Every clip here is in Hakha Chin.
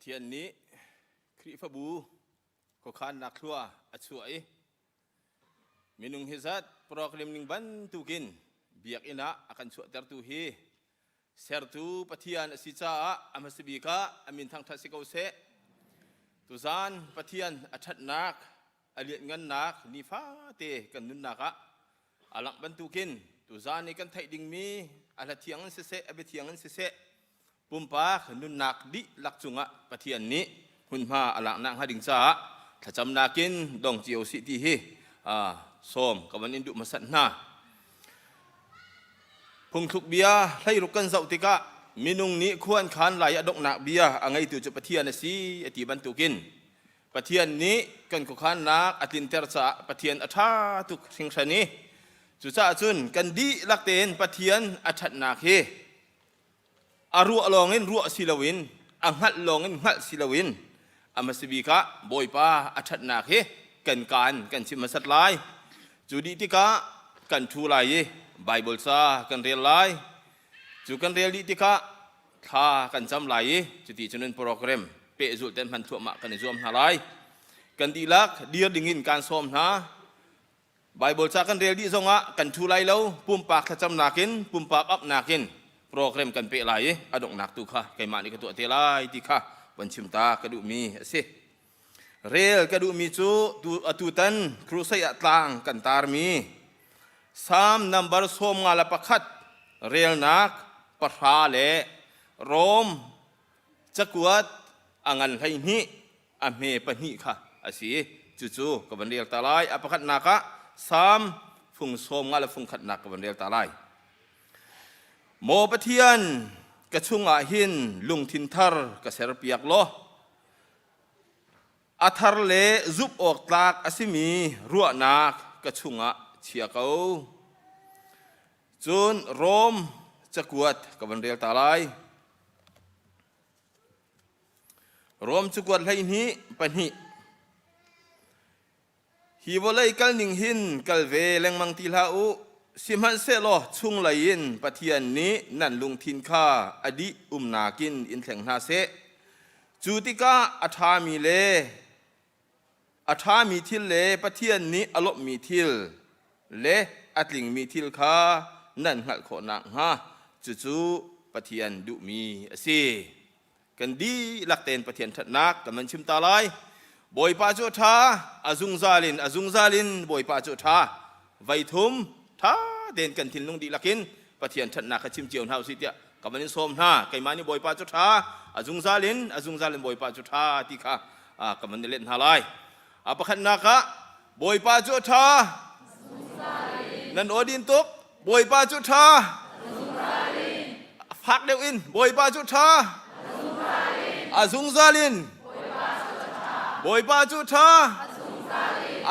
Pathian nih Khrihfabu khuakhannak thlua a chuah i minung hi zat program ning bantukin biakinn ah a kan chuahtertu hi sertu Pathian a si caah a hmasa bik ah a min thangṭhat si ko seh. Tuzan Pathian a ṭhatnak, a lianhngannak nifate kan nunnak ah a langh bantukin tuzan i kan theih dingmi a hla thiang in siseh, a biathiang in siseh, pumpak nunnak dihlak cungah Pathian nih hmunhma a laknak hnga ding caah thlacamnak in dong cio sih ti hi sawm ka van in duh hmasat hna. Phungthluk bia hleiruk kan zoh tikah minung nih khua an khan lai a donghnak bia a ngeitu cu Pathian a si a ti bantukin Pathian nih kan khuakhannak a tlinter caah Pathian a ṭha tuk hringhran i cucaah cun kan dihlak tein Pathian a ṭhatnak hi a ruah lawngin ruah si loin a hngalh lawngin hngalh si loin a hmasa bik ah Bawipa a ṭhatnak hi kan kaan kan chim hmasat lai. Cu dih tikah kan ṭhu lai i Baibal ca kan rel lai. Cu kan rel dih tikah thla kan cam lai i cuti cun in program pehzulh ten hman thluahmah kan i zuam hna lai. Kan dihlak dir dingin kaan sawm hna. Baibal ca kan rel dih zongah kan ṭhu lai lo, pumpak thlacamnak in, pumpak apnak in program kan peh lai i a donghnak tu kha keimah nih ka tuah te lai ti kha von chim ta ka duhmi a si. Rel ka duhmi cu tu atutan crusade ah tlang kan tarmi Psalm number 51 relnak 10 le Rom cakuat a ngan 12 a hme pahnih kha a si. Cucu ka van rel ta lai. A pakhatnak ah Salm fung 50 le fung khatnak ka van rel ta lai. Maw Pathian, ka chungah hin lungthin thar ka serpiak law a thar le zumh awk tlak a simi ruahnak ka chungah chia ko. Cun Rom cakuat ka van rel ta lai. Rom cakuat 12 pahnih. Hi vawlei kal ning hin kal ve lengmang ti hlah u. Sihmanhsehlaw chunglei in Pathian nih nan lungthin kha a dih umnak in in thleng hna seh. Cu tikah a ṭhami le a ṭhami thil le Pathian nih a lawmhmi thil le a tlingmi thil kha nan hngalh khawh nakhnga cucu Pathian duhmi a si. Kan dihlak tein Pathian ṭhatnak kan van chim ta lai. Bawipa cu a ṭha, a zungzal in a zungzal in Bawipa cu a ṭha. Voi thum ṭha tein kan thinlung dihlak in Pathian ṭhatnak kha chim cio hna usih tiah ka van in sawm hna. Keimah nih Bawipa cu ṭha, a zungzal in a zungzal in Bawipa cu ṭha ti kha ka van i let hna lai. A pakhatnak ah Bawipa cu a ṭha. Nan aw din tuk. Bawipa cu ṭha. Fak deuh in Bawipa cu ṭha. A zungzal in. Bawipa cu ṭha.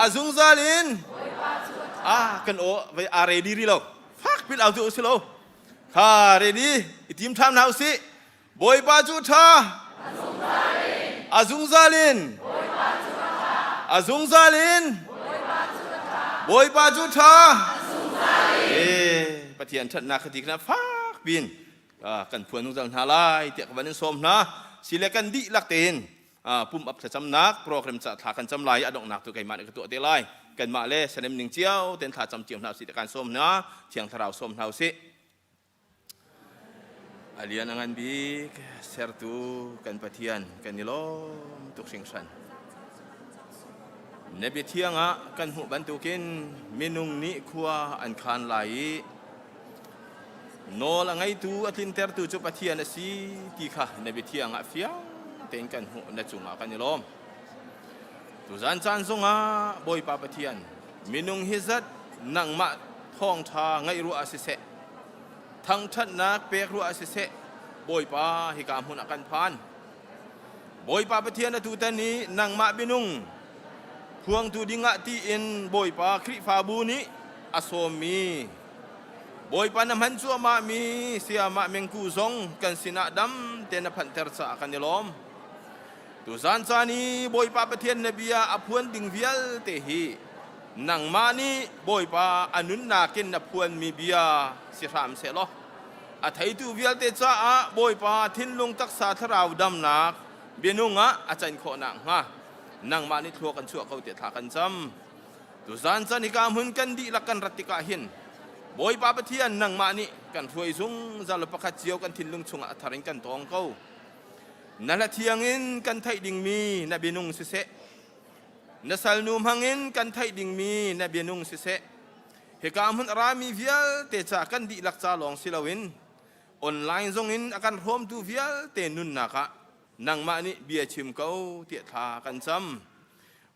A zungzal in. Ah kan aw vai a ready ri lo. Fak pil au tu si lo. Kha ready i tim ṭham hna usih. Bawipa cu ṭha. A zungzal in. A zungzal in. Bawipa cu ṭha. Eh, Pathian ṭhatnak kha ti khan fak pin kan phuan zungzal hna lai tiah ka van in sawm hna. Sile kan dihlak tein pum up thlacamnak program ca thla kan cam lai i a donghnak tu keimah nih ka tuah te lai. Kanmah le sanem ning cio ten thla cam cio hna usih ti kan sawm hna. Thiang Thlarau sawm hna usih. A lian a ngan bik sertu kan Pathian kan i lawm tuk hringhran. Na biathiang ah kan hmuh bantukin minung nih khua an khan lai i nawl a ngeitu a tlintertu cu Pathian a si ti kha na biathiang ah fiang tein kan hmuh na cungah kan i lawm. Tuzan caan zongah Bawipa Pathian minung hi zat nangmah thawngṭha ngaih ruah ah siseh thangṭhatnak pek ruah ah siseh Bawipa hika hmun ah kan phan. Bawipa Pathian atu tan i nangmah minung phuangtu dingah tiin Bawipa Khrihfabu nih a sawmmi Bawipa na hman cuahmahmi sayamah Mengku zong kan sinah dam tein na phanhter caah kan i lawm. Tuzan caan i Bawipa Pathian na bia a phuan ding vialte hi nangmah nih Bawipa a nunnak in na phuanmi bia si hram sehlaw a theitu vialte caah Bawipa thinlung taksa thlarau damnak Bianung ah a can khawh nakhnga nangmah nih thlua kan chuah ko tiah thla kan cam. Tuzan caan hika hmun kan dihlak kan rat tikah hin Bawipa Pathian nangmah nih kan hruai zungzal pakhat cio kan thinlung chungah a thar in kan tawng ko. Na hla thiang in kan theih dingmi na bianung siseh, na salnu hmangin kan theih dingmi na bianung siseh, hika hmun a rami vialte ca kan dihlak ca lawng si loin online zongin a kan hrawmtu vialte nunnak ah nangmah nih bia chim ko tiah thla kan cam.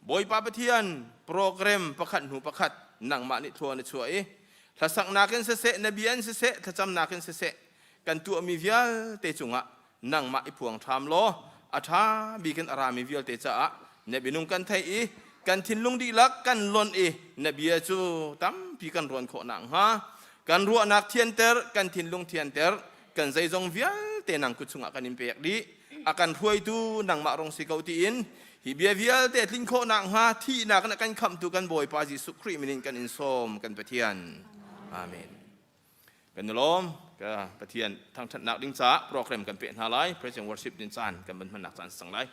Bawipa Pathian program pakhat hnu pakhat nangmah nih thlua na chuah i hlasaknak in siseh, na bia in siseh, thlacamnak in siseh kan tuahmi vialte cungah nangmah i phuang ṭham law a ṭha bik in a rami vialte caah na minung kan theih i kan thinlung dihlak kan lonh i na bia cu tampi kan ruan khawh nakhnga kan ruahnak thianter, kan thinlung thianter, kan zeizong vialte nang kut chungah kan in pek dih. A kan hruaitu nangmah rong si ko tiin hi bia vialte tlin khawh nakhnga thihnak in a kan khamhtu kan Bawipa Jesuh Khrih min in kan in sawm kan Pathian. Amen. Kan i lawm. Ka Pathian thangṭhatnak ding caah program kan peh hna lai. Praise and worship din caan kan van hmannak caan sang lai.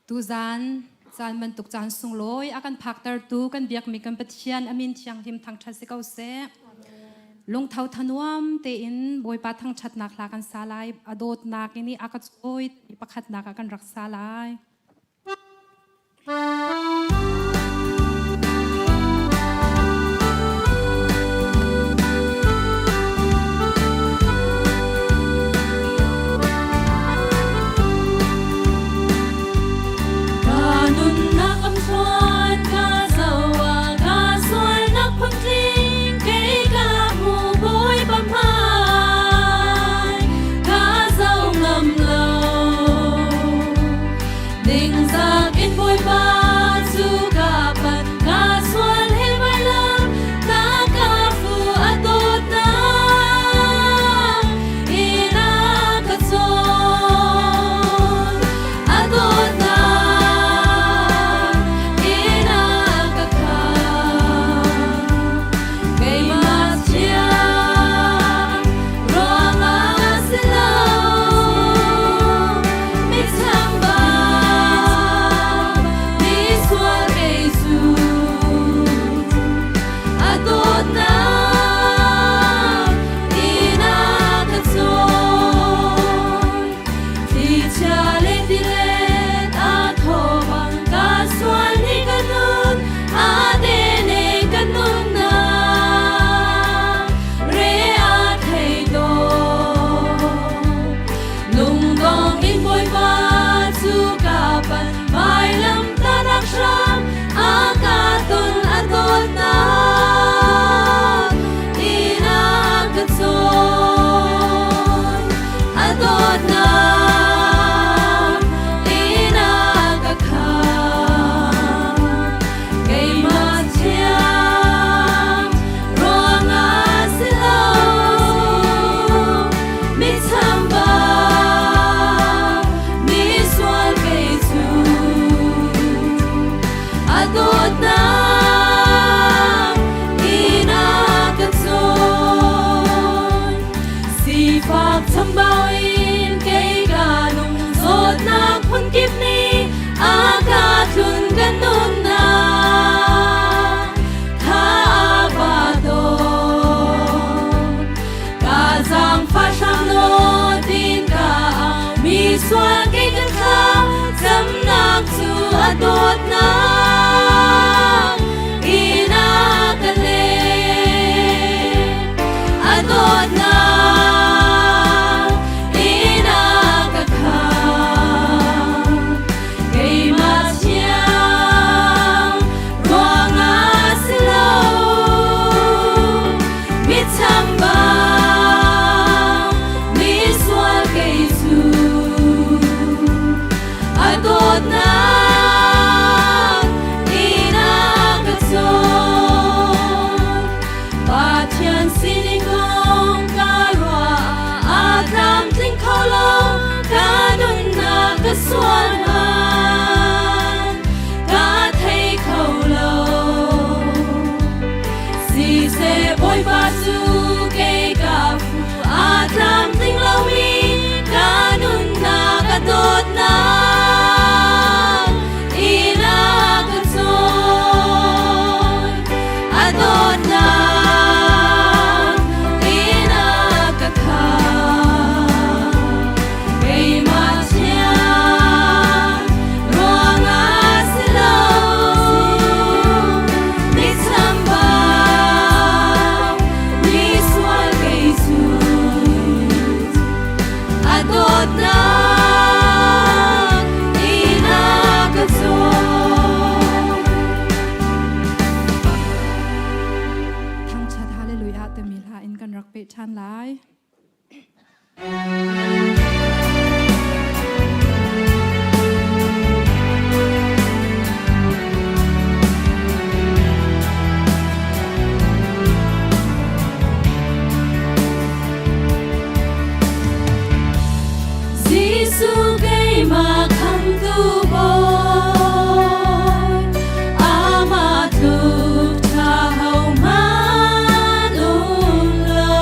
Tuzan caan bantuk caan sunglawi a kan phaktertu kan biakmi kan Pathian a min thianghlim thangṭhat si ko seh. Lungtho thanuam tein Bawipa thangṭhatnak hla kan sa lai. A dawtnak in a ka cawi pakhatnak ah kan rak sa lai. Ka nunnak am thluan ka zoh ah ka sualnak phuntling kei ka hmu Bawipa hmai ka zoh ngam lo. Ningzak in Bawipa cu ka pan ka sual he vailam na ka fu a dawtnak in a ka cawn a dawtnak in a ka khamh keimah thiang ruangah si lo Mithamba misual kei cu a dawtnak in a ka cawn. Thlichia le tilet a thaw bang ka sual ni ka nun a dene ka nunnak re a thei tawn. Lungdong in Bawipa cu ka pan vailam tanak hram a ka ton a dawtnak in a ka cawn a dawtnak in a ka khamh keimah thiang ruangah si lo Michamba misual kei cu a dawtnak in a ka cawn. Sifak chambau in kei ka nung zawtnak phunkip nih a ka tlun ka nunnak tha a ba tawn. Ka zaangfah hram law tin ka au mi sual kei ka thla camnak cu a dawtnak in a ka leh a dawtnak in a ka khamh keimah thiang ruangah si lo Michamba misual kei cu a dawtnak in a ka cawn. Pathian sining kong ka ruah a tlamtling kho lo ka nunnak ka sual man ka thei kho lo. Siseh Bawipa cu kei ka fu a tlamtling lomi ka nun. ṭhan lai. Jesuh keimah khamtu Bawi, amah tluk ṭha hohmanh um lo.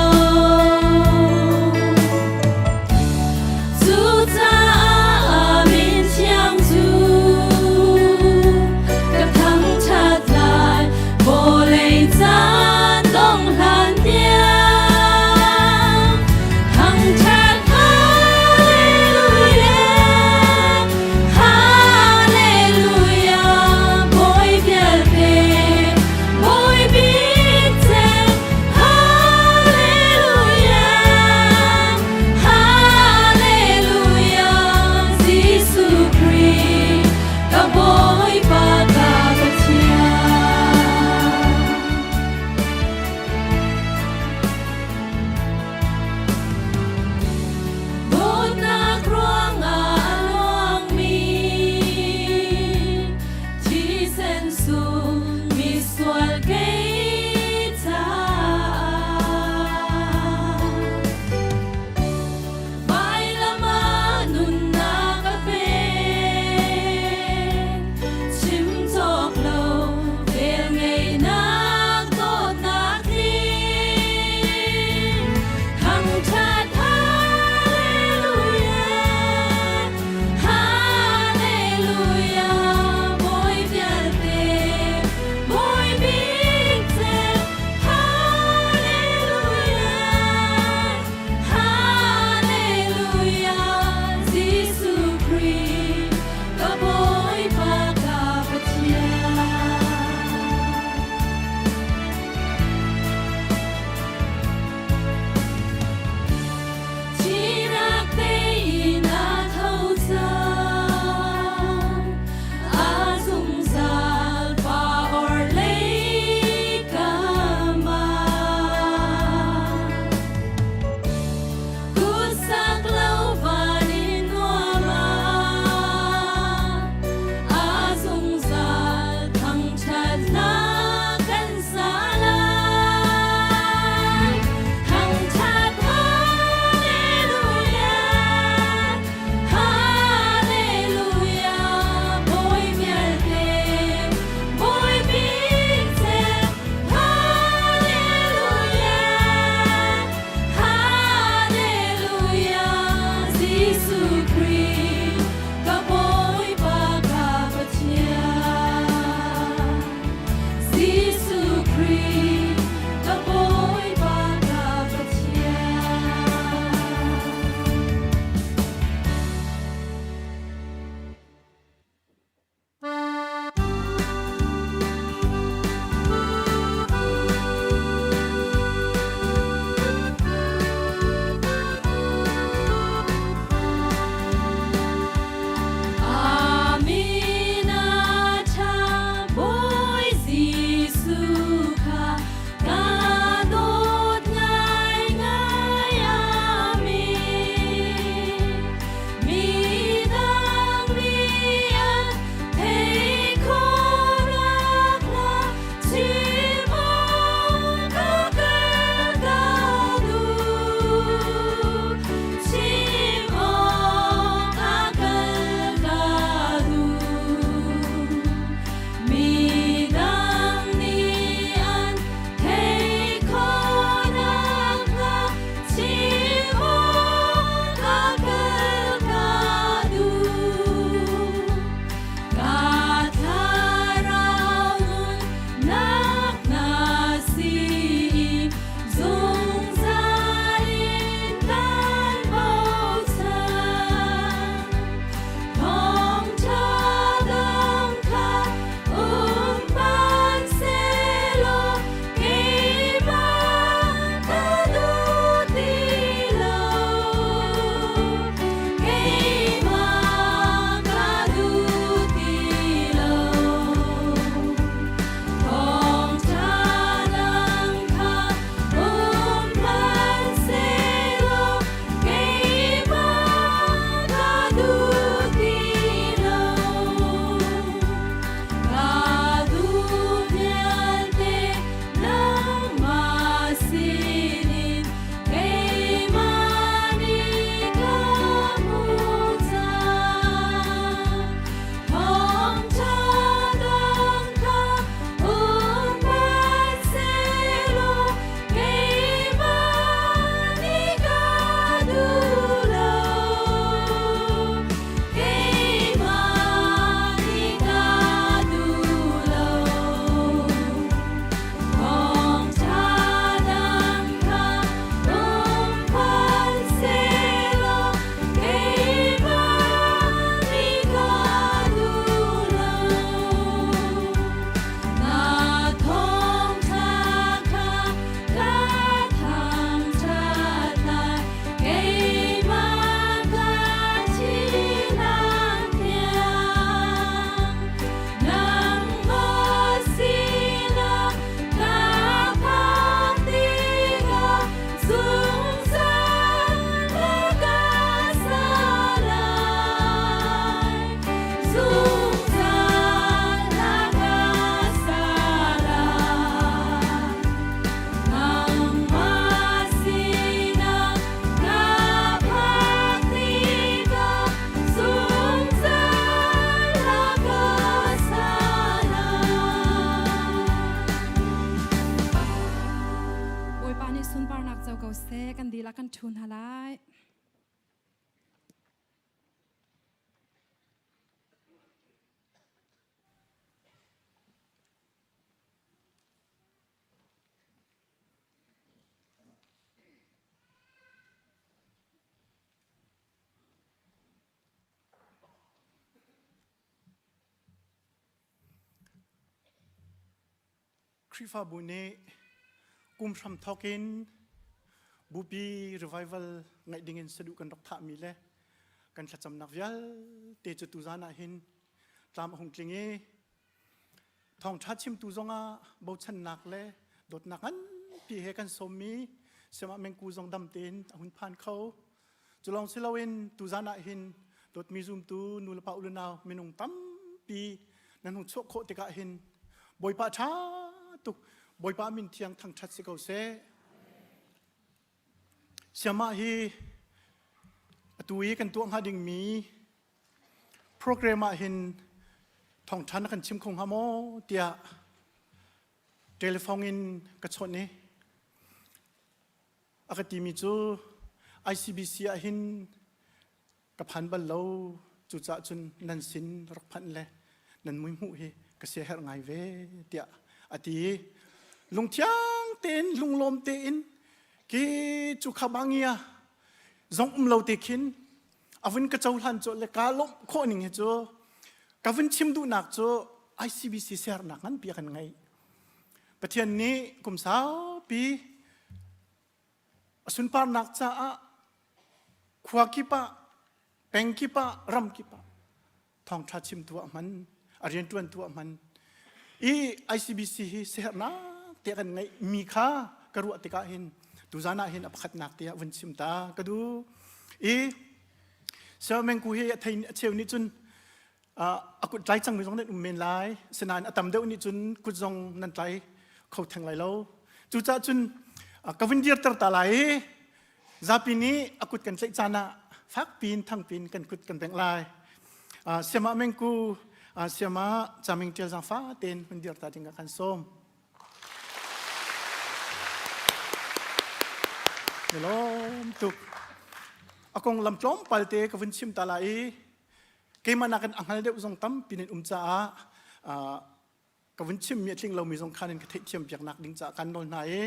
hna lai. Khrihfabu nih kum hramthawk in bupi revival ngaih dingin saduh kan rak thahmi le kan thlacamnak vialte cu tuzan ah hin tlam a hung tling i thawngṭha chimtu zongah bochannak le dawtnak nganpi he kan sawmmi Siamah Mengku zong dam tein a hun phan kho. Cu lawng si loin tuzan ah hin dawtmi zumtu nu le pa u le nau minung tampi nan hung chuah khawh tikah hin Bawipa ṭha tuk Bawipa min thiang thangṭhat si ko seh. Siamah hi atu i kan tuah hnga dingmi program ah hin thawngṭha na kan chim kho hnga maw tiah telephone in ka chawnh i a ka timi cu ICBC ah hin ka phan bal lo cucaah cun nan sin rak phanh le nan mui hmuh hi ka siaherh ngai ve tiah a ti lungthiang tein lunglawm tein ki cu kha bangia zong um lo te khin a vun ka cohlan cu le ka lawmh khawh ning hi cu ka vun chim duhnak cu ICBC sernak nganpi a kan ngeih Pathian nih kum saupi a sunparnak caah khua kip ah peng kip ah ram kip ah thawngṭha chimtu ah hman a rianṭuantu ah hman i ICBC hi siaherhnak te kan ngeih mi kha ka ruah tikah hin tuzan ah hin a pakhatnak te ah vun chim ta ka duh i Siamengku hi a thei a cheu nih cun a kut tlai cangmi zong nan um men lai sinain a tam deuh nih cun kut zong nan tlai kho theng lai lo cucaah cun ka vun dirter ta lai i Zapi nih a kut kan tlaih caan ah fakpiin thangpiin kan kut kan bengh lai. Siamah Mengku, Siamah Caming Ṭial zaangfa tein hun dir ta ding ah kan sawm. Lawm tuk. A konglam tlawmpal te ka vun chim ta lai i keimah nakin a hngal deuh zong tampi nan um caah ka vun chimmi a tling lomi zong khan in ka theihthiam piaknak ding caah kan nawl hna i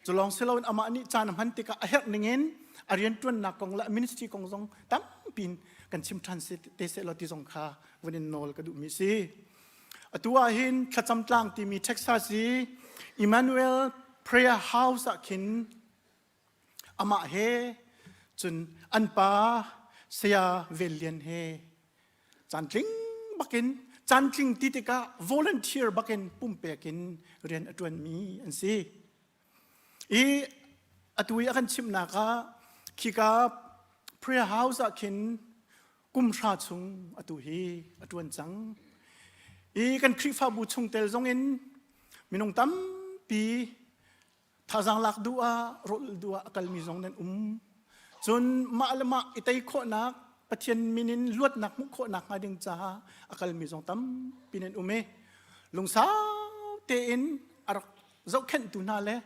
cu lawng si loin amah nih caan a hman tikah a herh ningin a rianṭuannak kong le a ministry kong zong tampi in kan chim ṭhan te seh law ti zong kha vun in nawl ka duhmi si. Atu ah hin thlacam tlang timi Texas i Emmanuel Prayer House ah khin amah he cun an pa saya Vel Lian he Cantling bakin cantling ti tikah volunteer bakin pumpek in rian a ṭuanmi an si. I atu i a kan chimhnak ah khika prayer house ah khin kum hra chung atu hi a ṭuan cang. I kan Khrihfabu chungtel zongin minung tampi Thazaang lak duh ah rawl duh ah a kalmi zong nan um. Cun mah le mah i tei khawhnak Pathian min in luatnak hmuh khawhnak hnga ding caah a kalmi zong tampi nan um i lungsau tein a rak zohkhenhtu hna le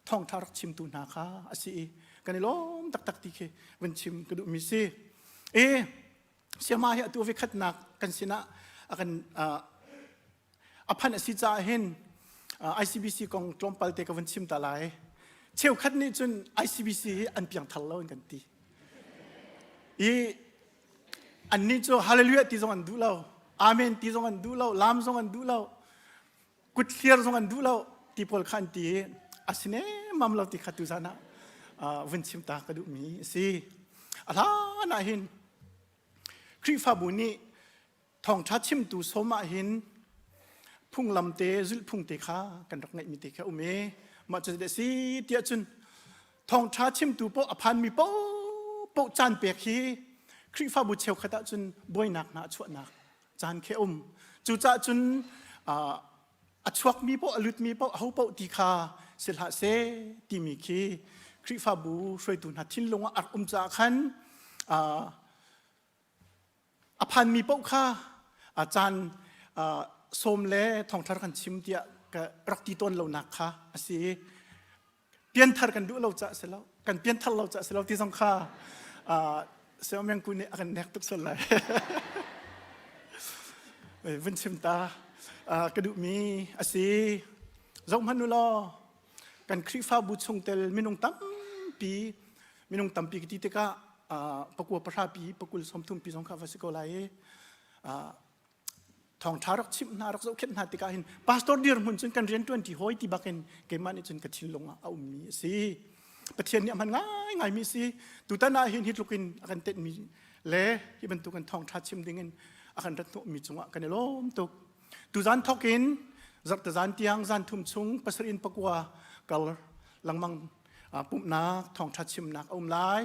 thawngṭha rak chimtu hna kha a si i kan i lawm taktak ti khi vun chim ka duhmi si. I Siama hi atu vikhatnak kan sinah a kan a phanh a si caah hin ICBC kong tlawmpal te ka vun chim ta lai. Cheukhat nih cun ICBC hi an piangthar lo in kan ti. I annih cu hallelujah ti zong an duh lo, amen ti zong an duh lo, lam zong an duh lo, kut thliar zong an duh lo ti pawl kha an ti i a si nemmam lo ti kha tuzan ah vun chim ta ka duhmi a si. A hlan ah hin Khrihfabu nih thawngṭha chimtu sawm ah hin phunglam te zulhphung te kha kan rak ngeihmi te kha um i mah cu a si tiah cun thawngṭha chimtu paoh a phanmi paohpaoh caan pek hi Khrihfabu cheukhat ah cun buainak hna a chuahnak caan khi a um cucaah cun a chuakmi paoh a lutmi paoh aho paoh ti kha si hlah seh timi khi Khrihfabu hruaitu hna thinlung ah a rak um caah khan A phanmi paoh kha caan sawm le thawngṭha kan chim tiah ka rak ti tawn lonak kha a si. Pianthar kan duh lo caah si lo. Kan pianthar lo caah si lo ti zong kha Siameng ku nih a kan nek tuk sual lai. Vun chim ta ka duhmi a si. Zoh hmanh u law kan Khrihfabu chungtel minung tampi minung tampi ka ti tikah pakua pahra pi pakul sawmthum pi zong kha va si ko lai i thawngṭha rak chimh hna rak zohkhenh hna tikah hin pastor dirhmun cun kan rian ṭuan ṭi hawi ti bakin keimah nih cun ka thinlung ah a ummi a si Pathian nih a hman ngaingaimi a si tutan ah hin hi tluk in a kan tenhmi le hi bantuk in thawngṭha chim dingin a kan rat hnawhmi cungah kan i lawm tuk tuzan thawk in zarhte zan tiang zan thum chung pasarih in pakua kal lengmang pumhnak thawngṭha chimnak a um lai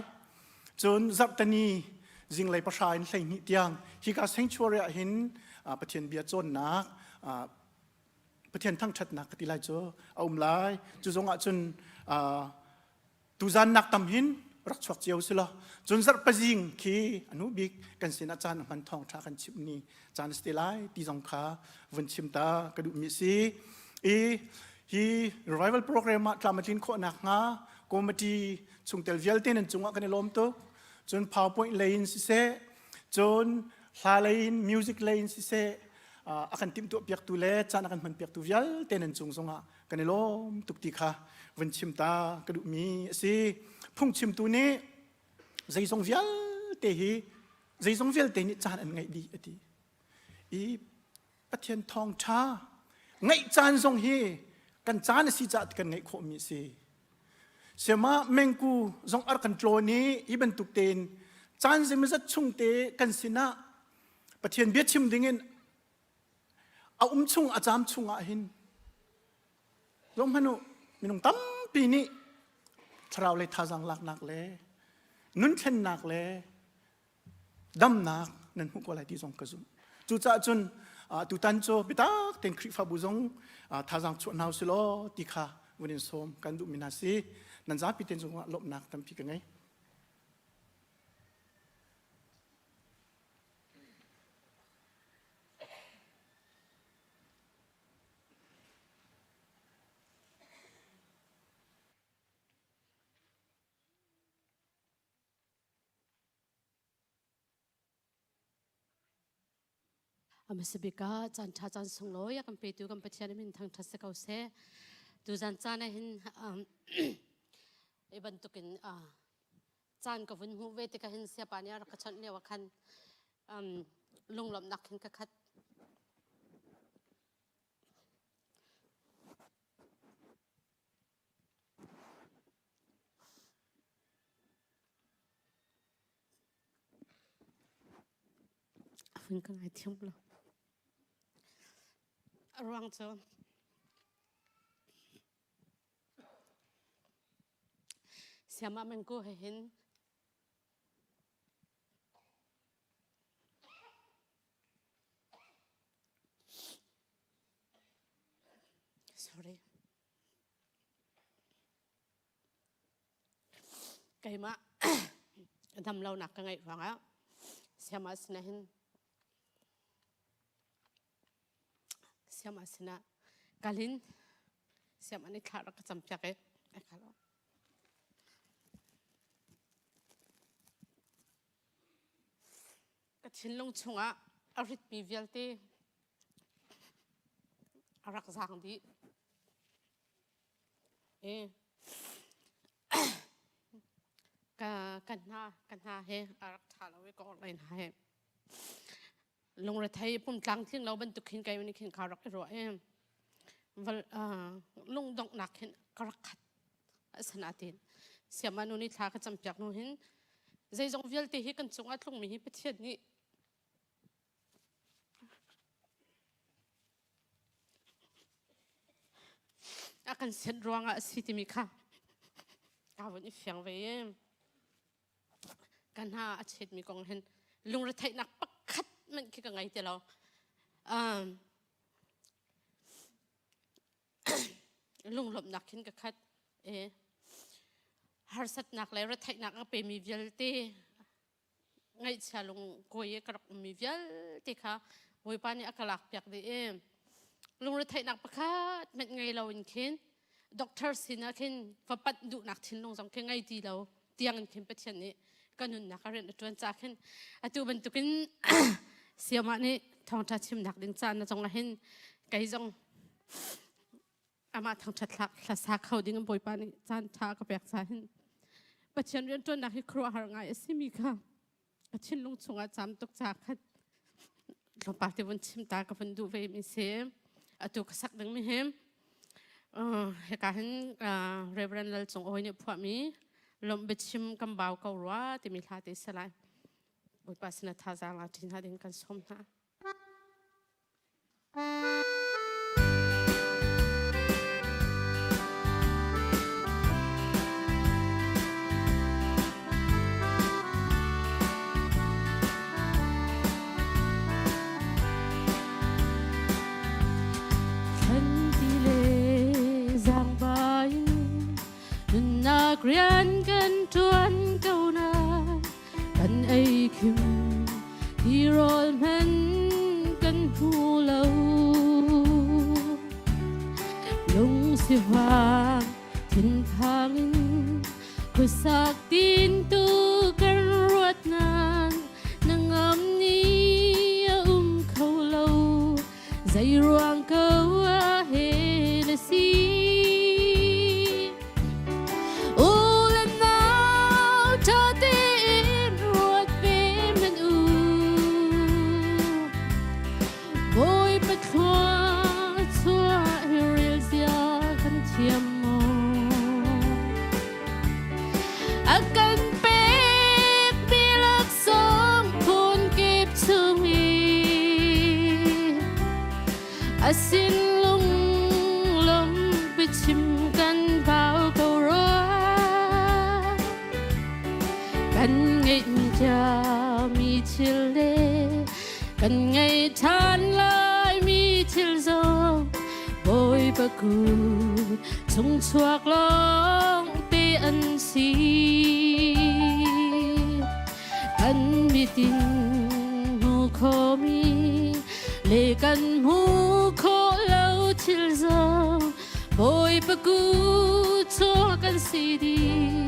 Cun zarhteni zinglei pahra in 12 tiang hika sanctuary ah hin Pathian bia cawnnak Pathian thangṭhatnak ka ti lai cu a um lai. Cu zong ah cun tuzan nak tam hin rak chuak cio si law cun zarhpazing khi anu bik kan sinah caan a hman thawngṭha kan chimh ni caan a si te lai ti zong kha vun chim ta ka duhmi si. I hi revival program ah tlam a tlin khawh nakhnga committee chungtel vialte nan cungah kan i lawm tuk cun powerpoint lei in siseh cun hla lei in music lei in siseh a kan timhtuah piaktu le caan a kan hman piaktu vialte nan cung zongah kan i lawm tuk ti kha vun chim ta ka duhmi a si phungchimtu nih zeizong vialte hi zeizong vialte nih caan an ngeih dih a ti i Pathian thawngṭha ngaih caan zong hi kan caan a si caah kan ngaih khawhmi a si. Siama mengku zong ar kan tlawn i hi bantuk tein caan zeimazat chung te kan sinah Pathian bia chim dingin a um chung a caam chung ah hin zong hmanh u minung tampi nih thlarau le thazaang laknak le nun thlennak le damnak nan hmuh ko lai ti zong ka zumh. Cucaah cun tutan cu biatak tein Khrihfabu zong thazaang chuah hna usih law ti kha vun in sawm kan duhmi hna si. Nan zapi tein zongah lawmhnak tampi ka ngei. Hmasa bik ah caan ṭha caan sunglawi a kan petu kan Pathian min thangṭhat si ko seh. Tuzan caan ah hin hi bantukin caan ka vun hmuh ve tikah hin siapa nih a rak ka chawnh lio ah khan lunglawmhnak hin ka khat. Hun ka ngaithiam lo. A ruang cu siamah mengku he hin sorry Keimah damlonak ka ngeih ruangah siamah sinah hin siamah sinah kalin siamah nih thla rak ka campiak i ai ka lawm. Ka thinlung chungah a ritmi vialte a rak zaang dih. Ka ka hna ka hna he a rak ṭha lo i ka orhlei hna he lungrethei pumtlang tling lo bantuk khin kei nih khin ka rak i ruah i lungdonghnak hin ka rak khat asinain siamah nu nih thla ka campiak hnu hin zeizong vialte hi kan cungah tlungmi hi Pathian nih A kan senh ruangah a si timi kha kaa vun i fiang ve i ka hna a chetmi kong hin lungretheihnak pakhat hmanh khi ka ngei ti lo. Um, lunglawmhnak khin ka khat i harsatnak le retheihnak a pemi vialte ngaihchia lungkuai i ka rak ummi vialte kha Bawipa nih a ka lakpiak dih i lungretheihnak pakhat hmanh ngei loin khin. Doctor sin ah khin va panh duhnak thinlung zong khi ngei ti lo tiang in khin Pathian nih ka nunnak a rian a ṭuan ca khin atu bantukin siamah nih thawngṭha chimnak ding caan na zong ah hin kei zong amah thangṭhat hlasa kho ding in Bawipa nih caan ṭha ka pek ca hin Pathian rianṭuannak hi khuaruahhar ngai a simi kha ka thinlung chungah caam tuk ca khat tlawmpal te vun chim ta ka vun duh ve mi si. Atu ka sak ding mi hi hika hin Reverend Lal Cung Awi nih phuahmi lawmh biachim kan bau ko rua timi hla te si lai. Bawipa sin ah thazaang la ṭi hna ding kan sawm hna. Thlanti le zaangba in nunnak rian kan ṭuan ko nain kan ei khim tirawl hmanh kan hmu lo. Lungsivang thinphang in khuasak tintu kan ruat nain na ngam ni a um kho lo. Zei ruang ko ah he na si? U le nau ṭha tein ruat ve hmanh u. Bawipa thlua chuah hi rel zia kan thiam maw? A kan pekmi laksawng phun kip chung i a sin lunglawm biachim kan bau ko rua. Kan ngeih ciami thil le kan ngei ṭhan laimi thil zong Bawipa kut chung chuak lawng te an si. Kan mitin hmu khomi le kan hmu khawh lo thil zong Bawipa kut chung kan si dih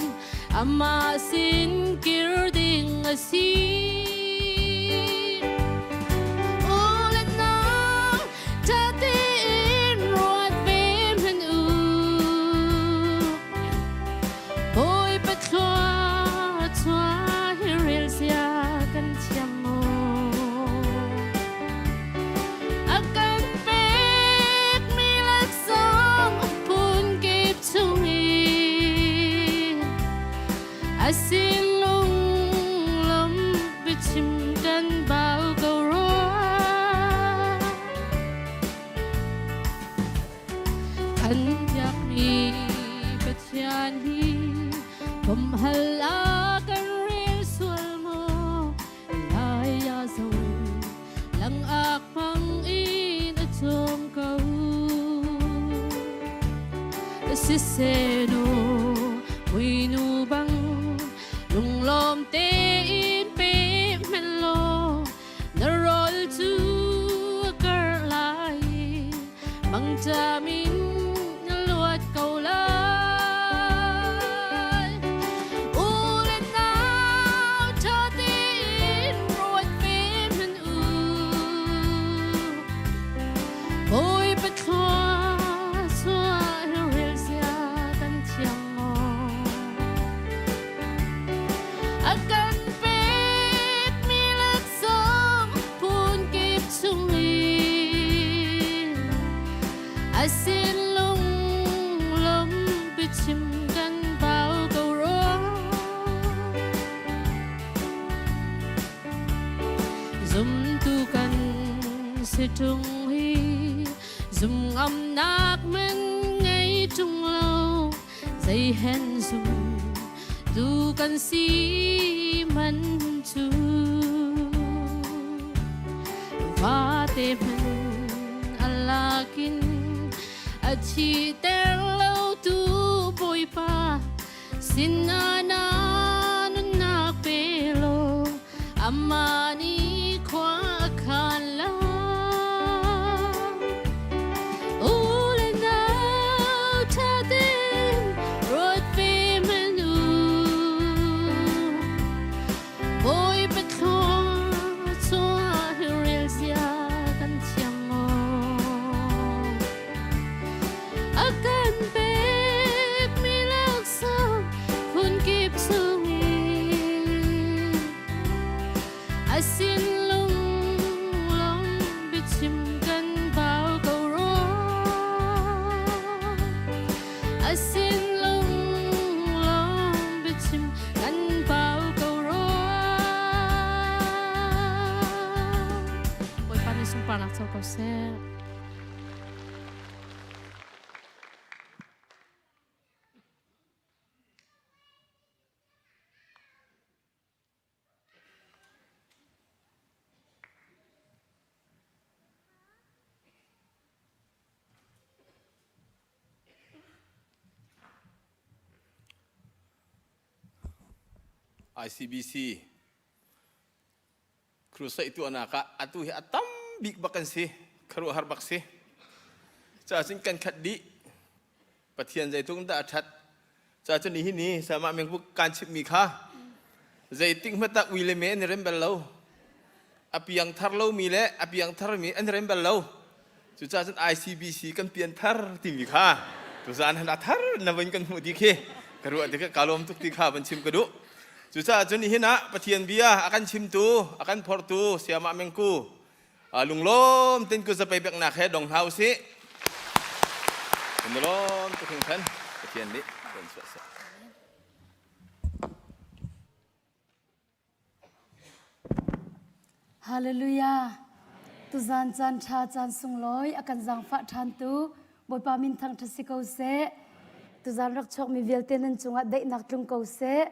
amah sin kir ding a si. U le nau ṭha tein ruat ve hmanh u. Bawipa thlua chuah hi rel zia kan thiam maw? A kan pekmi laksawng phun kip chung i a sin lunglawm biachim kan bau ko rua. Kan biakmi Pathian hi bawmhal ah kan rel sual maw? Lai ah zong langak hmang in a cawm ko. Sisehnaw muinu bang lunglawm tein pe hmanh law na rawl cu a karh lai i mangṭam in na luat ko lai. U le nau ṭha tein ruat ve hmanh u. Bawipa thlua chuah hi rel zia kan thiam maw? A kan pekmi laksawng phun kip chung i a sin lunglawm biachim kan bau ko rua. Zumtu kan si ṭung hi zumngamnak men ngei ṭung lo zei hen zum tu kan si man cu vate hman alakin a thi ter lo tu Bawipa sinah na nunnak pe law amah nih khua a khan lai. U le nau ṭha tein. seh. ICBC Crusade tuahnak ah atu hi a tam bik bak kan si khuaruahhar bak si cacun kan khat dih Pathian zeitluk dah a ṭhat cacun nihin ni sama mengbu kan chimmi kha zeitik hmanh ui le me an i rem bal lo a piang thar lomi le a piang tharmi an i rem bal lo Cucaah cun ICBC kan pian thar timi kha tuzaan han a thar na vun kan hmuh ti khi ka ruah tikah ka lawm tuk ti kha van chim ka duh. Cucaah cun nihin ah Pathian bia a kan chimtu, a kan phortu Sayamah Mengku lunglawm ten ku zapei beknak he dong hna usih. Kan lawm tuk hringhran Pathian nih kan suah seh. Hallelujah. Tuzan caan ṭha caan sunglawi a kan zaangfah ṭhantu Bawipa min thangṭhat si ko seh. Tuzan rak chuakmi vialte nan cungah daihnak tlung ko seh.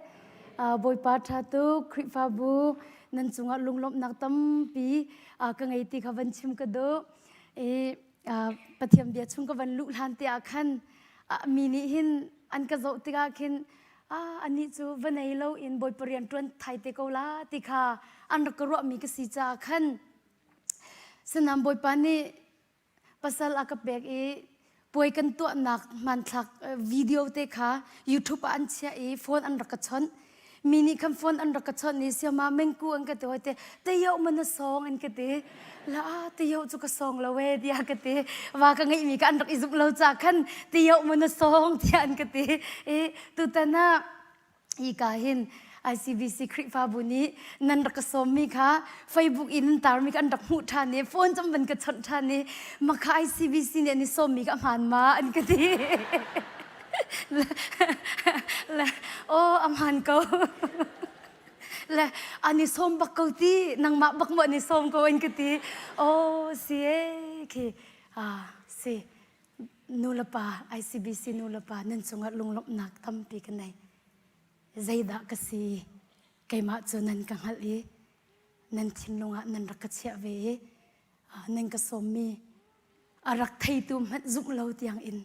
Bawipa ṭha tuk Khrihfabu nan cungah lunglawmhnak tampi ka ngei ti kha van chim ka duh. I Pathian bia chung ka van luh hlan te ah khan mi nih hin an ka zoh tikah khin anih cu va nei lo in bawipa rian ṭuan thai te ko la ti kha an rak ka ruahmi ka si caah khan Sanam bawipa nih pasal a ka pek i puai kan tuahnak hmanthlak video te kha YouTube ah an chiah i phone an rak ka chawnh mi nih khan phone an rak ka chawnh i siama mengku an ka ti hoi te tayo man na song an ka ti la tayo cu ka song lo e tiah ka ti wa ka ngeih mi ka an rak i zumh lo ca khan tayo man na song tiah an ka ti i tutan ah hi ka hin ICBC Khrihfabu nih nan rak ka sawmmi kha Facebook in nan tarmi kha an rak hmuh ṭhan i phone cam van ka chawnh ṭhan i makha ICBC nih an i sawmmi kha hmaan ma an ka ti le aw a hmaan ko le an i sawm bak ko ti nangmah bak maw an i sawm ko an ka ti aw si e khi ah si nu le pa ICBC nu le pa nan cungah lunglawmhnak tampi ka nei zeidah ka si keimah cu nan ka hngalh i nan thinlung ah nan rak ka chiah ve i nan ka sawmmi a rak theitu hmanh zumh lo tiang in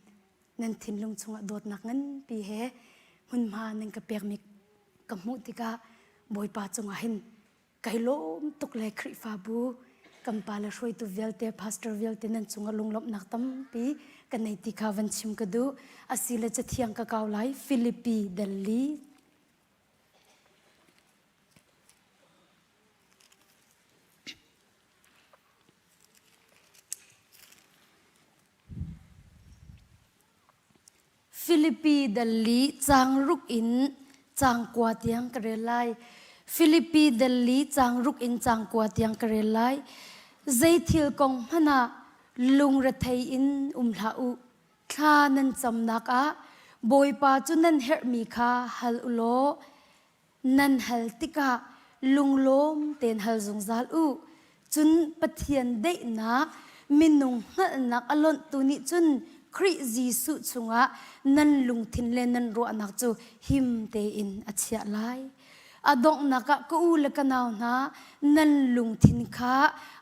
nan thinlung chungah dawtnak nganpi he hmunhma nan ka pekmi ka hmuh tikah Bawipa cungah hin kai lawm tuk le Khrihfabu kan pa le hruaitu vialte pastor vialte nan cungah lunglawmhnak tampi ka nei ti kha van chim ka duh asile cathiang ka kau lai Philippi Delhi Filipi dal li caang ruk in caang kua tiang ka rel lai. Filipi dal li caang ruk in caang kua tiang ka rel lai. Zei thil kong hmanh ah lungrethei in um hlah u. Thla nan camnak ah Bawipa cu nan herhmi kha hal u law Nan hal tikah lunglawm tein hal zungzal u. Cun Pathian daihnak minung hngalhnak a lonhtu nih cun Khrih Jesuh chungah nan lungthin le nan ruahnak cu him tein a chiah lai. A donghnak ah ka u le ka nau hna, nan lungthin kha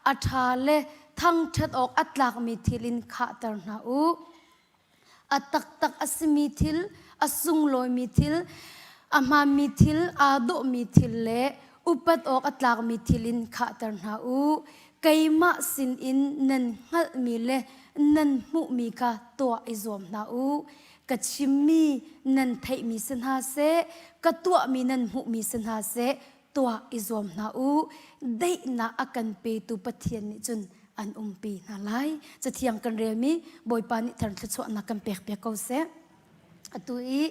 a ṭha le thangṭhat awk a tlakmi thil in khahter hna u. A taktak a simi thil, a sunglawimi thil, a hmaanmi thil, aa dawhmi thil le upat awk a tlakmi thil in khahter hna u. Keimah sinin nan hngalhmi le nan hmuhmi kha tuah i zuam hna u. Ka chimmi nan theihmi si hna seh, ka tuahmi nan hmuhmi si hna seh, tuah i zuam hna u. Daihnak a kan petu Pathian nih cun an umpi hna lai. Cathiang kan relmi Bawipa nih thar thluachuahnak kan pek piak ko seh. Atu i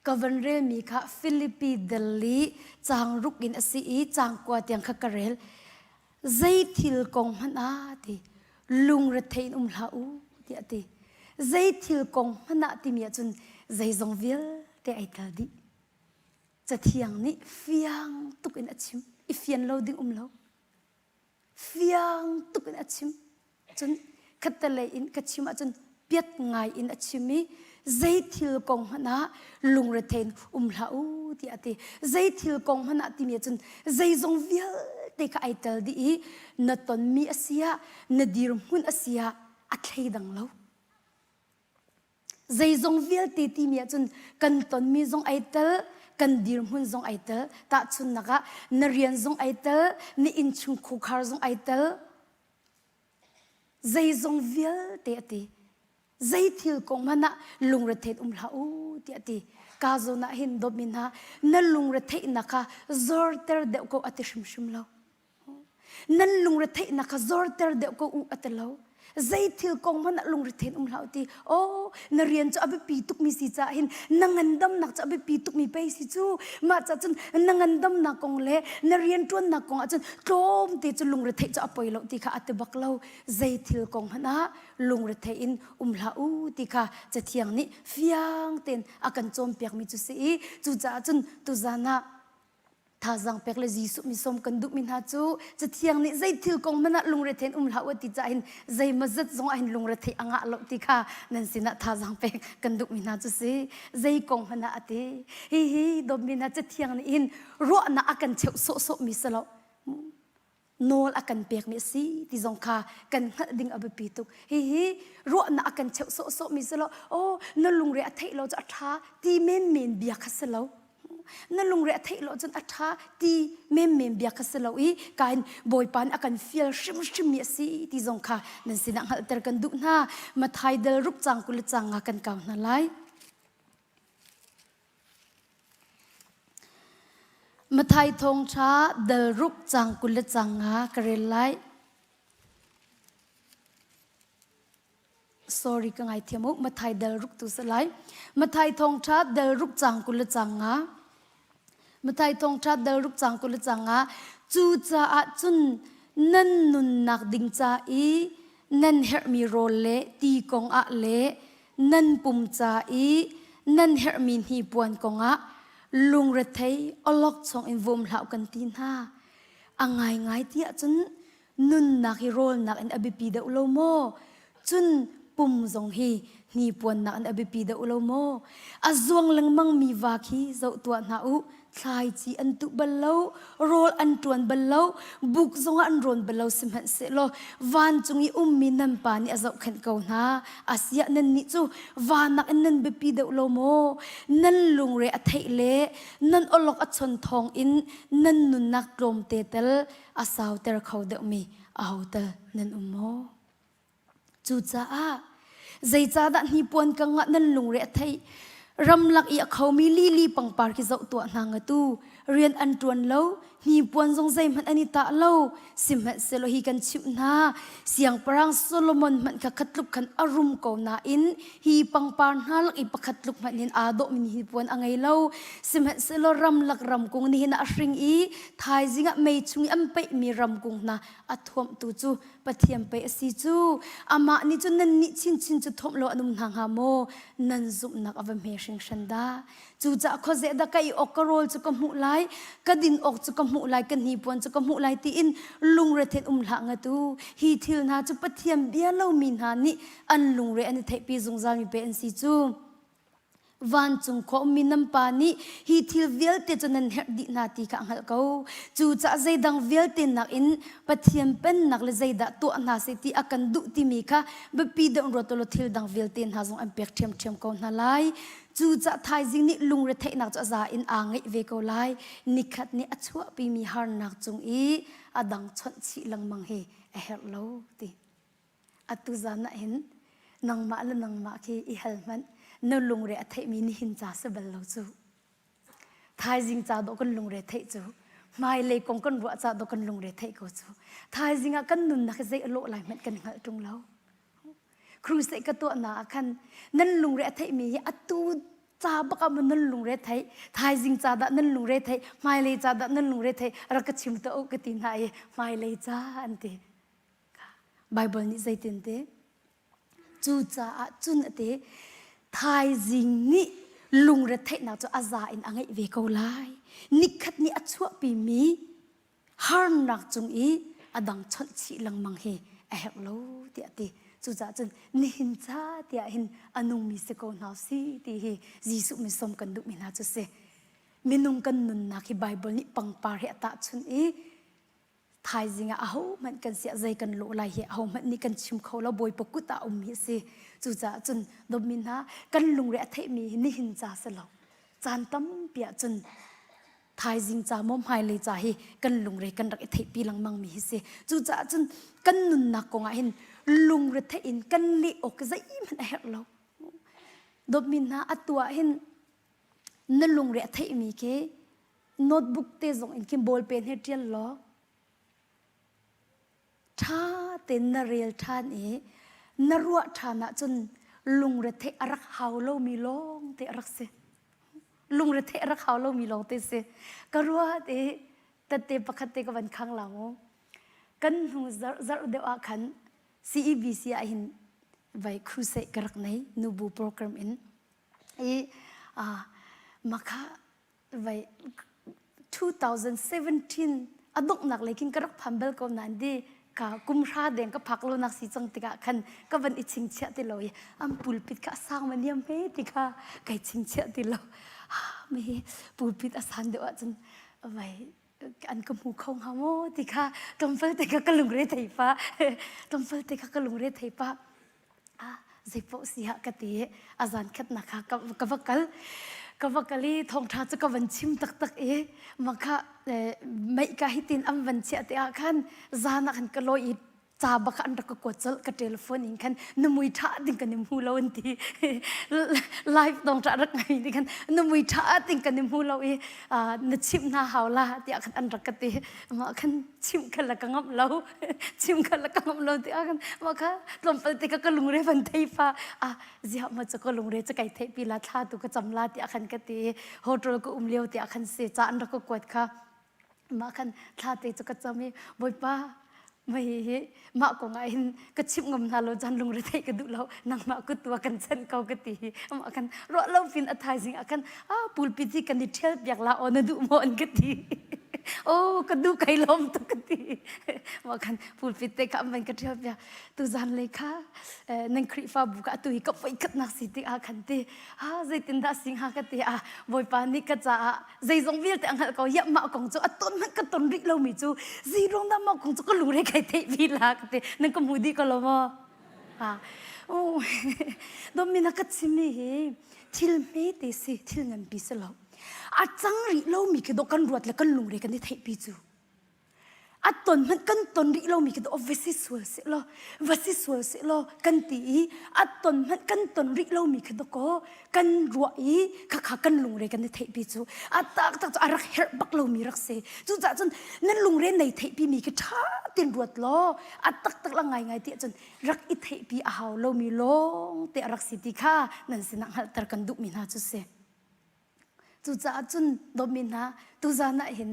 ka van relmi kha Filipi dal li caang ruk in a si i caang kua tiang kha ka rel. Zei thil kong hmanh ah ti lungrethei in um hlah u tiah a ti. Zei thil kong hmanh ah timi ahcun zeizong vialte ai tel dih. Cathiang nih fiang tuk in a chim. I fian lo ding um lo. Fiang tuk in a chim. Cun. Khattelei in ka chim ahcun piat ngai in a chim i zei thil kong hmanh ah lungrethei in um hlah u tiah a ti. Zei thil kong hmanh ah timi ahcun zeizong vialte kha ai tel dih i na tonmi a si ah na dirhmun a si ah a thleidang lo. Zeizong vialte timi ahcun kan tonmi zong ai tel, kan dirhmun zong ai tel. Tahchunhnak ah na rian zong ai tel, na innchung khukhar zong ai tel. Zeizong vialte a ti. Zei thil kong hmanh ah lungretheih um hlah u tiah a ti. Ka zawn ah hin dawtmi hna, na lungretheihnak kha zorter deuh ko a ti hrimhrim lo. Nan lungretheihnak kha zorter deuh ko u a ti lo. Zei thil kong hmanh ah lungrethein um hlah u ti. Oh, na rian cu a biapi tukmi si caah hin na ngandamnak cu a biapi tukmi pei si cu. Mah cah cun na ngandamnak kong le na rianṭuannak kong ah cun tlawmte cu lungretheih cu a poi lo ti kha a ti bak lo. Zei thil kong hmanh ah lungrethei in um hlah u ti kha Cathiang nih fiang tein a kan cawnpiakmi cu si i cucaah cun tuzan ah Thazaang pek le Jesuh mi sawm kan duhmi hna cu Cathiang nih zei thil kong hmanh ah lungrethei in um hlah u ti caah hin zeimawzat zong ah hin lungrethei a ngah lo ti kha nan sinah thazaang pek kan duhmi hna cu si. Zei kong hmanh ah a ti. Hihi dawtmi hna Cathiang nih hin ruahnak a kan cheuh sawhsawhmi si lo. Nawl a kan pekmi a si ti zong kha kan hngalh ding a biapi tuk. Hihi ruahnak a kan cheuh sawhsawhmi si lo. Oh, na lungre a theih lo cu a ṭha ti menmen bia kha si lo. Na lungre a theih lo cun a ṭha ti menmen bia kha si lo i kain Bawipa nih a kan fial hrimhrimmi a si ti zong kha nan sinah hngalhter kan duh hna. Mathai dal ruk cang 20 le cang nga kan kau hna lai. Mathai thawngṭha dal ruk cang 20 le cang nga ka rel lai. Sorry ka ngaithiam u. Mathai dal ruk tu si lai. Mathai thawngṭha dal ruk cang 20 le cang nga. Mathai thawngṭha dal ruk cang 20 le cang nga. Cucaah cun nan nunnak ding ca i nan herhmi rawl le ti kong ah le nan pum ca i nan herhmi hnipuan kongah lungrethei awlokchong in vum hlah kan ti hna. A ngaingai ti ahcun nunnak hi rawlnak in a biapi deuh lo maw? Cun pum zong hi hnipuannak in a biapi deuh lo maw? A zuang lengmangmi va khi zoh tuah hna u. Thlaici an tuh bal lo, rawl an ṭuan bal lo, buk zongah an rawn bal lo sihmanhsehlaw vancung i ummi nan Pa nih a zohkhenh ko hna. Asiah nannih cu vanak in nan biapi deuh lo maw? Nan lungre a theih le nan awlok a chon thawng in nan nunnak tlawmte tel a sauter kho deuhmi aho tal nan um maw? Cucaah zeicahdah hnipuan ka ngah nan lungre a theih? Ramlak i a khomi lili pangpar khi zoh tuah hna ngatu. Rian an ṭuan lo, hnipuan zong zeihmanh an i tah lo. Sihmanhsehlaw hi kan chimh hna, Siangpahrang Solomon hmanh kha khat tluk khan a rum ko nain hi pangpar hna lak i pakhat tluk hmanh hin aa dawhmi hnipuan a ngei lo. Sihmanhsehlaw ramlak ramkung nihin ah a hring i thaizing ah mei chung i an peihmi ramkung hna a thuamhtu cu Pathian pei a si cu amah nih cun nannih chinchin cu thawmh lo an um hna hnga maw nan zumhnak a va hme hringhran dah cucaah khuazei dah ka i awk ka rawl cu ka hmuh lai ka din awk cu ka hmuh lai ka hnipuan cu ka hmuh lai tiin lungrethen um hlah ngatu hi thil hna cu Pathian bia lomi hna nih an lungre an i theihpi zungzal mi pei an si cu Vancung khua ummi nan Pa nih hi thil vialte cu nan herh dih hna ti kha a hngalh ko. Cucaah zeidang vialte nakin Pathian pennak le zeidah tuah hna seh ti a kan duh timi kha biapi deuh in ruat u law thil dang vialte hna zong an pek ṭhiamṭhiam ko hna lai. Cucaah thaizing nih lungretheihnak cu a za in aa ngeih ve ko lai. Nikhat nih a chuahpimi harnak cung i a dang chawnh chih lengmang hi a herh lo ti. Atu zan ah hin nangmah le nangmah khi i hal hmanh na lungre a theihmi nihin ca si bal lo cu. Thaizing ca dawh kan lungre theih cu. Hmailei kong kan ruah ca dawh kan lungre theih ko cu. Thaizing ah kan nunnak hi zei a lawh lai hmanh kan hngalh ṭung lo. Crusade ka tuahnak ah khan nan lungre a theihmi hi atu ca bak ah maw nan lungre theih thaizing ca dah nan lungre theih hmailei ca dah nan lungre theih rak ka chim tuah u ka ti hna i hmailei ca an ti. Baibal nih zeitin ti? Cucaah cun a ti, thaizing nih lungretheihnak cu a za in a ngeih ve ko lai. Nikhat nih a chuahpimi harnak cung i a dang chawnh chih lengmang hi a herh lo tiah a ti. Cucaah cun nihin ca tiah hin a nungmi si ko hna si ti hi Jesuh min sawm kan duhmi hna cu si. Minung kan nunnak hi Bible nih pangpar he a tahchunh i thaizing ah ahohmanh kan siah zei kan lawh lai hi ahohmanh nih kan chim kho lo Bawipa kut ah ummi a si. Cucaah cun dawtmi hna kan lungre a theihmi hi nihin ca si lo. Caan tampi ah cun thaizing ca maw hmailei ca hi kan lungre kan rak i theihpi lengmang mi hi si. Cucaah cun kan nunnak kong ah hin lungre theih in kan leh awk zeihmanh a herh lo. Dawtmi hna atu ah hin na lungre a theihmi khi notebook te zong in khin ballpen he ṭial law ṭha tein na rel ṭhan i na ruah ṭhan ahcun lungretheih a rak hau lomi lawng te a rak si. Lungretheih a rak hau lomi lawng te si. Ka ruat i tette pakhat te ka van khang la mu. Kan hnu zarh zarh deuh ah khan CEBC ah hin vai crusade ka rak nei nubu program in. I makha vai 2017 a donghnak lei khin ka rak phan bal ko nain di ka kum hra deng ka phak lo nak si cang tikah khan ka van i chingchiah ti lo i an pulpit kha a sang ma niam he ti kha kai chingchiah ti lo mi hi pulpit a san deuh ahcun vai an ka hmu kho hnga maw ti kha tlawmpal te kha ka lungre thei pa tlawmpal te kha ka lungre thei pa ah zeipaoh si ah ka ti i a zan khatnak kha ka va kal ka va kal i thawngṭha cu ka van chim taktak i mah kha meih ka hitin an van chiah te ah khan zan ah khan ka lawi i ca bak an rak ka kuat colh ka telephone in khan na mui ṭha ding kan i hmu lo an ti live dong ṭha rak ngai ni khan na mui ṭha ding kan i hmu lo i na chimh hna hau la tiah khan an rak ka ti mah khan chimh kha la ka ngamh lo chim kha la ka ngam lo ti ah khan mah kha tlawmpal te ka ka lungre van thei fa ah ziah ma chu ka lungre chu kai thei pi la thla tu ka cham la ti ah khan ka ti hotel ka um lio ti ah khan se cha an rak ka kuat kha mah khan thla te chu ka cham i bawipa mei hi mah kong ah hin ka chimh ngam hna lo chan lungre theih ka duh lo nangmah kut tu kan chan ko ka ti mah khan ruah lo pin a thaizing ah khan ah pulpit hi kan i ṭhial piak la aw na duh maw an ka ti oh ka duh kai lawm tuk ka ti mah khan pulpit te kha an van ka ṭhial piak tu zan lei kha nan Khrihfabu ka atu hi ka voi khatnak si tik ah khan ti ha zeitindah si hnga ka ti ah Bawipa nih ka caah zeizong vialte a hngalh ko ya mah kong cu a ton hmanh ka ton rih lomi cu zeiruang dah mah kong cu ka lungre kai theih vi la ka ti nan ka hmu dih ko lo maw ha oh domina ka chimmi hi thil hmete si thil nganpi si lo a cang rih lomi khi dawh kan ruat le kan lungre kan i theihpi cu a ton hmanh kan ton rih lomi khi dawh va si sual seh law va si sual seh law kan ti i a ton hmanh kan ton rih lomi khi dawh kaw kan ruah i khakha kan lungre kan i theihpi cu a taktak cu a rak herh bak lomi rak si cucaah cun nan lungre nei theihpi mi khi ṭha tein ruat law a taktak la ngaingai ti ahcun rak i theihpi a hau lomi lawng te a rak si ti kha nan sinah hngalhter kan duhmi hna cu si. Cucaah cun dawtmi hna tuzan ah hin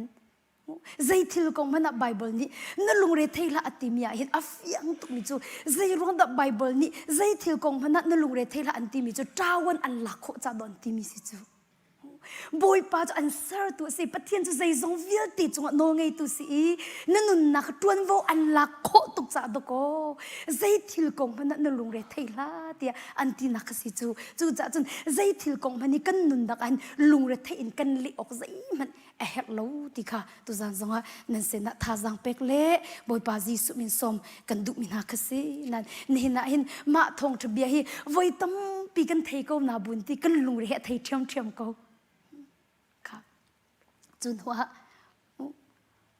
zei thil kong hmanh ah Bible nih na lungre thei hlah a timi ah hin a fiang tukmi cu zei ruang dah Bible nih zei thil kong hmanh ah na lungre thei hlah an timi cu ṭawan an lak khawh ca dawn timi si cu. Bawipa cu an sertu a si. Pathian cu zeizong vialte cungah nawlngeitu si i na nunnak ṭuanvo an lak khawh tuk caah dawkaw zei thil kong hmanh ah na lungre thei hlah tiah an tinak a si cu. Cucaah cun zei thil kong hmanh hi kan nunnak ah hin lungre theih in kan leh awk zeihmanh a herh lo ti kha tuzan zongah nan sinah thazaang pek le Bawipa Jesuh min sawm kan duhmi hna kha si. Nan nihin ah hin mah thawngṭha bia hi voi tampi kan thei ko na bun ti kan lungre he a thei ṭhiamṭhiam ko. Kha cu hnuah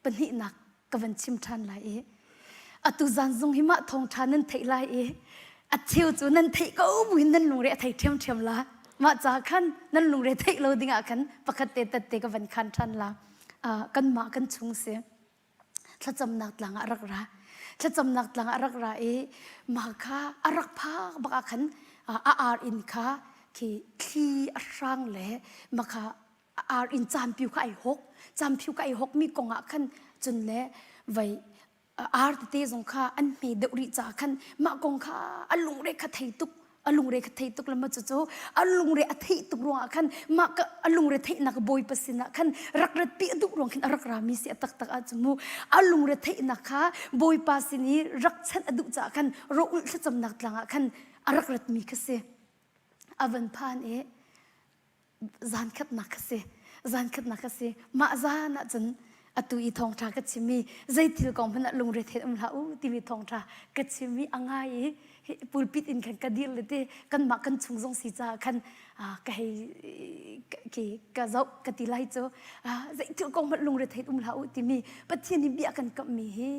pahnihnak ka van chim ṭhan lai i atu zan zong hi mah thawngṭha nan theih lai i a cheu cu nan theih ko buin nan lungre a thei ṭhiamṭhiam la mah ca khan nan lungre theih lo dingah khan pakhat te tat te ka van khan ṭhan la kanmah kan chung si thlacamnak tlang ah rak ra thlacamnak tlang ah rak ra i mah kha a rak phak bak ah khan a ar inn kha khi thli a hrang le mah kha ar inn campiu kha ai hok campiu kha ai hok mi kong ah khan cun le vai ar tete zong kha an hme deuh rih caah khan mah kong kha a lungre kha thei tuk. A lungre kha thei tuk le ma cucu a lungre a theih tuk ruangah khan mah ka a lungre theihnak bawipa sinah khan rak rat pi a duh ruang khin a rak rami si a taktak ah cu mu a lungre theihnak kha bawipa sin i rak chanh a duh caah khan ro ulh thlacamnak tlang ah khan a rak ratmi kha si a van phan i zan khatnak kha si zan khatnak kha si mah zan ah cun atu i thawngṭha ka chim i zei thil kong hmanh ah lungre then um hlah u timi thawngṭha ka chim i a ngai i pulpit in khan ka dir le te kanmah kan chung zong si caah khan ka hei ki ka zoh ka ti lai cu zei thil kong hmanh lungre then um hlah u timi Pathian nih bia kan kamhmi hi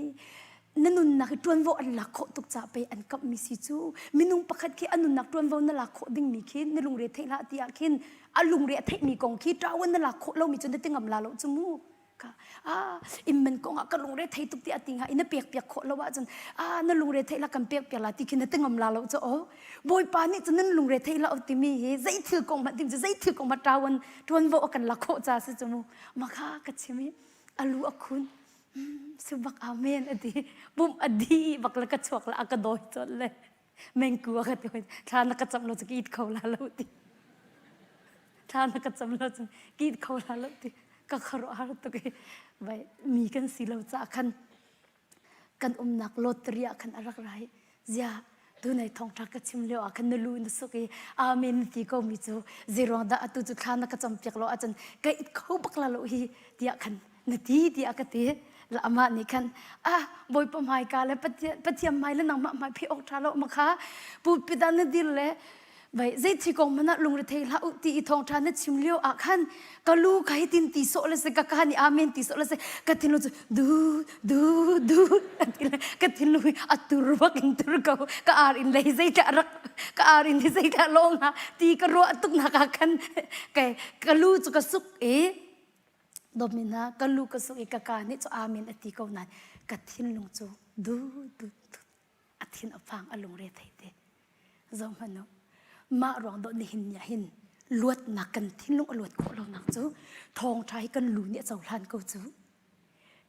na nunnak hi ṭuanvo an lak khawh tuk caah pei an kamhmi si cu minung pakhat khi a nunnak ṭuanvo na lak khawh dingmi khi na lungre theih hlah ti ah khin a lungre a theihmi kong khi ṭawan na lak khawh lomi cu na ti ngam la lo cu mu ka ah imman kong ah ka lungre thei tuk ti a ti nga i na pek piak khawh lo ahcun ah na lungre theih la kan pek piak la ti khi na ti ngam la lo cu o bawipa nih cun nan lungre theih la timi hi zei thil kong hmanh tim cu zei thil kong hmanh ṭawan ṭuanvo a kan lak khawh ca si cu mu makha ka chim i alu a khun Si bak amen a ti. Pumh a di bak le ka chuak le a ka dawi colh le mengku a ka ti hoi. Thla na ka cam lo cu ka it kho la lo ti. Thla na ka cam lo cu ka it kho la lo ti. Ka khuaruah har tuk i vai mi kan si lo caah khan kan umnak lottery ah khan a rak ra i zia tunai thawngṭha ka chim lio ah khan na lu na suk i amen na ti ko mi cu zeiruang dah atu cu thla na ka campiak lo ahcun ka it kho bak la lo hi tiah khan na ti tiah ka ti la amah nih khan ah bawipa hmaika le pathian hmai le nangmah hmai phi awk ṭha lo ma kha pulpit ah na dir le vai zei thi kong hmanh ah lungrethei hlah u ti i thawngṭha na chim lio ah khan ka lu ka hitin ti sawh le si ka ka nih amen ti sawh le si ka thinlung cu du du du ti le ka thinlung hi a tur bak in tur ko ka ar in lei zeidah rak ka ar in hi zeidah lawng ha ti ka ruah tuk nak ah khan kai ka lu cu ka suk i dawtmi hna ka lu ka suk i ka ka nih cu amen a ti ko nain ka thinlung cu du du du a thin a phang a lungre thei te zohhmanh u mah ruang dawh nihin ni ah hin luatnak kan thinlung a luat khawh lonak cu thawngṭha hi kan lu nih a cohlan ko cu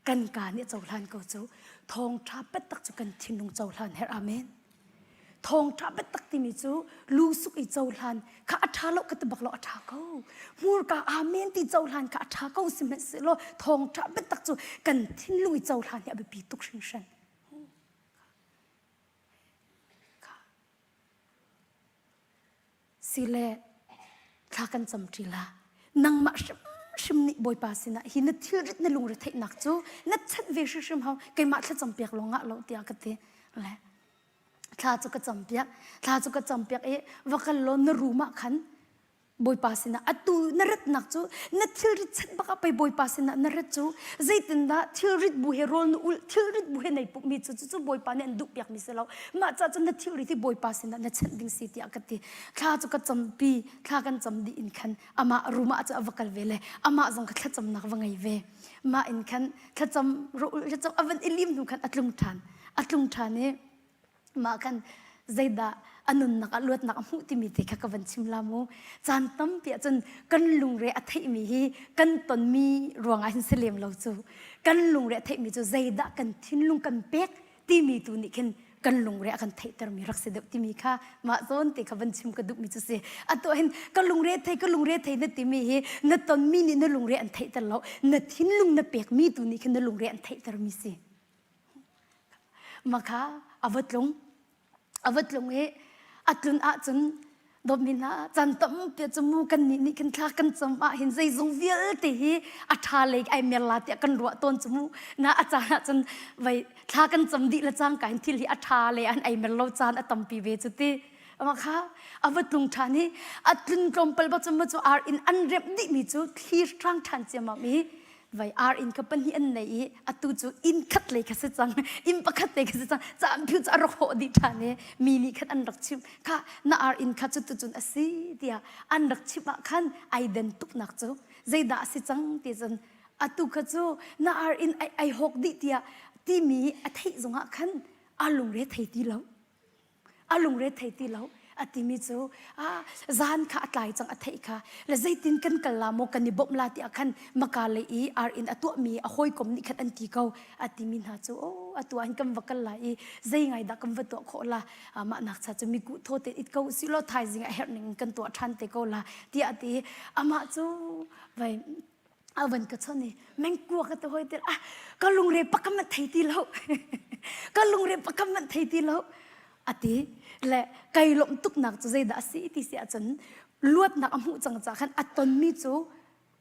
kan ka nih a cohlan ko cu thawngṭha biatak cu kan thinlung cohlan herh amen thawngṭha biatak timi cu lu suk i cohlan kha a ṭha lo ka ti bak lo a ṭha ko hmurka amen ti cohlan kha a ṭha ko sihmanhsehlaw thawngṭha biatak cu kan thinlung i cohlan hi a biapi tuk hringhran Sile thla kan cam ṭi la. Nangmah hrimhrim nih Bawipa sinah hi na thilrit na lungre theihnak cu na chanh ve hrimhrim hau keimah thlacam piak lawng ngah lo tiah ka ti. Le thla cu ka cam piak thla cu ka cam piak i va kal law na room ah khan Bawipa sinah atu na ratnak cu na thilrit chat bak ah pei Bawipa sinah na rat cu zeitindah thilrit bu he rawl na ulh thilrit bu he nei pummi cu cucu Bawipa nih an duhpiakmi si lo mah ca cun na thilrit hi Bawipa sinah na chanh ding si tiah ka ti thla cu ka campi thla kan cam dih in khan amah room ah cu a va kal ve le amah zong kha thlacamnak va ngei ve mah in khan thlacam thlacam a van i lim hnu khan a tlung ṭhan a tlung ṭhan i mah khan zeidah a nunnak ah luatnak a hmuh timi te kha ka van chim la mu caan tampi ahcun kan lungre a theihmi hi kan tonmi ruangah hin si lem lo cu kan lungre a theihmi cu zeidah kan thinlung kan pek timi tu nih khin kan lungre a kan theihtermi rak si deuh timi kha mah zawn te kha van chim ka duhmi cu si atu hin ka lungre thei ka lungre thei na timi hi na tonmi nih na lungre an theihter lo na thinlung na pekmi tu nih khin na lungre an theihtermi si Makha a va tlung. A va tlung i a tlun ahcun dawtmi hna caan tampi cu mu kan nih nih khin thla kan cam ah hin zeizong vialte hi a ṭha lei ai mer la tiah kan ruah tawn cu mu na a caan ahcun vei thla kan cam dih le cangka in thil hi a ṭha lei an ai mer lo caan a tampi ve cu ti ama kha a va tlung ṭhan i a tlun tlawmpal bak cu mu cu ar in an remh dihmi cu thli hrang ṭhan ciammam i vai ar inn kha pahnih an nei i atu cu inn khat lei kha si cang inn pakhat lei kha si cang caan phiu cu a rak hawh dih ṭhan i mi nih khan an rak chimh kha na ar inn kha cu tucun a si tiah an rak chimh ah khan ai den tuknak cu zeidah a si cang ti cun atu kha cu na ar inn ai, ai hawk dih tiah timi a theih zongah khan a lungre thei ti lo a lungre thei ti lo a timi cu ah zan kha a tlai cang a theih kha le zeitin kan kal la maw kan i bawmh la tiah khan maka lei i ar in a tuahmi a hawikom nih khan an ti ko a timi hna cu oh. Atu ah hin kan va kal lai i zei ngai dah kan va tuah khawh la? Mah nak cha cu miku thaw te it ko si law thaizing ah herh ning in kan tuah ṭhan te ko la tiah a ti. Amah cu vai a van ka chon i mengkua ka te hoi te ah ka lungre pakam man thei ti lo ka lungre pakam man thei ti lo a ti le kai lawmh tuknak cu zeidah a si ti si ahcun luatnak a hmuh cang ca khan a tonmi cu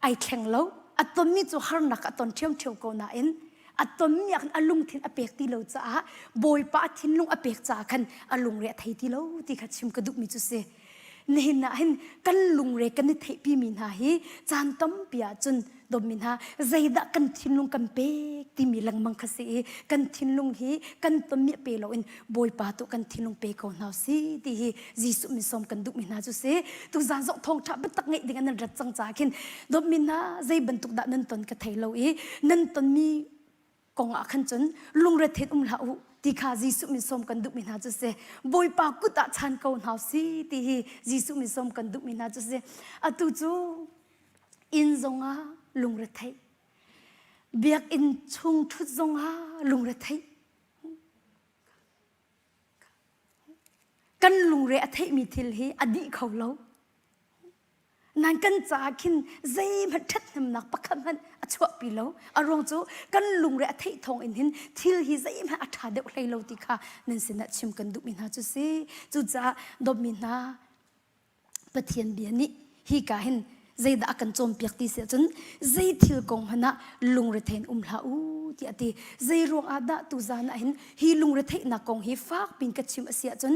ai thleng lo a tonmi cu harnak a ton ṭhiamṭhiam ko nain a tonmi ah khan a lungthin a pek ti lo caah Bawipa a thinlung a pek caah khan a lungre a thei ti lo ti kha chim ka duhmi cu si nihin ah hin kan lungre kan i theihpimi hna hi caan tampi ah cun dawtmi hna zeidah kan thinlung kan pek timi lengmang kha si i kan thinlung hi kan tonmi pe loin Bawipa tu kan thinlung pe ko hna si ti hi Jesuh min sawm kan duhmi hna cu si tuzaan zong thawngṭha biatak ngeih ding an rat cang caah khin dawtmi hna zei bantuk dah nan ton ka thei lo i nan tonmi kong ah khan cun lungrethen um hlah u ti kha Jesuh min sawm kan duhmi hna cu si Bawipa kut ah chan ko hna si ti hi Jesuh min sawm kan duhmi hna cu si atu cu inn zongah lungretheih biakinn chung ṭhut zongah lungretheih Kan lungre a theihmi thil hi a dih kho lo. Nan kan caah khin zeihmanh ṭhathnemnak pakhat hmanh a chuahpi lo. A ruang cu kan lungre a theih thawng in hin thil hi zeihmanh a ṭha deuh hlei lo ti kha nan sinah chim kan duhmi hna cu si. Cucaah dawtmi hna, Pathian bia nih hika hin zeidah a kan cawnpiak ti si ahcun zei thil kong hmanh ah lungrethei in um hlah u tiah a ti. Zei ruang ah dah tuzan ah hin hi lungretheihnak kong hi fak pin ka chim a si ahcun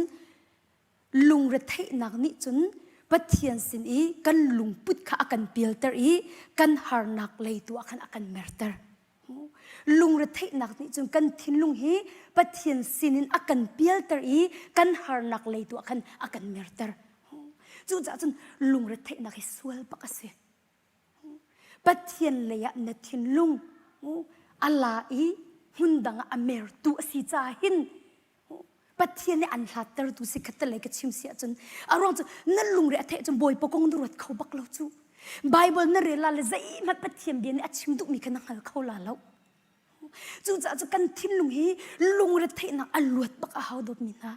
lungretheihnak nih cun Pathian sin i kan lungput kha a kan pialter i kan harnak lei tu ah khan a kan merter. Lungretheihnak nih cun kan thinlung hi Pathian sinin a kan pialter i kan harnak lei tu ah khan a kan merter. Cucaah cun lungretheihnak hi sual bak a si. Pathian lei ah na thinlung a la i hmun dang ah a mertu a si caah hin Pathian nih an hlattertu si khat lei ka chim si ahcun a ruang cu na lungre a theih cun Bawipa kong na ruat kho bak lo cu Bible na rel la le zeihmanh Pathian bia nih a chim duhmi kha na hngal kho la lo cucaah cu kan thinlung hi lungre theihnak a luat bak a hau dawtmi hna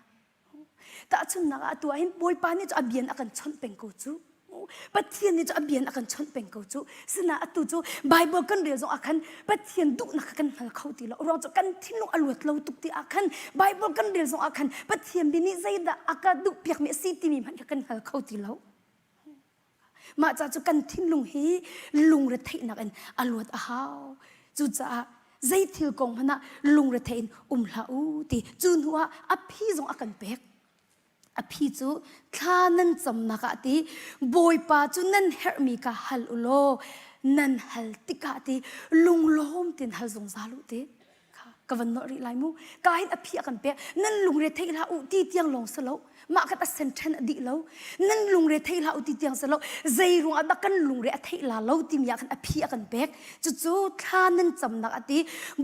Tahchunhnak ah atu ah hin Bawipa nih cu a bian a kan chawnh peng ko cu. Pathian nih cu a bian a kan chawnh peng ko cu. Sina atu cu Bible kan rel zong ah khan Pathian duhnak kha kan hngal kho ti lo. Ruang cu kan thinlung a luat lo tuk ti ah khan Bible kan rel zong ah khan Pathian bia nih zeidah a ka duhpiakmi a si timi hmanh kha kan hngal kho ti lo. Mah ca cu kan thinlung hi lungretheihnak in a luat a hau. Cucaah zei thil kong hmanh ah lungrethei in um hlah u ti cu hnu ah a phi zong a kan pek. A phi cu thla nan camnak ah ti Bawipa cu nan herhmi kha hal u law nan hal tikah ti lunglawm tin hal zungzal u ti. Ka van nolh rih lai mu. Ka hin a phi a kan pek. Nan lungre thei hlah u ti tiang lawng si lo. Mah khat a sen ṭhen a dih lo. Nan lungre thei hlah u ti tiang si lo. Zei ruang ah dah kan lungre a theih la lo timi ah khan a phi a kan pek. Cucu thla nan camnak a ti.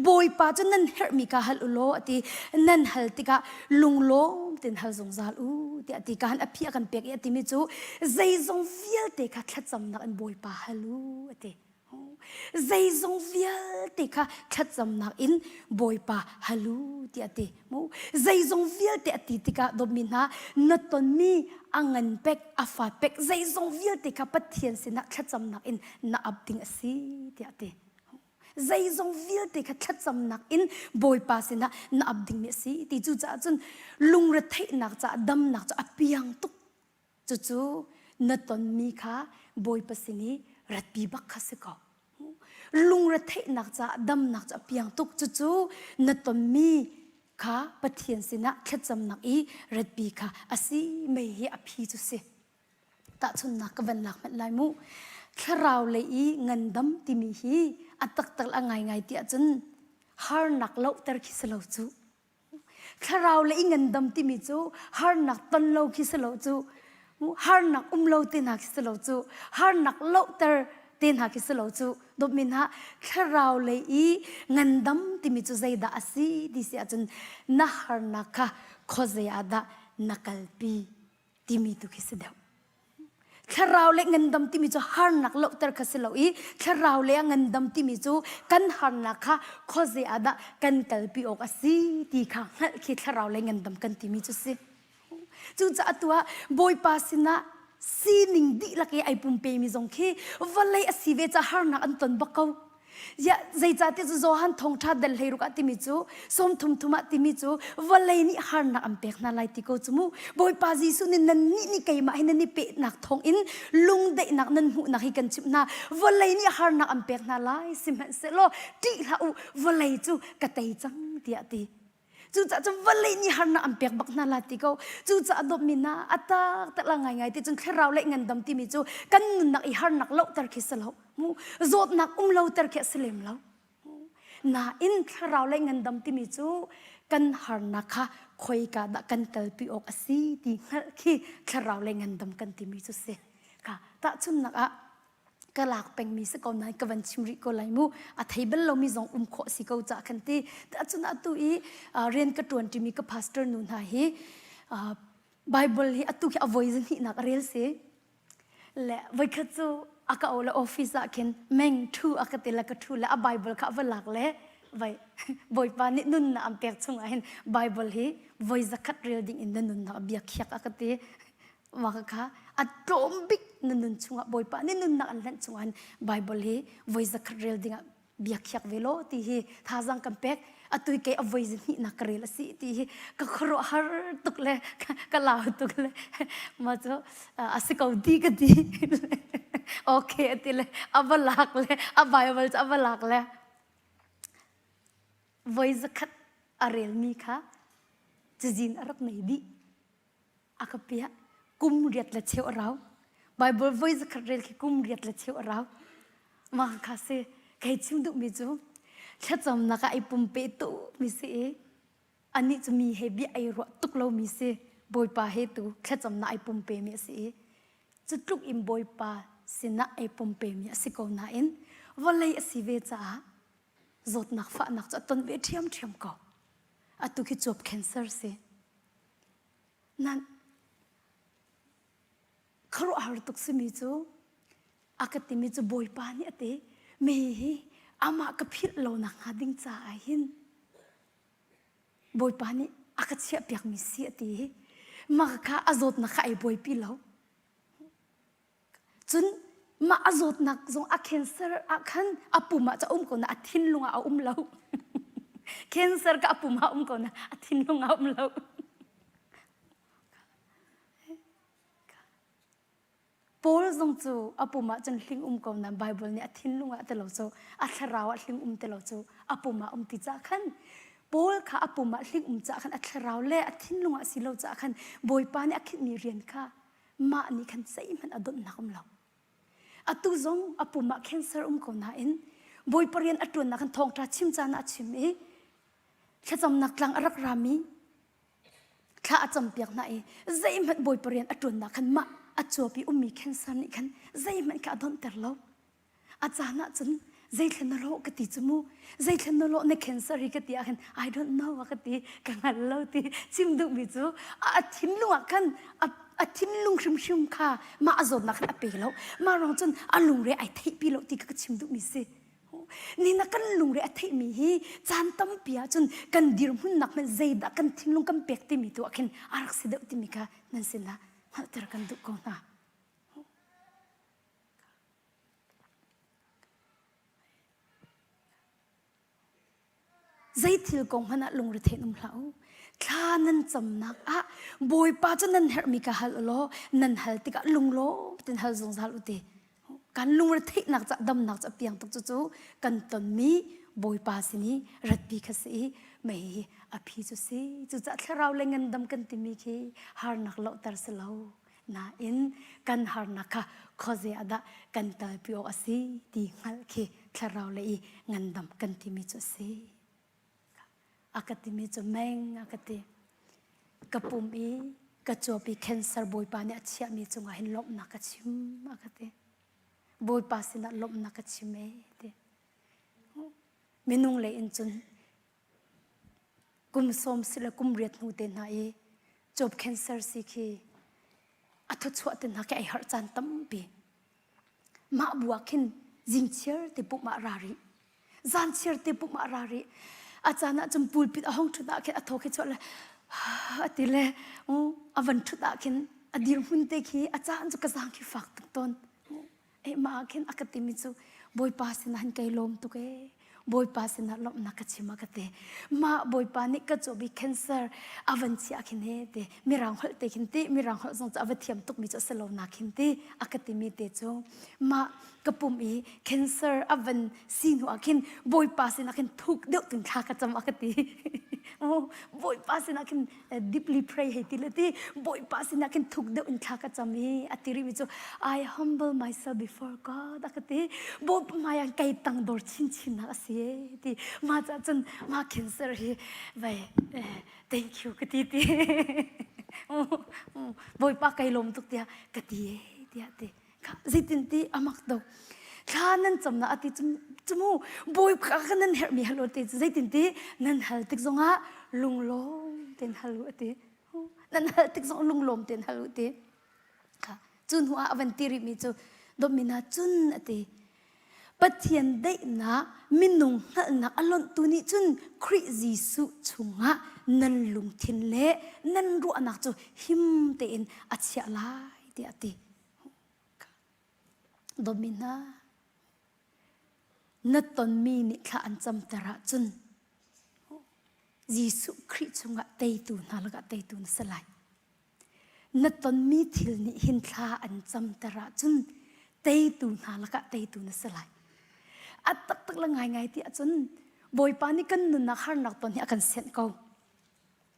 Bawipa cu nan herhmi ka hal u law a ti. Nan hal tikah lunglawm tein hal zungzal u tiah a ti. Ka han a phi a kan pek i a timi cu zeizong vialte kha thlacamnak in Bawipa hal u a ti. Zeizong vialte kha thlacamnak in Bawipa halu tiah a ti. Mu zeizong vialte a ti tikah dawtmi hna na tonmi a ngan pek a fa pek zeizong vialte kha Pathian sinah thlacamnak in na ap ding a si tiah a ti. Zeizong vialte kha thlacamnak in Bawipa sinah na ap dingmi a si ti cucaah cun lungretheihnak caah damnak cu a piang tuk Cucu na tonmi kha Bawipa sin i ratpi bak kha si ko. Lungretheihnak caah damnak cu a piang tuk. Cucu na tonmi kha Pathian sinah thlacamnak i ratpi kha a si mei hi a phi cu si. Tahchunhnak ka van lak hmanh lai mu. Thlarau lei i ngandam timi hi a taktak a ngaingai ti ahcun harnak lohter khi si lo cu. Thlarau le i ngandam timi cu harnak ton lo khi si lo cu harnak um lo te hna khi si lo cu harnak lohter te hna khi si lo cu dawtmi hna thlarau lei i ngandam timi cu zeidah a si ti si ahcun na harnak kha khuazei ah dah na kalpi timi tu khi si deuh. Thlarau le ngandam timi cu harnak lohter kha si lo i thlarau le a ngandam timi cu kan harnak kha khuaze ah dah kan kalpi awk a si ti kha hngalh khi thlarau le ngandam kan timi cu si. Cucaah atu ah Bawipa sinah sining dihlak i ai pumpemi zong khi vawlei a si ve ca harnak an ton bak ko. Ya zeicahtiah cu Johan thawngṭha dal 16 ah timi cu 30 thum ah timi cu vawlei nih harnak an pek hna lai ti ko cu mu. Bawipa Jesuh nih nannih nih keimah hi nan i pehnak thawngin lungdaihnak nan hmuhnak hi kan chimh hna. Vawlei nih harnak an pek hna lai sihmanhsehlaw ṭih hlah u vawlei cu ka tei cang tiah a ti. Cucaah cun vawlei nih harnak an pek bak hna la ti ko. Cucaah dawtmi hna a tak tak la ngaingai ti cun thlarau le ngandam timi cu kan nunnak i harnak lohter khi si lo. Mu zawtnak um loter khi a si lem lo. Nain thlarau le ngandam timi cu kan harnak kha khoika dah kan kalpi awk a si ti hngalh khi thlarau le ngandam kan timi cu si. Ka tahchunnak ah ka lak pengmi si ko nain ka van chim rih ko lai mu a thei bal lomi zong um khawh si ko ca khan ti cun atu i rian ka ṭuan ṭimi ka pastor nu hna hi Bible hi atu khi a voi hnihnak a rel si le voikhat cu a ka o le office ah khin meng ṭhu a ka ti le ka ṭhu le a Bible kha a va lak le vai Bawipa nih nunnak an pek chungah hin Bible hi voi zakhat rel ding in na nunnak bia khiak a ka ti Mah kha a tlawm bik na nun chungah Bawipa nih nunnak an hlenh chungah hin Bible hi voi zakhat rel dingah bia khiak ve law ti hi thazaang kan pek atu kei a voi hnihnak ka rel a si ti hi ka khuaruahhar tuk le ka lau tuk le mah cu a si ko ti ka ti okay a ti le a va lak le a Bible cu a va lak le voi zakhat a relmi kha cazin a rak nei dih a ka piah kum riat le cheu a rau Bible voi zakhat rel khi kum riat le cheu a rau mah kha si kei chim duhmi cu thlacamnak ah ai pumpe tu mi si i anih cu mi he bia ai ruah tuk lomi si Bawipa he tu thlacamnak ai pumpe mi a si i cu tluk in Bawipa sinah ai pumpe mi a si ko nain vawlei a si ve caah zawtnak fahnak cu a ton ve ṭhiamṭhiam ko atu khi cuap cancer si Nan khuaruahhar tuk simi cu a ka timi cu Bawipa nih a ti mi hi amah ka philh lo nak hnga ding caah hin Bawipa nih a ka chiahpiakmi si a ti hi mah kha a zawtnak kha ai buaipi lo Cun mah a zawtnak zong a cancer ah khan a pum ah ca um ko na a thinlung ah a um lo. cancer ka a pum ah um ko na a thinlung ah um lo. Paul zong cu a pum ah cun hling um ko na Bible nih a thinlung ah ti lo cu a thlarau ah hling um ti lo cu a pum ah um ti ca khan Paul kha a pum ah hling um ca khan a thlarau le a thinlung ah si lo ca khan Bawipa nih a khinhmi rian kha mah nih khan zeihmanh a donhnak um lo atu zong a pum ah cancer um ko nain bawipa rian a ṭuannak kan thawngṭha chim caan ah a chim i thlacamnak tlang a rak rami thla a campiak hna i zeihmanh bawipa rian a ṭuannak khan mah a cuap i ummi cancer nih khan zeihmanh kha a donhter lo A caan ah cun zeithlen na lawh ka ti cu mu zeithlen na lawh na cancer hi ka ti ah khan I don't know a ka ti ka hngal lo ti chim duhmi cu a thinlung ah khan a thinlung hrimhrim kha mah a zawtnak khan a pe lo mah ruang cun a lungre ai theihpi lo ti kha ka chim duhmi si ni na kan lungre a theihmi hi caan tampi ah cun kan dirhmunnak hmanh zeidah kan thinlung kan pek timi tu ah khin a rak si deuh timi kha nan sinah hngalhter kan duh ko hna. Zeithil kong hmanh ah lungretheih um hlah u. Thla nan camnak ah Bawipa cu nan herhmi ka hal u law nan hal tikah lunglawm tein hal zungzal u ti. Kan lungretheihnak ca damnak ca piang tuk cucu kan tonmi Bawipa sin i ratpi kha si i mei hi a phi cu si. Cucaah thlarau le ngandam kan timi khi harnak lohter si lo. Nain kan harnak kha khuaze ah dah kan kalpi awk a si ti hngalh khi thlarau le i ngandam kan timi cu a si. A ka timi cu meng a ka ti. Ka pum i ka cuap i cancer Bawipa nih a chiahmi cungah hin lawmhnak ka chim a ka ti. Bawipa sinah lawmhnak ka chim ee ti. Minung lei in cun kum sawm si le kum riat hnu te hna i cuap cancer si khi. A thuchuah te hna khi ai harh caan tampi. Mah bu ah khin zingchiar te pumh ah ra rih. Zanchiar te pumh ah ra rih. A caan ah cun pulpit a hong ṭhut ah khin a thaw khi chuah le a ti le a van ṭhut ah khin a dirhmun te khi a caan cu ka zaang khi fak tuk tawn. Eh mah ah khin a ka timi cu Bawipa sinah hin kai lawm tuk ee. Bawipa sinah lawmhnak ka chim a ka ti. Mah Bawipa nih ka cawbi cancer a van chiah khin he ti mirang holh te khin ti mirang holh zong cu a va thiam tukmi cu a si lo na khin ti a ka timi te cu mah ka pum i cancer a van si hnu ah khin Bawipa sinah khin thuk deuh tun thla ka cam a ka ti. Oh, Bawipa sinah khin deeply pray hei ti le ti Bawipa sinah khin thuk deuh in thla ka cam i a ti rihmi cu I humble myself before God a ka ti Bawipa hmai ah kei tangdor chinchin nak a si e ti mah cah cun mah cancer hi vai thank you ka ti ti Bawipa kai lawm tuk tiah ka ti e tiah ti zeitin ti amak tuk thla nan camnak ati cumu bawipa ka nan herhmi hal ti zeitin ti nan hal tik zongah lunglawm ten hal u ati nan hal tik zong lunglawm ten hal u ti cu hnu ah avan ti rihmi cu domina cun ati Pathian daihnak minung hngalhnak a lonhtu nih cun Khrih Jesuh chungah nan lungthin le nan ruahnak cu him tein a chiah lai tiah a ti. Dawtmi hna, na tonmi nih thla an camter ahcun Jesuh Khrih chungah teitu hna lakah teitu na si lai. Na tonmi thil nih hin thla an camter ahcun teitu hna lakah teitu na si lai. A taktak le ngaingai ti ahcun Bawipa nih kan nunnak harnak ton hi a kan sianh ko.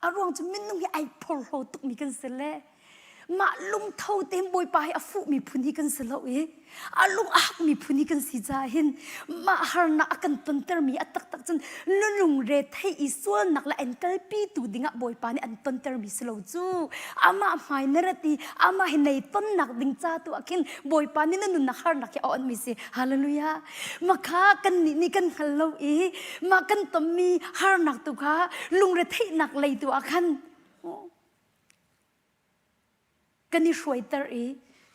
A ruang cu minung hi ai phorhlaw tukmi kan si le mah lungtho tein Bawipa hi a fuhmi phun hi kan si lo i a lung a hakmi phun hi kan si caah hin mah harnak a kan tontermi a taktak cun na lungre thei i sualnak le an kalpitu dingah Bawipa nih an tontermi si lo cu amah hmai na rat i amah hi nei tonnak ding ca tu ah khin Bawipa nih na nunnak harnak hi a onhmi si hallelujah Makha kannih nih kan hngal lo i mah kan tonmi harnak tu kha lungretheihnak lei tu ah khan kan i hruaiter i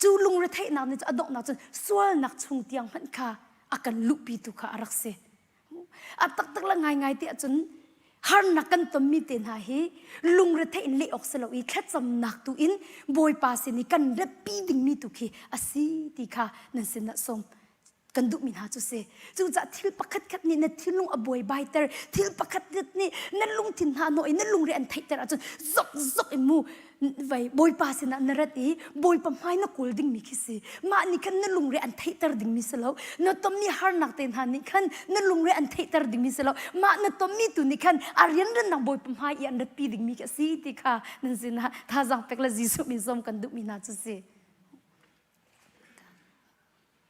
cu lungretheihnak nih cu a donghnak cun sualnak chung tiang hmanh kha a kan luhpi tu kha a rak si. A taktak le ngaingai ti ahcun harnak kan tonmi te hna hi lungretheih in leh awk si lo i thlacamnak tu in Bawipa sin i kan ratpi dingmi tu khi a si ti kha nan sinah sawm kan duhmi hna cu si. Cucaah thil pakhat khat nih na thinlung a buaibaiter, thil pakhat nih na lungthin hna hnawh i na lungre an theihter ahcun zok zok in mu vai Bawipa sinah na rat i Bawipa hmai na kawl dingmi khi si. Mah nih khan na lungre an theihter dingmi si lo. Na tonmi harnak te hna nih khan na lungre an theihter dingmi si lo. Mah na tonmi tu nih khan a rianrannak Bawipa hmai i an ratpi dingmi khi a si ti kha nan sinah thazaang pek le Jesuh min sawm kan duhmi hna cu si.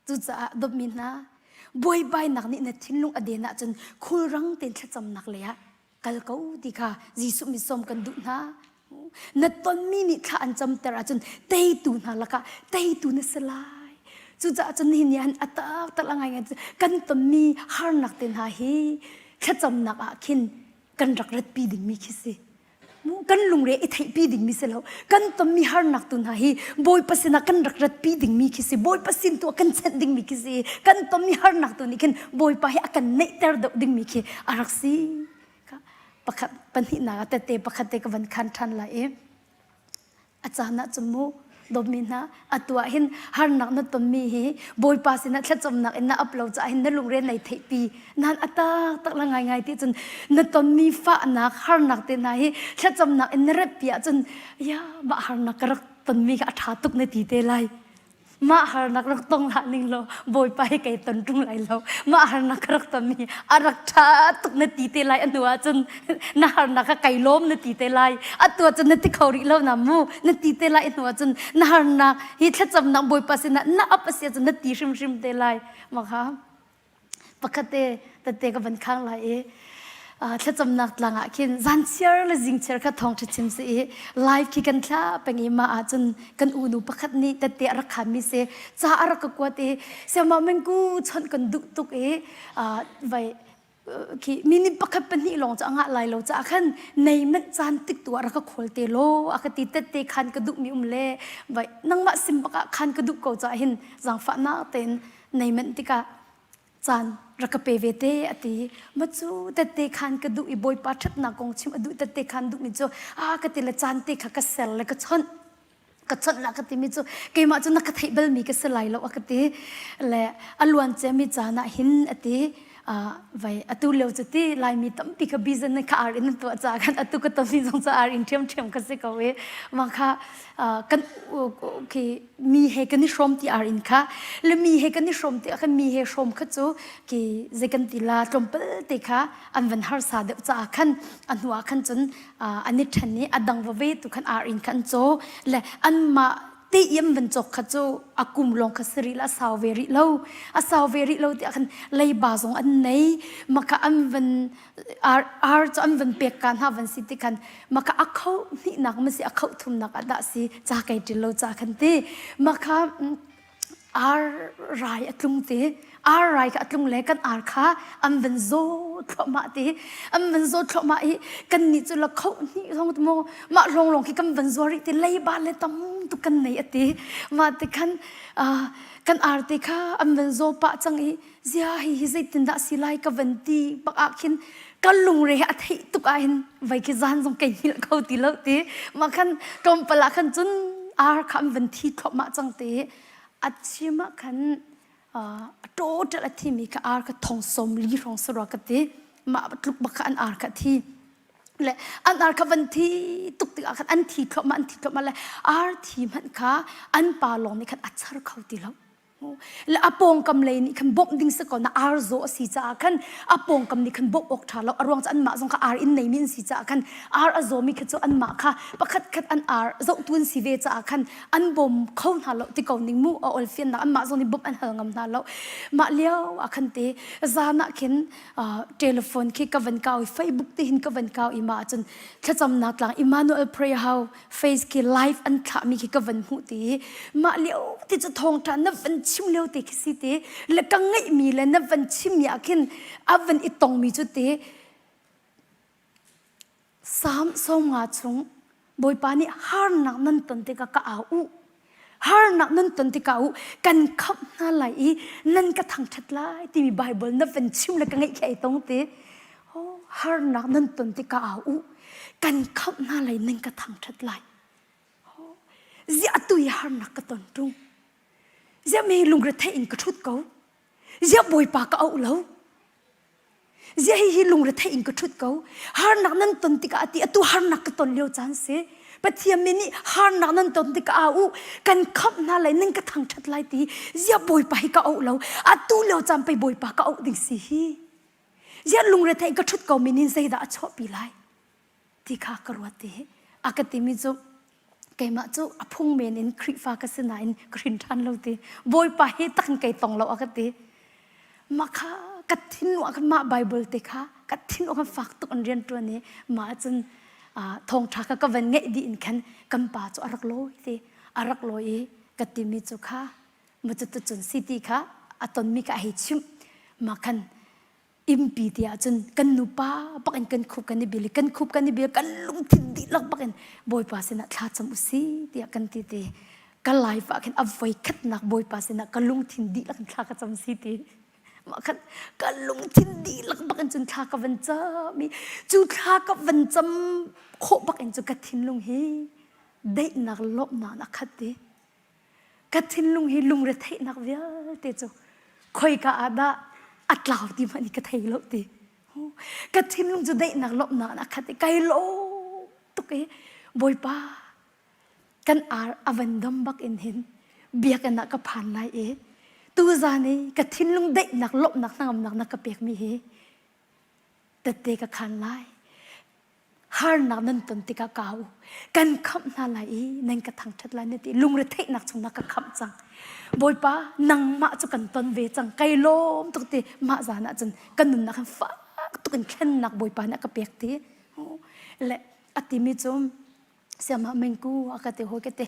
Cucaah dawtmi hna, buaibainak nih na thinlung a den ahcun khulrang tein thlacamnak lei ah kal ko ti kha Jesuh min sawm kan duh hna. Na tonmi nih thla an camter ahcun teitu hna lakah teitu na si lai. Cucaah cun nihin ni ah a taktak a ngaingai kan tonmi harnak te hna hi thlacamnak ah khin kan rak ratpi dingmi khi si. Kan lungre i theihpi dingmi si lo. Kan tonmi harnak tu hna hi Bawipa sinah kan rak ratpi dingmi khi si. Bawipa sin tu ah kan chenh dingmi khi si. Kan tonmi harnak tu nih khin Bawipa hi a kan neihter deuh dingmi khi a rak si. Pakhat pahnihnak ah tette pakhat te ka van khan ṭhan lai i A caan ah cun mu dawtmi hna atu ah hin harnak na tonmi hi Bawipa sinah thlacamnak in na ap lo caah hin na lungre nei theihpi nan a taktak la ngaingai ti cun na tonmi fahnak harnak te hna hi thlacamnak in na ratpi ahcun ya mah harnak ka rak tonmi kha a ṭha tuk na ti te lai Mah harnak rak tong hlah ning law Bawipa hi kei ton ṭung lai lo. Mah harnak ka rak tonmi a rak ṭha tuk na ti te lai a hnu ahcun na harnak kha kai lawm na ti te lai. Atu ahcun na ti kho rih lo na mu na ti te lai a hnu ahcun na harnak hi thlacamnak Bawipa sinah na ap a si ahcun na ti hrimhrim te lai. Mah kha pakhat te tette ka van khang lai i thlacamnak tlang ah khin zanchiar le zingchiar kha thawngṭha chim si i live khi kan thla peng i mah ahcun kan unu pakhat nih tette a rak khanmi si ca a rak ka kuat i siamah mengku chawnh kan duh tuk i vai. Khi minute pakhat pahnih lawng cu a ngah lai lo caah khan nei manh caan tik tu ah rak ka khawl te law a ka ti tette khan ka duhmi um le vai nangmah sim bak ah khan ka duh ko caah hin zaangfahnak tein nei manh tikah caan rak ka pe ve te a ti ma cu tette khan ka duh i bawipa ṭhatnak kong chim a duh tette khan duhmi cu a ka ti le caan te kha ka ser le ka chawnh ka chawnh la ka timi cu keimah cu na ka theih balmi ka si lai lo a ka ti le a luan ciami caan ah hin a ti vai atu lio cu ti laimi tampi kha bizan kha ar in an tuah caah khan atu ka tonmi zong cu ar in ṭhiamṭhiam ka si ko i mah kha kan khi mi he kan i hrawm ti ar in kha le mi he kan i hrawm ti ah khan mi he hrawm kha cu ki zei kan ti la tlawmpal te kha an van harsa deuh caah khan a hnu ah khan cun an i ṭhen i a dang vave tu khan ar in khan caw le anmah te i an van cawk kha cu a kum lawng kha si rih la a sau ve rih lo a sau ve rih lo tiah khan leiba zong an nei maka an van ar ar cu an van pek ka hna van si ti khan maka a kho hnihnak ma si a kho thumnak ah dah si ca kai ṭil lo ca khan ti maka ar rai a tlung te ar rai kha a tlung le kan ar kha an van zaw thluahmah te an van zaw thluahmah i kan nih cu la kho hnih zong maw mah lawng lawng khi kan van zuar rih ti leiba le tam tuk kan nei ati mah te khan kan ar te kha an van zaw pah cang i zia hi hi zeitin dah si lai ka van ti bak ah khin ka lungre a theih tuk ah hin vai khi zan zong kai hngilh kho ti lo ti mah khan tlawmpal ah khan cun ar kha an van thi thluahmah cang te a chim ah khan a total a thimi kha ar kha thong som li hrawng sarua ka ti mah tluk bak kha an ar kha thi le an ar kha van thi tuk tikah khan an thi thluahmah an thi thluahmah le ar thi hmanh kha an pa lawng nih khan a char kho ti lo Le a pawngkam lei nih khan bawmh ding si ko na ar zaw a si caah khan a pawngkam nih khan bawmh awk ṭha lo a ruang cu anmah zong kha ar in neimi an si caah khan ar a zawmi kha cu anmah kha pakhat khat an ar zohtu an si ve caah khan an bawm kho hna lo ti ko ning mu a ol fiannak anmah zong nih bawmh an hal ngam hna lo mah lio ah khan te zan ah khin telephone khi ka van kau i Facebook te hin ka van kau i mah cun thlacamnak tlang Emmanuel Prayer House face khi live an thlahmi khi ka van hmuh ti mah lio ti cu thawngṭha na van chim lio te khi si ti le ka ngeihmi le na van chimmi ah khin a van i tongmi cu ti Salm 150 chung Bawipa nih harnak nan ton tikah ka au u harnak nan ton tikah u kan khamh hna lai i nan ka thangṭhat lai timi Bible na van chim le ka ngeih khi ai tong ti harnak nan ton tikah au u kan khamh hna lai nan ka thangṭhat lai ziah atu i harnak ka ton ṭung ziah me lungretheih in ka ṭhut ko ziah bawipa ka auh lo ziah hihi lungretheih in ka ṭhut ko harnak nan ton tikah ati atu harnak ka ton lio caan si Pathian mi nih harnak nan ton tikah au u kan khamh hna lai nan ka thangṭhat lai ti ziah bawipa hi ka auh lo atu lio caan pei bawipa ka auh ding si hi ziah lungretheih ka ṭhut ko mi nin zeidah a chuahpi lai ti kha ka ruat ti a ka timi cu keimah cu a phung men in Khrihfa ka si nain ka hrin ṭhan lo ti Bawipa he tak in kei tong lo a ka ti mah kha ka thin ah khan mah Bible te kha ka thin ah khan fak tuk an rian ṭuan i mah cun thawngṭha kha ka van ngeih dih in khan kan pa cu a rak lawi ti a rak lawi i ka timi cu kha ma cu cun si ti kha a tonmi kha a hei chimh mah khan impi ti ahcun kan nupa bak in kan khup kan i bil i kan khup kan i bil kan lungthin dihlak bak in Bawipa sinah thla cam usih tiah kan ti ti ka life ah khin a voi khatnak Bawipa sinah ka lungthin dihlak in thla ka cam si ti mah khan ka lungthin dihlak bak in cun thla ka van cam i cu thla ka van cam khawh bak in cu ka thinlung hi daihnak lawmhnak a khat ti Ka thinlung hi lungretheihnak vialte cu khoika ah dah a tlau ti hmanh hi ka thei lo ti. Ka thinlung cu daihnak lawmhnak in a khat i kai lawm tuk i Bawipa kan ar a van dam bak in hin biakinn ah ka phan lai i tuzan i ka thinlung daihnak lawmhnak hnangamnak na ka pekmi hi tette ka khan lai. Harnak nan ton tikah ka u kan khamh hna lai i nan ka thangṭhat lai na ti lungretheihnak chung na ka khamh cang Bawipa nangmah cu kan ton ve cang kai lawm tuk ti mah zan ah cun kan nunnak hin fak tuk in thlennak Bawipa nih a ka pek ti le a timi cu siamah mengku a ka ti hoi ka ti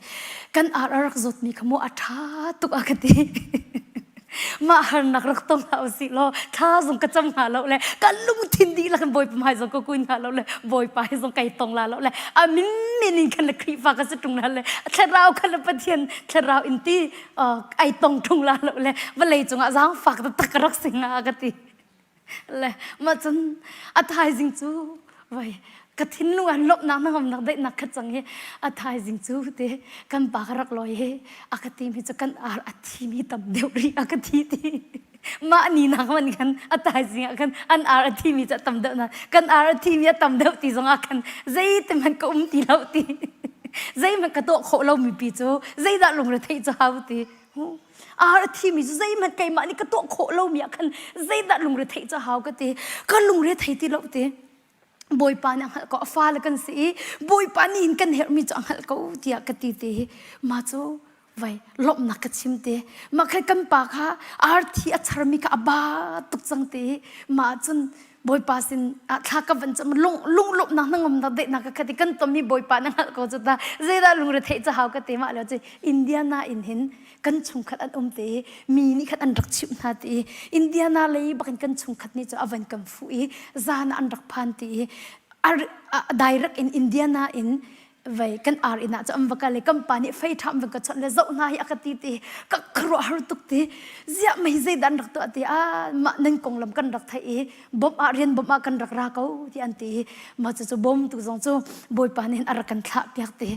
kan ar a rak zawtmi kha mu a ṭha tuk a ka ti. Mah harnak rak tong hlah usih law thla zong ka cam hnga lo le ka lungthin dihlak in Bawipa hmai zong ka kun hnga lo le Bawipa he zong kai tong la lo le a min min in khan le Khrihfa ka si ṭung la le thlarau khan le Pathian thlarau in ti ai tong ṭung la lo le vawlei cungah zaangfak taktak ka rak si hnga ka ti. Le mah cun a thaizing cu vai ka thinlung ah lawmhnak hnangamnak daihnak khat cang hi a thaizing cu te kan pa ka rak lawi hi a ka ti mi cu kan ar a thi mi tam deuh rih a ka thi ti mah ni nak man khan a thaizing ah khan an ar a thi mi cu a tam deuh na kan ar a thi mi a tam deuh ti zong ah khan zeiti hmanh ka um ti lo ti zeihmanh ka tuah khawh lo mi pi cu zeidah lungre theih cu hau ti Ar a thimi cu zeihmanh keimah nih ka tuah khawh lomi ah khan zeidah lungre theih cu hau ka ti. Ka lungre thei ti lo ti. Bawipa nih a hngalh ko a fale kan si i Bawipa nih hin kan herhmi cu a hngalh ko tiah ka ti te hi ma cu vai lawmhnak ka chim te mah khan kan pa kha arthi a charmi kha a ba tuk cang te mah cun Bawipa sin ah thla ka van cam lung lunglawmhnak hnangamnak daihnak ka khat i kan tonmi Bawipa na hngalh ko cu ta zeidah lungre theih ca hau ka te mah lio cu Indiana in hin kan chungkhat an um te i mi nih khan an rak chimh hna ti i Indiana lei bakin kan chungkhat nih cu a van kan fuh i zan ah an rak phan ti i direct in Indiana in vei kan ar inn ah cu an va kal i kan pa nih fei ṭham van ka chawnh le zoh hna hi a ka ti ti ka khuaruah har tuk ti ziah mei zeidah an rak tuah ti ah mah nan konglam kan rak theih i bawmh ah rian bawmh ah kan rak ra ko ti an ti i mah cucu bawm tu zong cu bawipa nih a rak kan thlah piak ti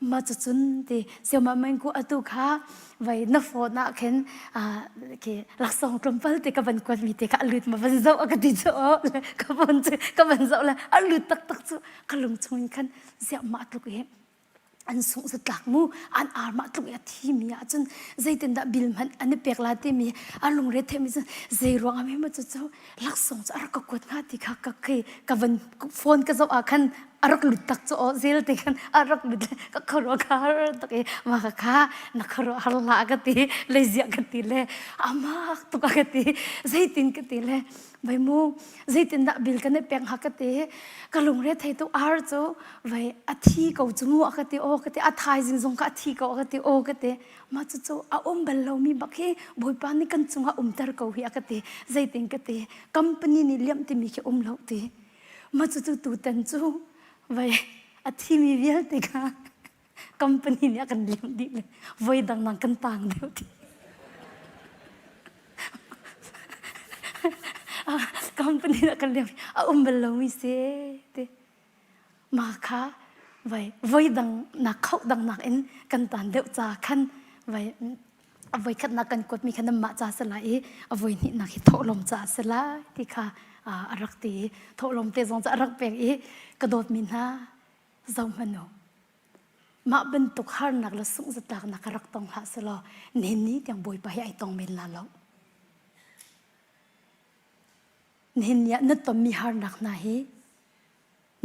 mah cucun ti siama meng ku atu kha vai na phone ah khin khi laksawng tlawmpal te ka van kuat mi te kha a lut ma van zoh a ka ti cu ka phone cu ka van zoh le a lut taktak cu ka lung chung in khan ziah mah tluk hi an sungh zatlak mu an ar mah tluk i a thi mi ahcun zeitindah bil hmanh an i pek la timi a lungre themi cun zei ruang ah ma cu cu laksawng cu a rak ka kuat hnga ti kha ka khi ka van phone ka zoh ah khan a rak lut tak cu aw zel te khan a rak lut le ka khuaruah ka har tak i ma ka kha na khuaruah har hlah ka ti leiziah ka ti le amak tuk a ka ti zeitin ka ti le vai mu zeitindah bil kan i pek hnga ka ti ka lungre thei tu ar cu vai a thi ko cu mu a ka ti aw ka ti a thaizing zong kha a thi ko a ka ti aw ka ti mah cucu a um bal lomi bak hi bawipa nih kan cungah umter ko hi a ka ti zeitin ka ti company nih liamh timi khi um lo ti mah cucu tutan cu vai a thimi vialte kha company nih a kan liamh dih le voi dang nang kan tang deuh ti company nih a kan liamh a um bal lomi si ti ma kha vai voi dang nak khoh dang nak in kan tan deuh ca khan vai a voi khatnak kan kuatmi kha nanmah ca si lai i a voi hnihnak hi thawhlawm ca si lai ti kha a rak ti i thawhlawm te zong cu a rak pek i ka dawtmi hna Zohhmanh u, mah bantuk harnak le sunghzatlaknak ka rak tong hlah selaw nihin ni tiang Bawipa hi ai tong men la lo. Nihin ni ah na tonmi harnak hna hi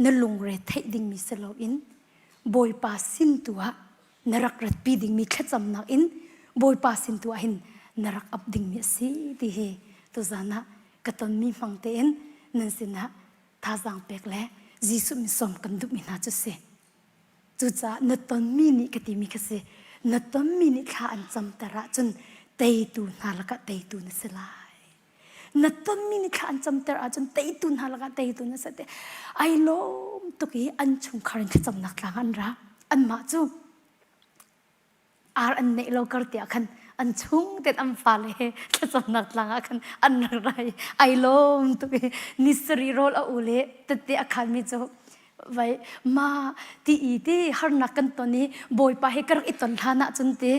na lungre theih dingmi si loin Bawipa sin tu ah na rak ratpi dingmi thlacamnak in Bawipa sin tu ah hin na rak ap dingmi a si ti hi tuzan ah ka tonmi hmang tein nan sinah thazaang pek le Jesuh min sawm kan duhmi hna cu si. Cucaah na tonmi nih ka timi kha si. Na tonmi nih thla an camter ahcun teitu hna lakah teitu na si lai. Na tonmi nih thla an camter ahcun teitu hna lakah teitu na si. Ai lawm tuk i an chungkhar in thlacamnak tlang an ra. Anmah cu ar an neih lo kar tiah khan an chung ten an fale he thlacamnak tlang ah khan an rak ra i ai lawm tuk i ni sarih rawl a u le tette a khanmi cu vai ma ti i ti harnak kan ton i bawipa he ka rak i ton hlan ah cun ti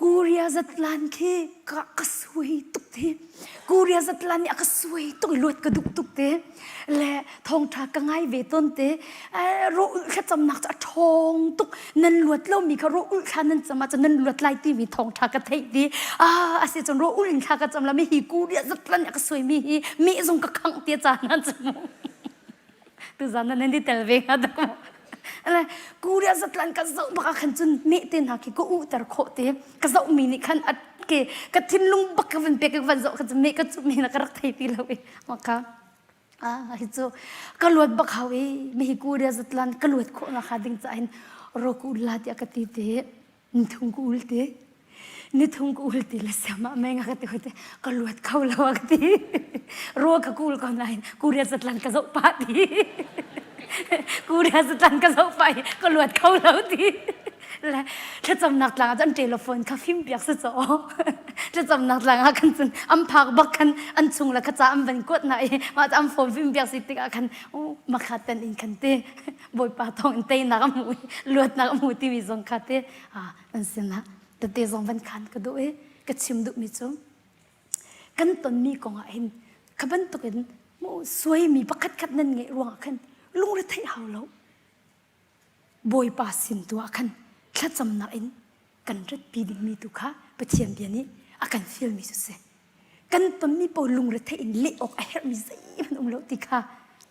Korea zatlan khi ka ka suai tuk ti Korea zatlan nih a ka suai tuk i luat ka duh tuk te le thawngṭha ka ngai ve tawn te rawh thlacamnak cu a ṭhawng tuk nan luat lomi kha rawh ulh thla nan cam ahcun nan luat lai timi thawngṭha ka theih ti ah a si cun rawh ulh in thla ka cam la mi hi Korea zatlan a ka suaimi hi meh zong ka khangh ti caan ah cun mu tuzan nan i tel ve hnga dak mu le Korea zatlan ka zoh bak ah khan cun meh te hna khi ka uhter khawh te ka zohmi nih khan a ke ka thinlung bak ka van pek ka van zoh khan cun meh ka cuhmi na ka rak thei ti lo i maka Ah, hi cu ka luat bak hau i mihi Korea zatlan ka luat khawh nakhnga ding caah hin ro ka ul la tiah ka ti te nthung ka ul te. Nithum ka ul ti le siam ah meng a ka ti hote ka luat kho lo a ka ti. Rua ka kul ko nain Korea zatlang ka zoh pah ti. Korea zatlang ka zoh pah i ka luat kho lo ti. Le thlacamnak tlang ah cun telephone kha fim piak si caw. Thlacamnak tlang ah khan cun an phak bak khan an chung le kha ca an van kuat na i mah an phone fim piak si tikah khan makha tan in khan te Bawipa thawng in teinak a hmu i luatnak a hmu timi zong kha te an sinah tete zong van khan ka duh i ka chim duhmi cu kan tonmi kong ah hin kha bantukin suaimi pakhat khat nan ngeih ruangah khan lungre theih hau lo Bawipa sin tu ah khan thlacamnak in kan ratpi dingmi tu kha Pathian bia nih a kan fialmi cu si kan tonmi paoh lungre theih in leh awk a herhmi zeihmanh um lo ti kha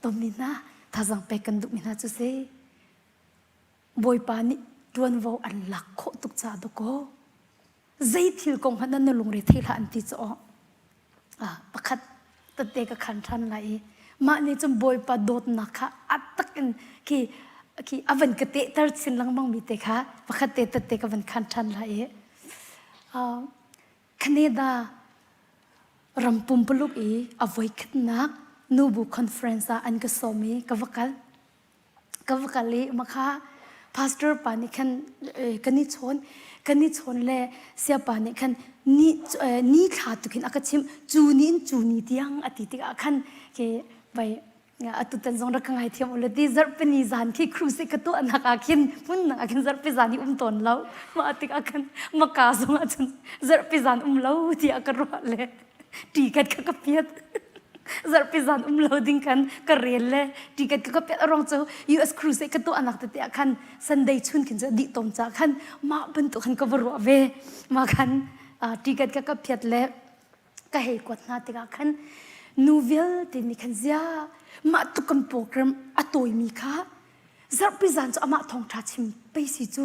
tonmi hna thazang pek kan duhmi hna cu si Bawipa nih ṭuanvo an lak khawh tuk caah dawkaw zei thil kong hmanh na lungre thei hlah an ti cu aw ah pakhat tete ka khan ṭhan lai i mah nih cun Bawipa dawtnak kha a tak in khi khi a van ka tehter chin lengmang mi te kha pakhat te tete ka van khan ṭhan lai i Canada ram pumpuluk i a voikhatnak nubu conference ah an ka sawm i ka va kal ka va kal i makha pastor pa nih khan kan i chawn kan i chawn le siapa nih khan ni ni thla tu khin a ka chimh cu ni in cu ni tiang a ti tikah khan ke vai atutan zong rak ka ngai thiam ule ti zarhpini zan khi crusade ka tuah nak ah khin hmun nang ah khin zarhpi zan hi um tawn lo mah tikah khan maka zong ah cun zarhpi zan um lo tiah ka ruah le ticket kha ka piat zarhpi zan um lo ding khan ka rel le ticket ka ka piat arong cu US crusade ka tuah nak tete ah khan Sunday chun khin cu dih tom cha khan mah bantuk khan ka va ruah ve ma khan ticket ka ka phiat le ka hei kuat hna tikah khan nu vialte nih khan zia mah tuk kan program a tawimi kha zarhpi zan cu amah thawngṭha chim pei si cu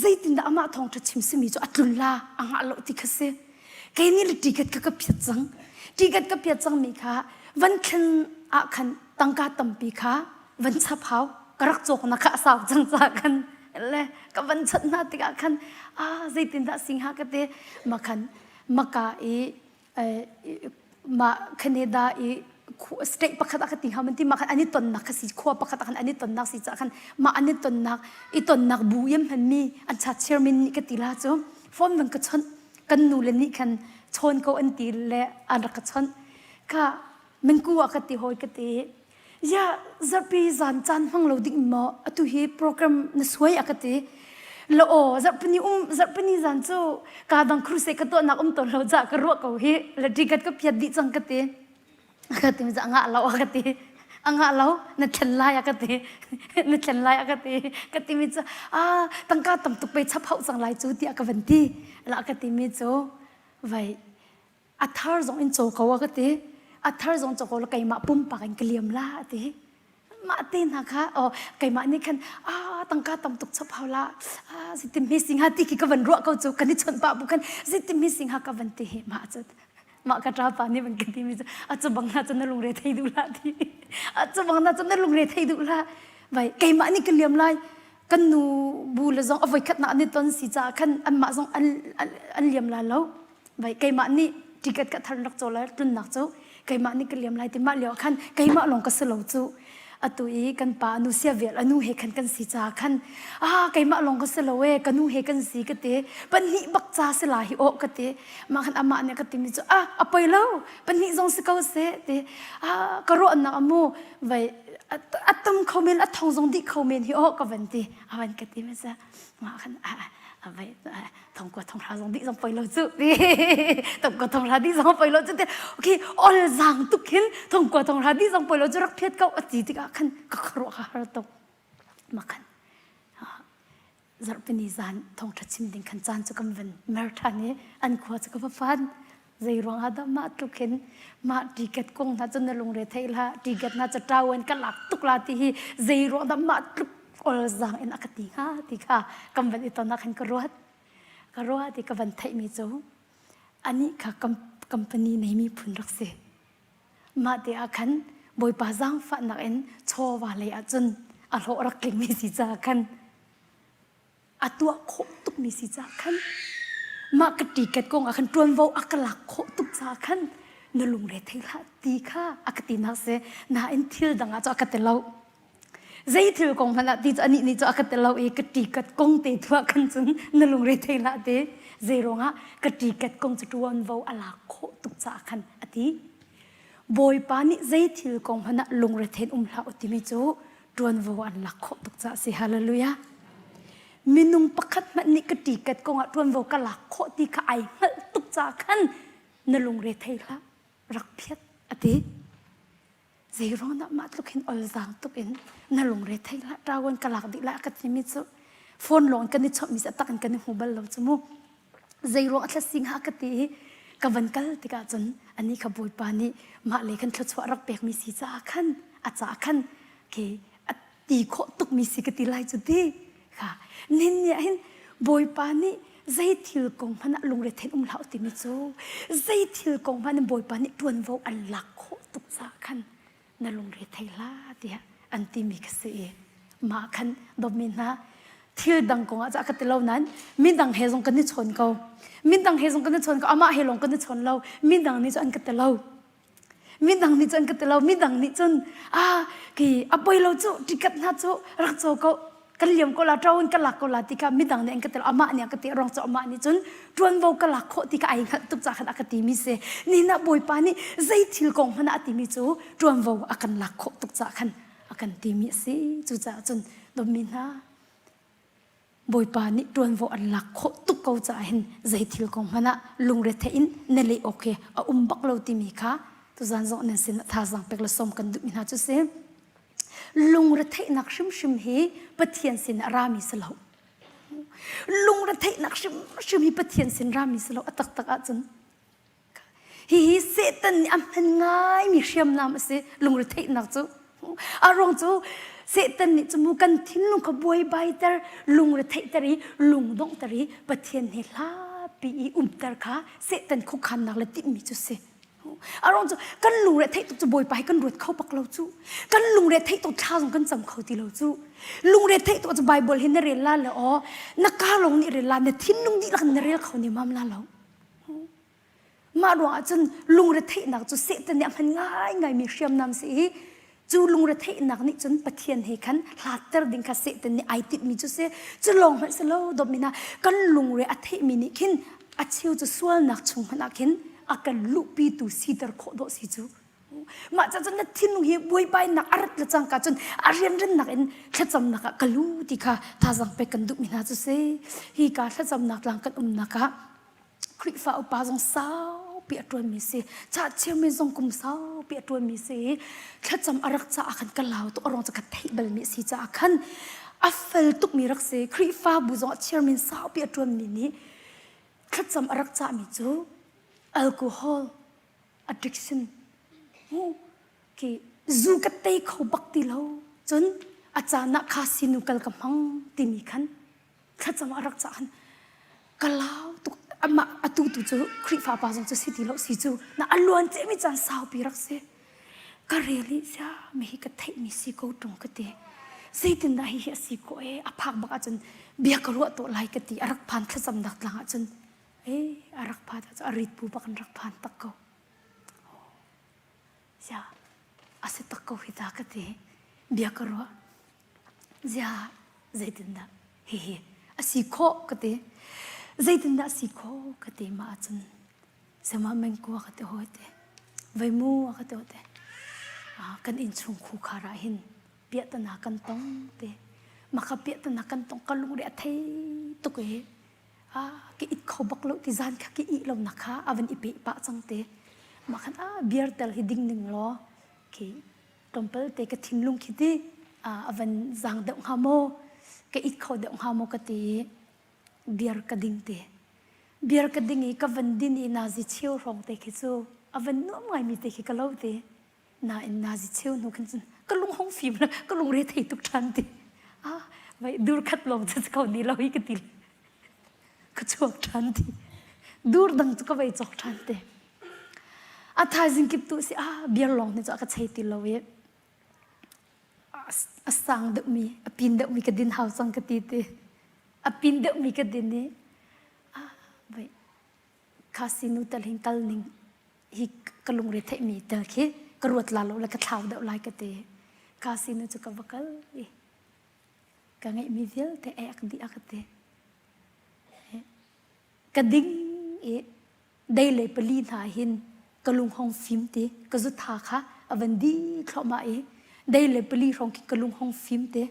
zeitindah amah thawngṭha chim simi cu a tlun la a ngah lo ti kha si kei nih le ticket kha ka phiat cang ticket ka phiat cangmi kha van thlen ah khan tangka tampi kha van chap hau ka rak cawknak kha a sau cang ca khan le ka van chanh hna tikah khan ah zeitindah singha ka te ma khan maka i mah Canada i state pakhat ah ka ti hnga man ti mah khan an i tonnak kha si khua pakhat ah khan an i tonnak si caah khan mah an i tonnak i tonnak bu iam hmanmi an cha chairman nih ka ti la cu phone van ka chawnh kan nu le nih khan chawn ko an ti le an rak ka chawnh ka mingku ah ka ti hawi ka ti Ya zarhpi zan caan hmang lo ding maw atu hi program na suai a ka ti. La aw zarhpini um zarhpini zan cu ka dang crusade ka tuahnak um tawn lo ca ka ruah ko hi la ticket ka phiat dih cang ka ti. Ka ti mi ngah lo a ka ti. A ngah lo na thlen lai a ka ti. Na thlen lai a ka ti. Ka ti mi cu ah tangka tam tuk pe chap hauh cang lai cu tiah ka van ti. La ka ti mi cu vai a thar zong in caw ko a ka ti a thar zong caw ko la keimah pumpak in ka liam la a ti mah te hna kha oh keimah nih khan ah tangka tam tuk chap hau la ah zitim hi singha ti khi ka van ruah ko cu kan i chawnh pah bu khan zitim hi singha ka van ti hi mah cu mah ka ṭa pa nih van ka ti mi cu a cu bang na cu na lungre thei duh la ti a cu bang na cu na lungre thei duh la vai keimah nih ka liam lai kan nu bu le zong a voikhat nak an i ton si caah khan anmah zong an an liam la lo vai keimah nih ticket ka thar rak caw lai tlunnak cu keimah nih ka liam lai ti mah lio khan keimah lawng ka si lo cu atu i kan pa anu sia vel anu he khan kan si ca khan ah keimah lawng ka si lo e ka nu he kan si ka te pahnih bak ca si la hi o ka te mah khan amah nih ka ti mi cu ah a poi lo pahnih zong si ko se te ah ka ruahnak amu vai a tam kho men a thong zong dih kho men hi o ka van ti avan ka ti mi sa mah khan a vai thongkua thonghra zong dih zong poi lo cu ti thongkua thonghra dih zong poi lo cu ti okay ol zang tuk hin thongkua thonghra dih zong poi lo cu rak phiat ko a ti tikah khan ka khuaruah ka har tuk makhan zarhpini zan thongtha chim ding khan caan cu kan van mer than i an khua cu ka va phan zei ruang ah dah mah tluk hin mah ticket kong hna cu na lungre thei la ticket na ca ṭawen ka lak tuk la ti hi zei ruang dah mah tluk ol zang in a ka ti hnga ti kha kan van i ton ah khan ka ruat ka ruat i ka van theihmi cu anih kha company neimi phun rak si mah te ah khan bawipa zaangfahnak in chawva lei ah cun a hlawh rak tlingmi si caah khan a tuah khawh tukmi si caah khan. Mah ka ticket kong ah khan ṭuanvo a ka lak khawh tuk caah khan na lungre thei hlah ti kha a ka tinak si. Nain thil dang ah cu a ka ti lo. Zei thil kong hmanh ah ti cu anih nih cu a ka ti lo i ka ticket kong te tu ah khan cun na lungre thei hlah ti. Zei ruangah ka ticket kong cu ṭuanvo a lak khawh tuk caah khan a ti. Bawipa nih zei thil kong hmanh ah lungrethein um hlah u timi cu ṭuanvo an lak khawh tuk caah si. Hallelujah. Minung pakhat hmanh nih ka ṭikat kong ah ṭuanvo ka lak khawh ti kha ai hngalh tuk caah khan na lungre thei hlah rak phiat a ti. Zei ruang dah mah tluk hin olzaang tuk in na lungre thei hlah ṭawan ka lak dih lah ka timi cu phone lawng kan i chawhmi cu a tak in kan i hmu bal lo cu mu. Zei ruang a thlasing ha ka ti i ka van kal tikah cun ani kha Bawipa nih mah le khan thluachuah rak pekmi si caah khan a caah khan ke a ti khawh tukmi si ka ti lai cu ti kha nin nih hin Bawipa nih zei thil kong hmanh ah lungrethein um hlah timi cu zei thil kong hmanh in Bawipa nih ṭuanvo an lak khawh tuk caah khan na lungre thei hlah tiah an timi ka si i mah khan dawtmi hna thil dang kong ah ka ti lo nain midang he zong kan i chawn ko midang he zong kan i chawn ko amah he lawng kan i chawn lo midang nih cun an ka ti lo midang nih cun an ka ti lo midang nih cun ah ki a poi lo cu ticket hna cu rak caw ko kan liam ko la ṭaun ka lak ko la ti kha midang nih an ka ti amah nih a ka ti rong cu amah nih cun ṭuanvo ka lak khawh ti kha ai hngalh tuk ca khan a ka timi si ni na bawipa nih zei thil kong hmanh ah a timi cu ṭuanvo a kan lak khawh tuk ca khan a kan timi a si cucaah cun dawtmi hna Bawipa nih ṭuanvo an lak khawh tuk ko caah hin zei thil kong hmanh ah lungre in na leh awk hi a um bak lo timi kha tuzan zong nan sin ah thazaang pek le sawm kan duhmi hna cu si. Lungretheihnak hrimhrim hi Pathian sin ah rami si lo. Lungretheihnak hrimhrim hi Pathian sin rami si lo a taktak ahcun. Hihi Satan nih a hman ngaimi hriamnam a si lungretheihnak cu. A ruang cu Satan nih cu mu kan thinlung kha buaibaiter, lungretheihter i lungdonghter i Pathian he hlapi i umter kha Satan khuakhannak le timhmi cu si. A ruang cu kan lungre theih tuk cu Bawipa hi kan ruat kho bak lo cu. Kan lungre theih tuk thla zong kan cam kho ti lo cu. Lungre theih tuk cu Bible hi na rel la le aw na ka lawng nih rel la na thinlung dihlak in na rel kho ne mam la lo. Mah ruang ah cun lungre theihnak cu Satan nih a hman ngaingai mi hriamnam si i cu lungre theihnak nih cun Pathian he khan hlatter ding kha Satan nih ai timhmi cu si. Cu lawng hmanh si lo dawtmi hna kan lungre a theihmi nih khin a cheu cu sualnak chung hmanh ah khin a kan luhpitu siter khawh dawh si cu mah ca cun na thinlung hi buaibainak a rat le cangka cun a rianrennak in thlacamnak ah ka lu ti kha thazaang pek kan duhmi hna cu si hi ka thlacamnak tlang kan umnak ah Khrihfa upa zong saupi a ṭuanmi si ca chairman zong kum saupi a ṭuanmi si thlacam a rak caah khan ka lau tuk a ruang cu ka theih balmi a si caah khan a fel tukmi rak si Khrihfabu zong ah chairman saupi a ṭuanmi nih thlacam a rak cahmi cu alcohol addiction ki zu ka tei kho bak ti lo cun a caan ah kha sinu kal ka hmang timi khan thlacam a rak cah khan ka lau tuk amah atu tu cu Khrihfa pa zong cu si ti lo si cu na a luan cemi caan saupi rak si ka rel i sia mi hi ka theihmi si ko ṭung ka ti zeitindah hihi a si ko e a phak bak ahcun bia ka ruah tawh lai ka ti a rak phan thlacamnak tlang ahcun e a rak phan ahcun a rit bu bak in rak phan tak ko sia a si tak ko hi ta ka ti bia ka ruah zia zeitindah hihi a si khawh ka ti zeitindah a si khawh ka ti mah ahcun Sema mengku a ka ti hawi te. Veimu a ka ti hawi te. Kan innchung khukhar ah hin piahtana kan tong te. Maka piahtana kan tong ka lungre a thei tuk i ka it kho bak lo ti zan kha ka ih lo nak kha a van i pe pah cang te. Mah khan a beer tel hi ding ning law khi tlawmpal te ka thinlung khi ti a van zang deuh hnga maw ka it kho deuh hnga maw ka ti i beer ka ding te. Beer ka ding i ka van din i nazi cheu hrawng te khi cu a van nuam ngaimi te khi ka lo te. Nain nazi cheu hnu khin cun ka lung hong fim le ka lungre thei tuk ṭhan ti. Ah, vai dur khat lawng cu ko ni lo hi ka ti. Ka chuak ṭhan ti. Dur dang cu ka vai cawk ṭhan te. A thaizing kip tu si ah beer lawng ni cu a ka chei ti lo i a sang deuhmi a pin deuhmi ka din hau cang ka ti ti. A pin deuhmi ka din i ah vai. Casino tel hin kal ning hi ka lungre theihmi tel khi ka ruat la lo le ka thlau deuh lai ka ti. Casino cu ka va kal i ka ngeihmi vialte ek dih a ka ti. Ka ding i dei le pali hna hin ka lung hong fim ti ka zutha kha a van di thluahmah i dei le pali hrawng khi ka lung hong fim ti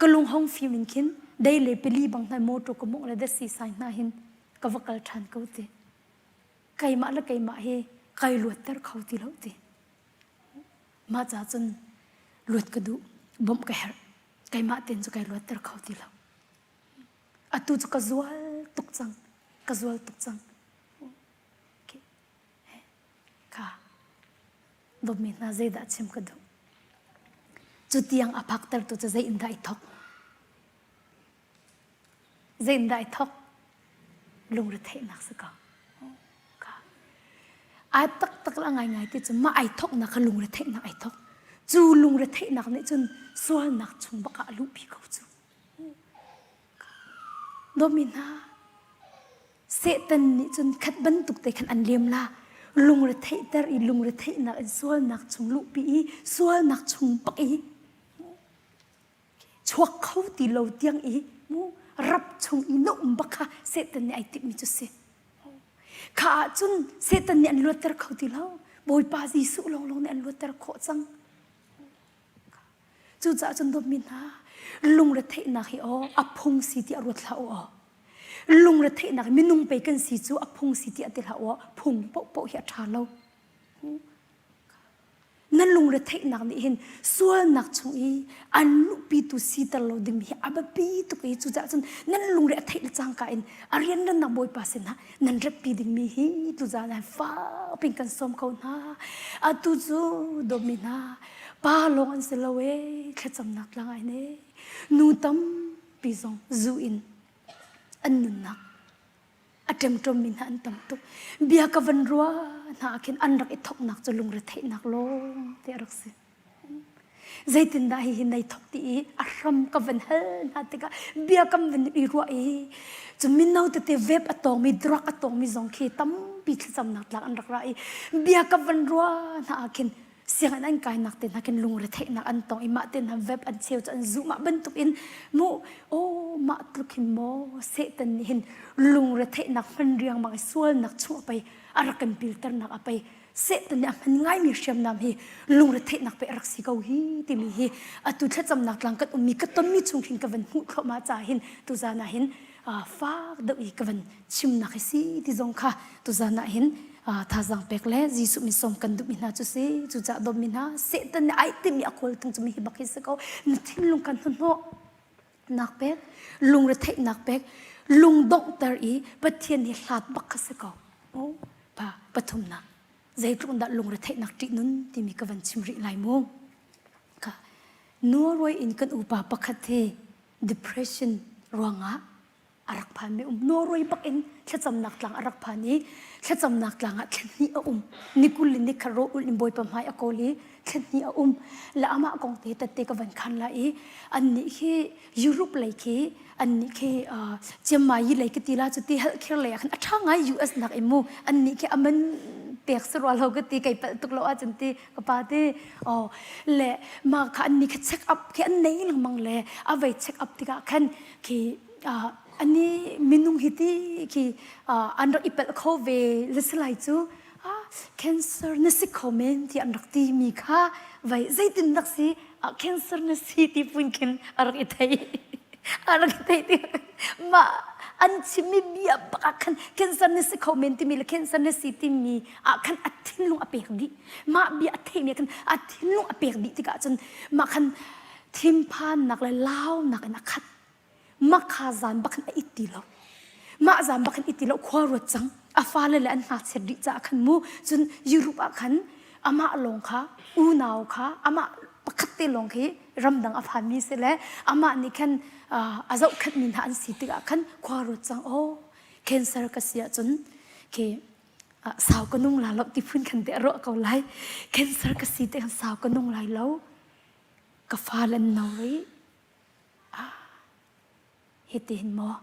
ka lung hong fim in khin dei le pali bang hna motor ka mongh le dasi sai hna hin ka va kal ṭhan ko ti keimah le keimah hi kai luatter kho ti lo ti mah ca cun luat ka duh bawmh ka herh keimah ten cu kai luatter kho ti lo Atu cu ka zual tuk cang. Ka zual tuk cang. Kha dawtmi hna zeidah chim ka duh? Cu tiang a phaktertu cu zei in dah i thawk? Zei in dah i thawk? Lungretheihnak si ko. Ai taktak la ngaingai ti cu mah ai thawknak kha lungretheihnak ai thawk. Cu lungretheihnak nih cun sualnak chung bak ah a luhpi ko cu. Dawmi hna, Satan nih cun khat bantuk te khan an lem la. Lungretheihter i lungretheihnak in sualnak chung luhpi i sualnak chung bak i chuak kho ti lo tiang i mu rap chung i na um bak kha Satan nih ai timhmi cu si. Kha ah cun Satan nih an luatter kho ti lo. Bawipa Jesuh lawnglawng nih an luatter khawh cang. Cucaah cun dawtmi hna, lungretheihnak hi aw a phung si tiah ruat hlah u aw. Lungretheihnak minung pei kan si cu a phung si tiah ti hlah u aw. Phung paohpaoh hi a ṭha lo. Na lungretheihnak nih hin sualnak chung i an luhpitu siter lo ding hi a biapi tuk i cucaah cun nan lungre a theih le cangka in a rianrannak Bawipa sinah nan ratpi dingmi hi tuzaan ah fakpin kan sawm ko hna. Atu cu dawtmi hna pa lawng an si lo ee thlacamnak tlang ai ne nu tampi zong zu in an nunnak a ṭemṭommi hna an tam tuk. Bia ka van ruah hna ah khin an rak i thoknak cu lungretheihnak lawng te a rak si. Zeitindah hihi nei thok ti i a hram ka van hal hna tikah bia kam van i ruah i cu mino tete vape a tawngmi drug a tawngmi zong khi tampi thlacamnak tlak an rak ra i bia ka van ruah hna ah khin sianginn an kainak te hna khin lungretheihnak an tong i mah te hna vape an cheu cu an zuh mah bantuk in mu oh mah tluk hin maw Satan nih hin lungretheihnak hman riangmang i sualnak chung a pei a rak kan pilternak a pei Satan nih a hman ngaimi hriamnam hi lungretheihnak pe a rak si ko hi timi hi atu thlacamnak tlang kan ummi ka tonmi chung hin ka van hmuh thluahmah ca hin tuzan ah hin fak deuh i ka van chimnak hi si ti zong kha tuzan ah hin thazaang pek le Jesuh min sawm kan duhmi hna cu si cucaah dawtmi hna Satan nih ai timi a kawl tung cu mi hi bak hi si ko na thinlung kan hnahnawh nak pek lungretheihnak pek lungdonghter i Pathian hi hlat bak kha si ko pa pathumnak zeitluk dah lungretheihnak ṭihnun timi ka van chim rih lai mu ka Norway in kan upa pakhat hi depression ruangah a rak phan mi um Norway bak in thlacamnak tlang a rak phan i thlacamnak tlang ah thlenhnih a um nikul in nikhat ro ul in bawipa hmai a kawl i thlenhnih a um le amah kong te tette ka van khan la i annih khi Europe lei khi annih khi Chiang lei ka ti la cu ti healthcare lei ah khan a ṭha ngai US nak in mu annih khi aman pek si rua lo ka ti kei palh tuk lo ahcun ti ka pa ti oh le ma kha annih khi check up khi an nei lengmang le a vei check up tikah khan khi ani minung hi ti khi an rak i pelh kho ve le si lai cu cancer na si kho men ti an rak ti mi kha vai zeitin rak si cancer na si ti pun khin a rak i thei a rak i thei ti mah an chimmi bia bak ah khan cancer na si kho men timi le cancer na si timi ah khan a thinlung a pek dih mah bia a theimi khan a thinlung a pek dih tikah cun mah khan thinphannak le launak in a khat makha zan bak khan a it ti lo mah zan bak khan it ti lo khua ruat cang a fale le an ngakchiat rih caah khan mu cun Europe ah khan amah lawng kha unau kha amah pakhat te lawng khi ramdang a phanmi si le amah nih khan a zohkhenhmi hna an si tikah khan khua ruat cang oh cancer ka si ahcun khi sau ka nung la lo ti phun khan te a ruah ko lai cancer ka si te khan sau ka nung lai lo ka fale an no rih Ah, hitihin maw?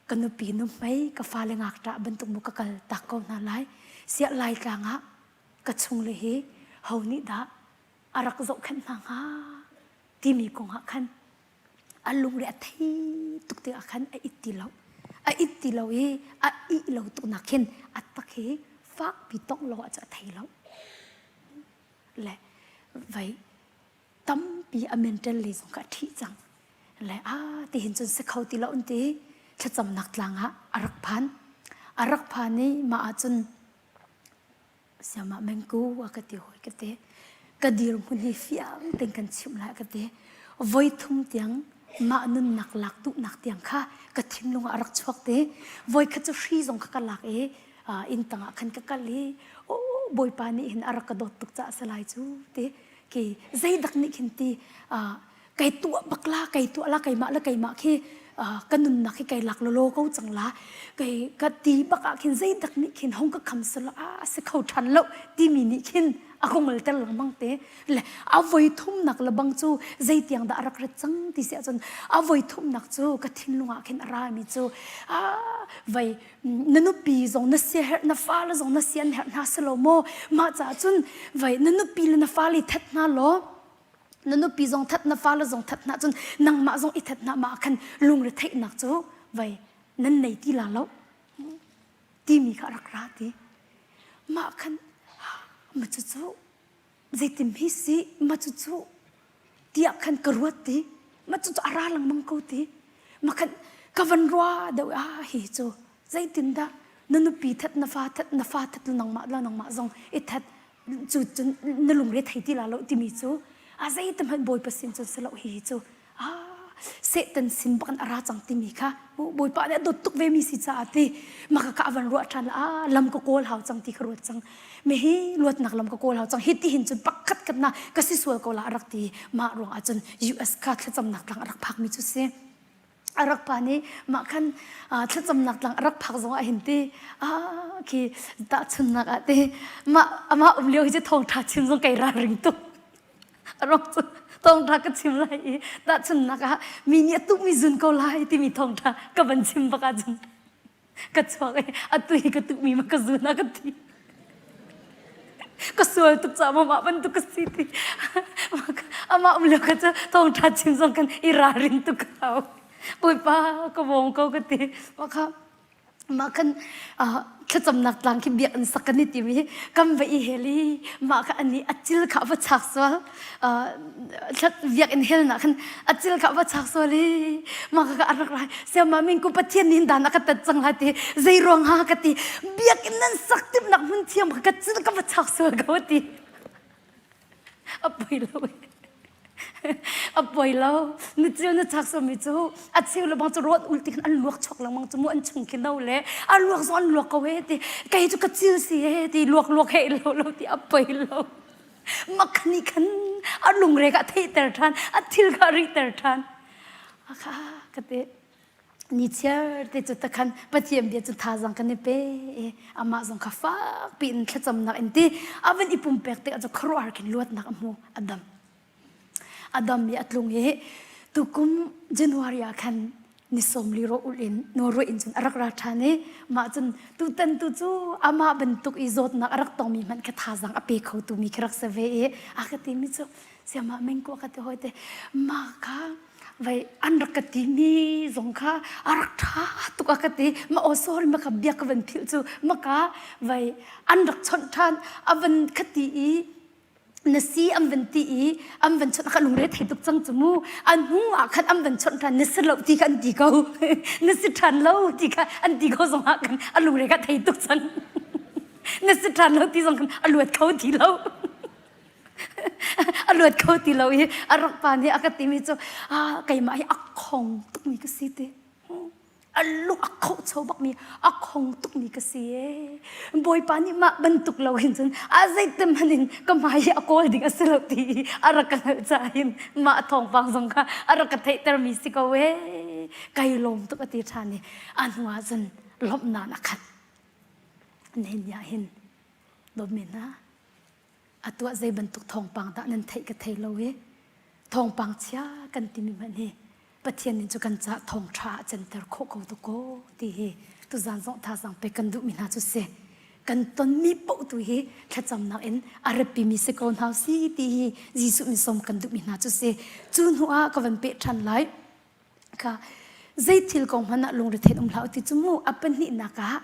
Ka nupi nuhmei ka fale ngakṭah bantuk mu ka kal tak ko hna lai. Siah Laitlang ah ka chungle hi ho nih dah a rak zohkhenh hna hnga timi kong ah khan a lungre a thei tuk tikah khan a it ti lo. A it ti lo i a ih lo tuk nak khin a tak hi fakpi tongh lo ahcun a thei lo. Le vei tampi a mental lei zong kha a ṭhih cang. Le a tihin cun si kho ti lo an ti. Thlacamnak tlang ah a rak phan. A rak phan i mah ahcun siamah mengku a ka ti hawi ka ti. Ka dirhmun hi fiang tein kan chimh lai ka ti. Voi thum tiang mah nunnak lak duhnak tiang kha ka thinlung ah a rak chuak te. Voi khat cu hri zong kha ka lak i inn tangah khan ka kal i oh Bawipa nih hin a rak ka dawt tuk caah a si lai cu ti khi zeidak nih khin ti kai tuah bak la kai tuah la keimah le keimah khi ka nunnak hi kai lak lolo ko cang la kai ka ti bak ah khin zeidak nih khin hong ka kham sala a si kho than lo timi nih khin a kongol ter lengmang te le a voi thumnak le bang cu zeitiang dah a rak rat cang ti si ahcun a voi thumnak cu ka thinlung ah khin a ra mi cu a vai na nupi zong na siaherh na fale zong na sian herh hna si lo maw mah caah cun vai na nupi le na fale that hna law na nupi zong that na fale zong that hna cun nangmah zong i that hna mah khan lungre theihnak cu vai nan nei ti la lo timi kha rak ra ti mah khan ma cu cu zeitin hi si ma cu cu tiah khan ka ruat ti ma cu cu a ra lengmang ko ti ma khan ka van rua deuh a hi cu zeitin dah na nupi that na fa that na fa that nangmah la nangmah zong i that cu cun na lungre thei ti la lo timi cu a zeitin hmanh bawipa sin cun si lo hi cu ah Satan sin bak in a ra cang timi kha Bawipa nih a dawt tuk ve mi si caah ti maka ka van ruah ṭhan ah lam ka kawl hau cang ti ka ruat cang mi hi luatnak lam ka kawl hau cang hi ti hin cun pakhat khat na ka si sual ko la a rak ti mah ruang ah cun US kha thlacamnak tlang a rak phak mi cu si a rak pa nih mah khan thlacamnak tlang a rak phak zong ah hin ti ah khi tahchunnak ah ti mah amah um lio hi cu thawngṭha chim zong kai ralring tuk A ruang cu thawngṭha ka chim lai i tahchunhnak ah mi nih a tuhmi zun ko lai timi thawngṭha ka van chim bak ahcun ka chuak i atu hi ka tuhmi ma ka zun a ka ti. Ka sual tuk caah mah bantuk ka si ti. Amah um lio ka cu thawngṭha chim zong kan i ralrin tuk hau. Bawipa ka bawm ko ka ti. Mah kha mah khan thlacamnak tlang khi biakinn sak kan i tim i kan va i hel i mah kha ani a cil kha va chak sual biakinn hel nak khan a cil kha va chak sual i mah kha a rak rai siama min ku pathian nih dan a ka tat cang lai ti zei ruang ha ka ti biakinn nan sak timnak hmun thiam ka cil ka va chak sual ko ti a poi lo a poi lo na cil na chak somi cu a cheu le bang cu rawt ul ti khan an luak chok lengmang cu mu an chung khi no le a luak zong an luak ko he ti kei cu ka cil si he ti luak luak he lo lo ti a poi lo makhani khan a lungre ka theihter than a thil ka rihter than akha ka te Nichiar te cu takhan Pathian bia cu thazaang kan i pe i amah zong kha fakpi in thlacamnak in ti a van i pumpek tikah cu khuaruahhar khin luatnak a hmu a dam a dam i a tlung i tukum January ah khan ni sawmli ro ulh in Norway in cun a rak ra ṭhan i mah cun tutan tu cu amah bantuk i zawtnak a rak tongmi hmanh kha thazaang a pe kho tu mi khi rak si ve i a ka timi cu siamah mengku a ka ti hawi te mah kha vai an rak ka timi zong kha a rak ṭha tuk a ka ti ma aw sorry ma ka bia ka van philh cu ma ka vai an rak chawnh ṭhan a van ka ti i na si an van ti i an van chawnh ka lungre thei tuk cang cu mu an hnu ah khan an van chawnh ṭhan na si lo ti kha an ti ko na si ṭhan lo ti kha an ti ko zong ah khan a lungre ka thei tuk cang na si ṭhan lo ti zong khan a luat kho ti lo a luat kho ti lo i a rak pa nih a ka timi cu ah keimah hi a khong tukmi ka si ti a lung a khocho bakmi a khong tukmi ka si e bawipa nih mah bantuk lo hin cun a zeitim hmanh in ka hmai hi a kawl ding a si lo ti i a rak ka hngalh caah hin mah thawngpang zong kha a rak ka theihtermi si ko e kai lawm tuk a ti ṭhan i a hnu ah cun lawmhnak a khat nihin ni ah hin dawtmi hna A tuah zei bantuk thawngpang dah nan theih ka thei lo i thawngpang chia kan timi hmanh hi. Pathian nih cu kan caah thawngṭha ah canter khawh ko tu ko ti hi tuzan zong thazaang pek kan duhmi hna cu si. Kan tonmi paoh tu hi thlacamnak in a ratpimi si ko hna si ti hi Jesuh min sawm kan duhmi hna cu si. Cu hnu ah ka van peh ṭhan lai. Kha zei thil kong hmanh ah lungrethein um hlah u ti cu mu a pahnihnak ah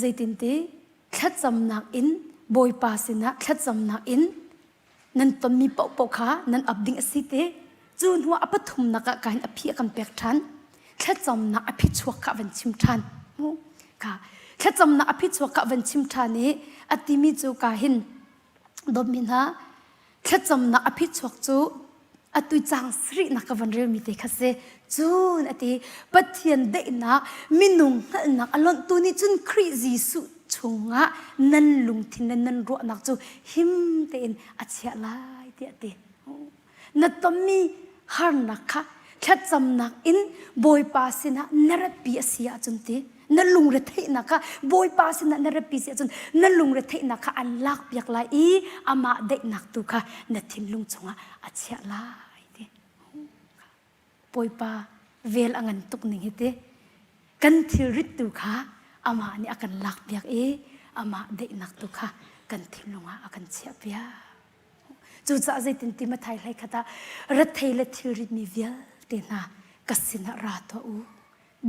Zeitinti thlacamnak in Bawipa sinah thlacamnak in nan tonmi paohpaoh kha nan ap ding a si te. Cu hnuah a pathumnak ah kahin a phi a kan pek ṭhan. Thlacamnak a phichuak kha a van chim ṭhan. Mu kha thlacamnak a phichuak kha a van chim ṭhan i a timi cu kahin dawtmi hna thlacamnak a phichuak cu atu cang sarihnak ka van relmi te kha si cun a ti Pathian daihnak minung hngalhnak a lonhtu nih cun Khrih Jesuh chungah nan lungthin le nan ruahnak cu him tein a chiah lai tiah a ti na tonmi harnak kha thlacamnak in Bawipa sinah na ratpi a si ahcun ti na lungretheihnak kha Bawipa sinah na ratpi si ahcun na lungretheihnak kha an lakpiak lai i amah daihnak tu kha na thinlung chungah a chiah lai ti Bawipa vel a ngan tuk ning hi ti kan thilrit tu kha amah nih a kan lakpiak i amah daihnak tu kha kan thinlung ah a kan chiahpiak Cucaah zeitin ti Mathai hlei khat ah rethei le thilrit mi vialte hna ka sinah ra tuah u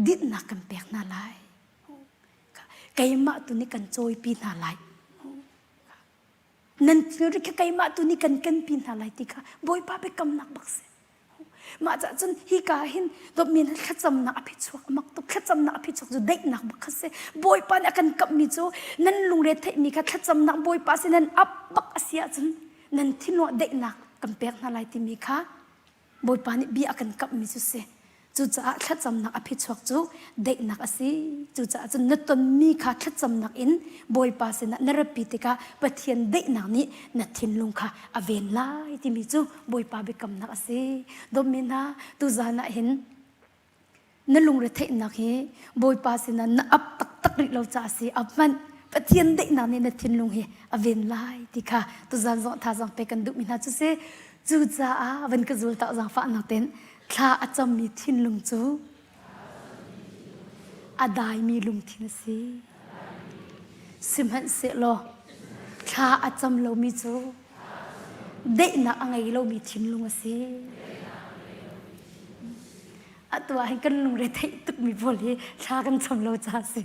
dinhnak kan pek hna lai keimah tu nih kan cawipi hna lai nan thilri kha keimah tu nih kan kenpi hna lai ti kha Bawipa biakamnak bak si Mah cah cun hika hin dawtmi na thlacamnak a phichuak a mak tuk thlacamnak a phichuak cu daihnak bak kha si Bawipa nih a kan kamhmi cu nan lungre theihmi kha thlacamnak Bawipa sin nan ap bak a si ahcun nan thinlung ah daihnak kan pek hna lai timi kha Bawipa nih bia a kan kamhmi cu si Cucaah thlacamnak a phichuak cu daihnak a si. Cucaah cun na tonmi kha thlacamnak in Bawipa sinah na ratpi tikah Pathian daihnak nih na thinlung kha a ven lai timi cu Bawipa biakamnak a si. Dawtmi hna, tuzan ah hin na lungretheihnak hi Bawipa sinah na ap taktak rih lo caah a si. Ap hmanh Pathian daihnak nih na thinlung hi a ven lai ti kha tuzan zong thazaang pek kan duhmi hna cu si. Cucaah van ka zul tak zaangfahnak tein Thla a cammi thinlung cu a daimi lungthin a si. Sihmanhsehlaw thla a cam lomi cu daihnak a ngei lomi thinlung a si. Atu ah hin kan lungre theih tukmi pawl hi thla kan cam lo caah a si.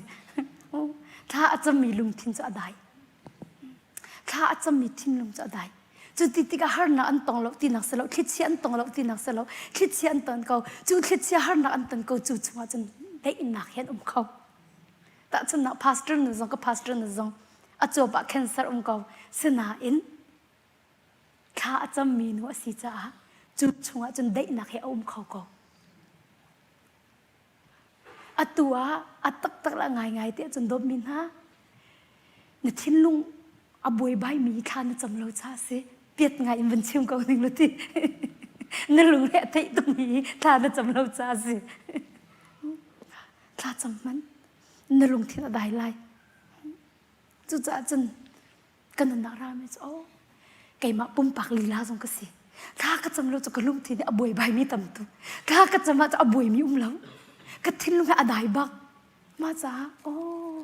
Thla a cammi lungthin cu a dai. Thla a cammi thinlung cu a dai. Cu ti tikah harnak an tong lo tinak si lo, thlichia an tong lo tinak si lo, thlichia an ton ko. Cu thlichia harnak an ton ko cu chungah cun daihnak hi an um kho. Tahchunhnak pastor nu zong ka pastor nu zong a cuap ah cancer um ko. Sinain thla a cammi nu a si caah cu chungah cun daihnak hi a um kho ko. Atu ah a taktak le a ngaingai ti ahcun dawtmi hna, na thinlung a buaibaimi thla na cam lo caah a si. Piat ngai in van chim ko ning law ti. na lung he a theih tukmi thla na cam lo caah a si. Thla cam hmanh na lungthin a dai lai. Cucaah cun ka nunnak rami cu oh keimah pumpak lila zong ka si thla ka cam lo cu ka lungthin a buaibai mi tam tuk thla ka cam ah cu a buaimi um lo ka thinlung he a dai bak mah caah oh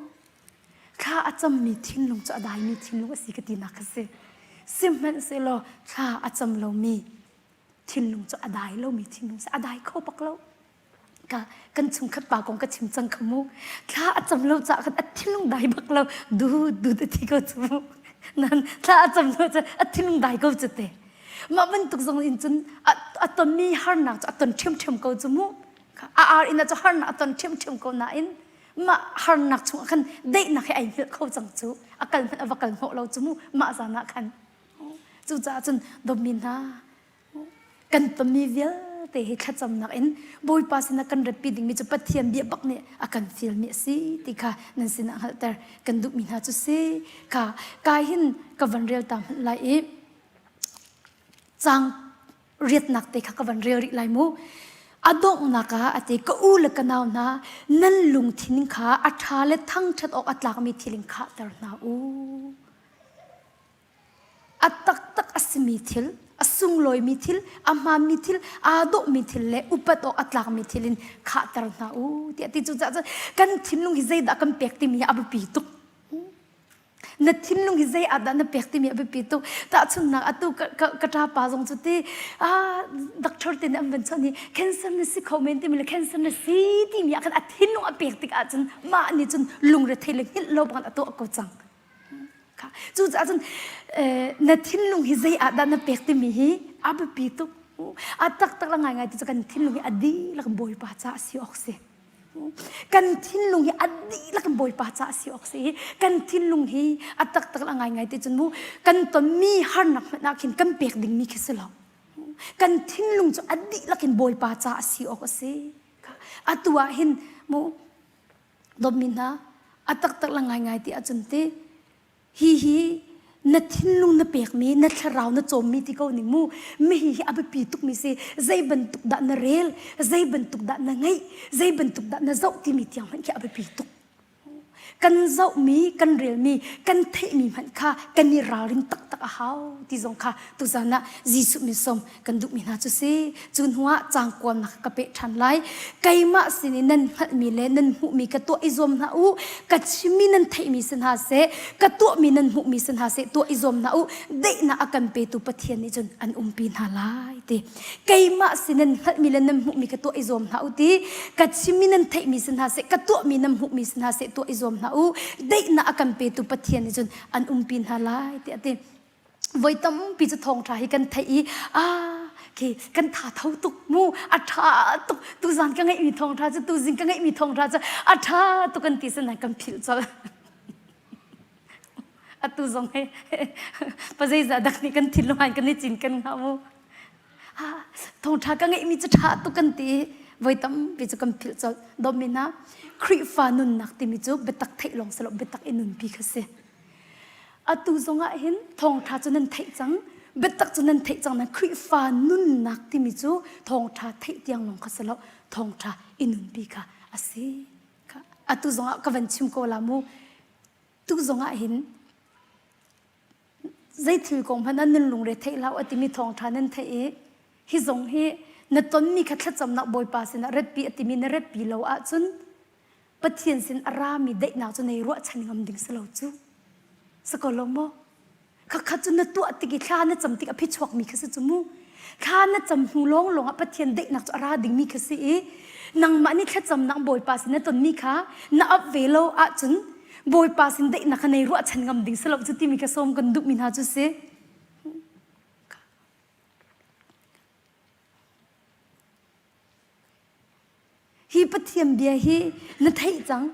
thla a cammi thinlung cu a daimi thinlung a si ka tinak ka si sihmanhsehlaw thla a cam lomi thinlung cu a dai lomi thinlung si a dai kho bak lo ka kan chungkhat pa kong ka chim cang kha mu thla a cam lo caah khan a thinlung dai bak lo du du te thi ko cu mu nan thla a cam lo cu a thinlung dai ko cu te mah bantuk zong in cun a tonmi harnak cu a ton ṭhiamṭhiam ko cu mu a ar in cu harnak a ton ṭhiamṭhiam ko nain mah harnak chungah khan daihnak he ai hngilh kho cang cu a kal hmanh a va kal hnawh lo cu mu mah zan ah khan cucaah cun dawtmi hna Kan tonmi vialte hi thlacamnak in Bawipa sinah kan ratpi dingmi cu Pathian bia bak nih a kan fialmi a si ti kha nan sinah hngalhter kan duhmi hna cu si. Kha kai hin ka van rel ta hmanh lai i caang riatnak te kha ka van rel rih lai mu. A donghnak ah a ti ka u le ka nau hna nan lungthin kha a ṭha le thangṭhat awk a tlakmi thil in khahter hna u. A taktak a simi thil, a sung. sunglawimi thil, a hmaanmi thil, aa dawhmi thil le upat awk a tlakmi thil in khahter hna u tiah ti cu caah cun kan thinlung hi zeidah kan pek timi hi a biapi tuk. Na thinlung hi zei ah dah na pek timi a biapi tuk. Tahchunhnak atu ka, ka, ka ṭapa zong cu ti ah doctor te nih an van chawnh hi cancer na si kho men timi le cancer na si timi ah khan a thinlung a pek tik ahcun mah nih cun lungre thei le hngilh lo bangin a tuah ko cang. Cucaah cun na thinlung hi zei ah dah na pek timi hi a biapi tuk. A taktak la ngaingai ti cu kan thinlung hi a dihlak Bawipa ca a si awk si. Kan thinlung hi a dihlak Bawipa ca a si awk si. Kan thinlung hi a taktak la ngaingai ti cun mu kan tonmi harnak hmanh ah khin kan pek dingmi khi si lo. Kan thinlung cu a dihlak in Bawipa ca a si awk a si. Atu ah hin mu dawtmi hna a taktak la ngaingai ti ahcun ti hi hi na thinlung na pekmi na thlarau na cawmmi ti ko ning mu mi hi hi a biapi tukmi si zei bantuk dah na rel zei bantuk dah na ngeih zei bantuk dah na zoh timi tiang hmanh khi a biapi tuk kan zohmi kan relmi kan theihmi hmanh kha kan i ralrin taktak a hau ti zong kha tuzan ah Jesuh min sawm kan duhmi hna cu si. Cu hnuah caang kuamnak ka peh ṭhan lai. Keimah sin i nan hngalhmi le nan hmuhmi ka tuah i zuam hna u. Ka chimmi nan theihmi si hna seh, ka tuahmi nan hmuhmi si hna seh, tuah i zuam hna u. Daihnak a kan petu Pathian nih cun an umpi hna lai ti. Keimah sin nan hngalhmi le nan hmuhmi ka tuah i zuam hna u ti. Ka chimmi nan theihmi si hna seh, ka tuahmi nan hmuhmi si hna seh, tuah i zuam hna u. Daihnak a kan petu Pathian nih cun an umpi hna lai ti a ti. Voi tampi cu thawngṭha hi kan theih i ah khi kan tha tho tuk mu a ṭha tuk tuzan ka ngeihmi thawngṭha cu tuzing ka ngeihmi thawngṭha cu a ṭha tuk kan ti sin kan philh colh atu zong he pazeizah dak nih kan thinlung han kan i cin kan hnga mu thawngṭha ka ngeihmi cu ṭha tuk kan ti voi tampi cu kan philh colh domina Khrihfa nunnak timi cu biatak theih lawng si lo biatak i nunpi kha si Atu zongah hin thawngṭha cu nan theih cang, biatak cu nan theih cang na Khrihfa nunnak timi cu thawngṭha theih tiang lawng kha si lo, thawngṭha i nunpi kha a si. Atu zongah ka van chim ko la mu. Tu zongah hin zei thil kong hmanh ah nan lungre theih hlah a timi thawngṭha nan theih i hi zong hi na tonmi kha thlacamnak Bawipa sinah retpi a timi na retpi lo ahcun Pathian sin a rami daihnak cu nei ruahchan ngam ding si lo cu. Si ko lo maw? Khakha cu na tuah tik i thla na cam tik a phichuakmi kha si cu mu. Thla na cam hnu lawng lawng ah Pathian daihnak cu a ra dingmi kha si i nangmah nih thlacamnak Bawipa sin na tonmi kha na ap ve lo ahcun Bawipa sin daihnak kha nei ruahchan ngam ding si lo cu timi kha sawm kan duhmi hna cu si. Hi Pathian bia hi na theih cang.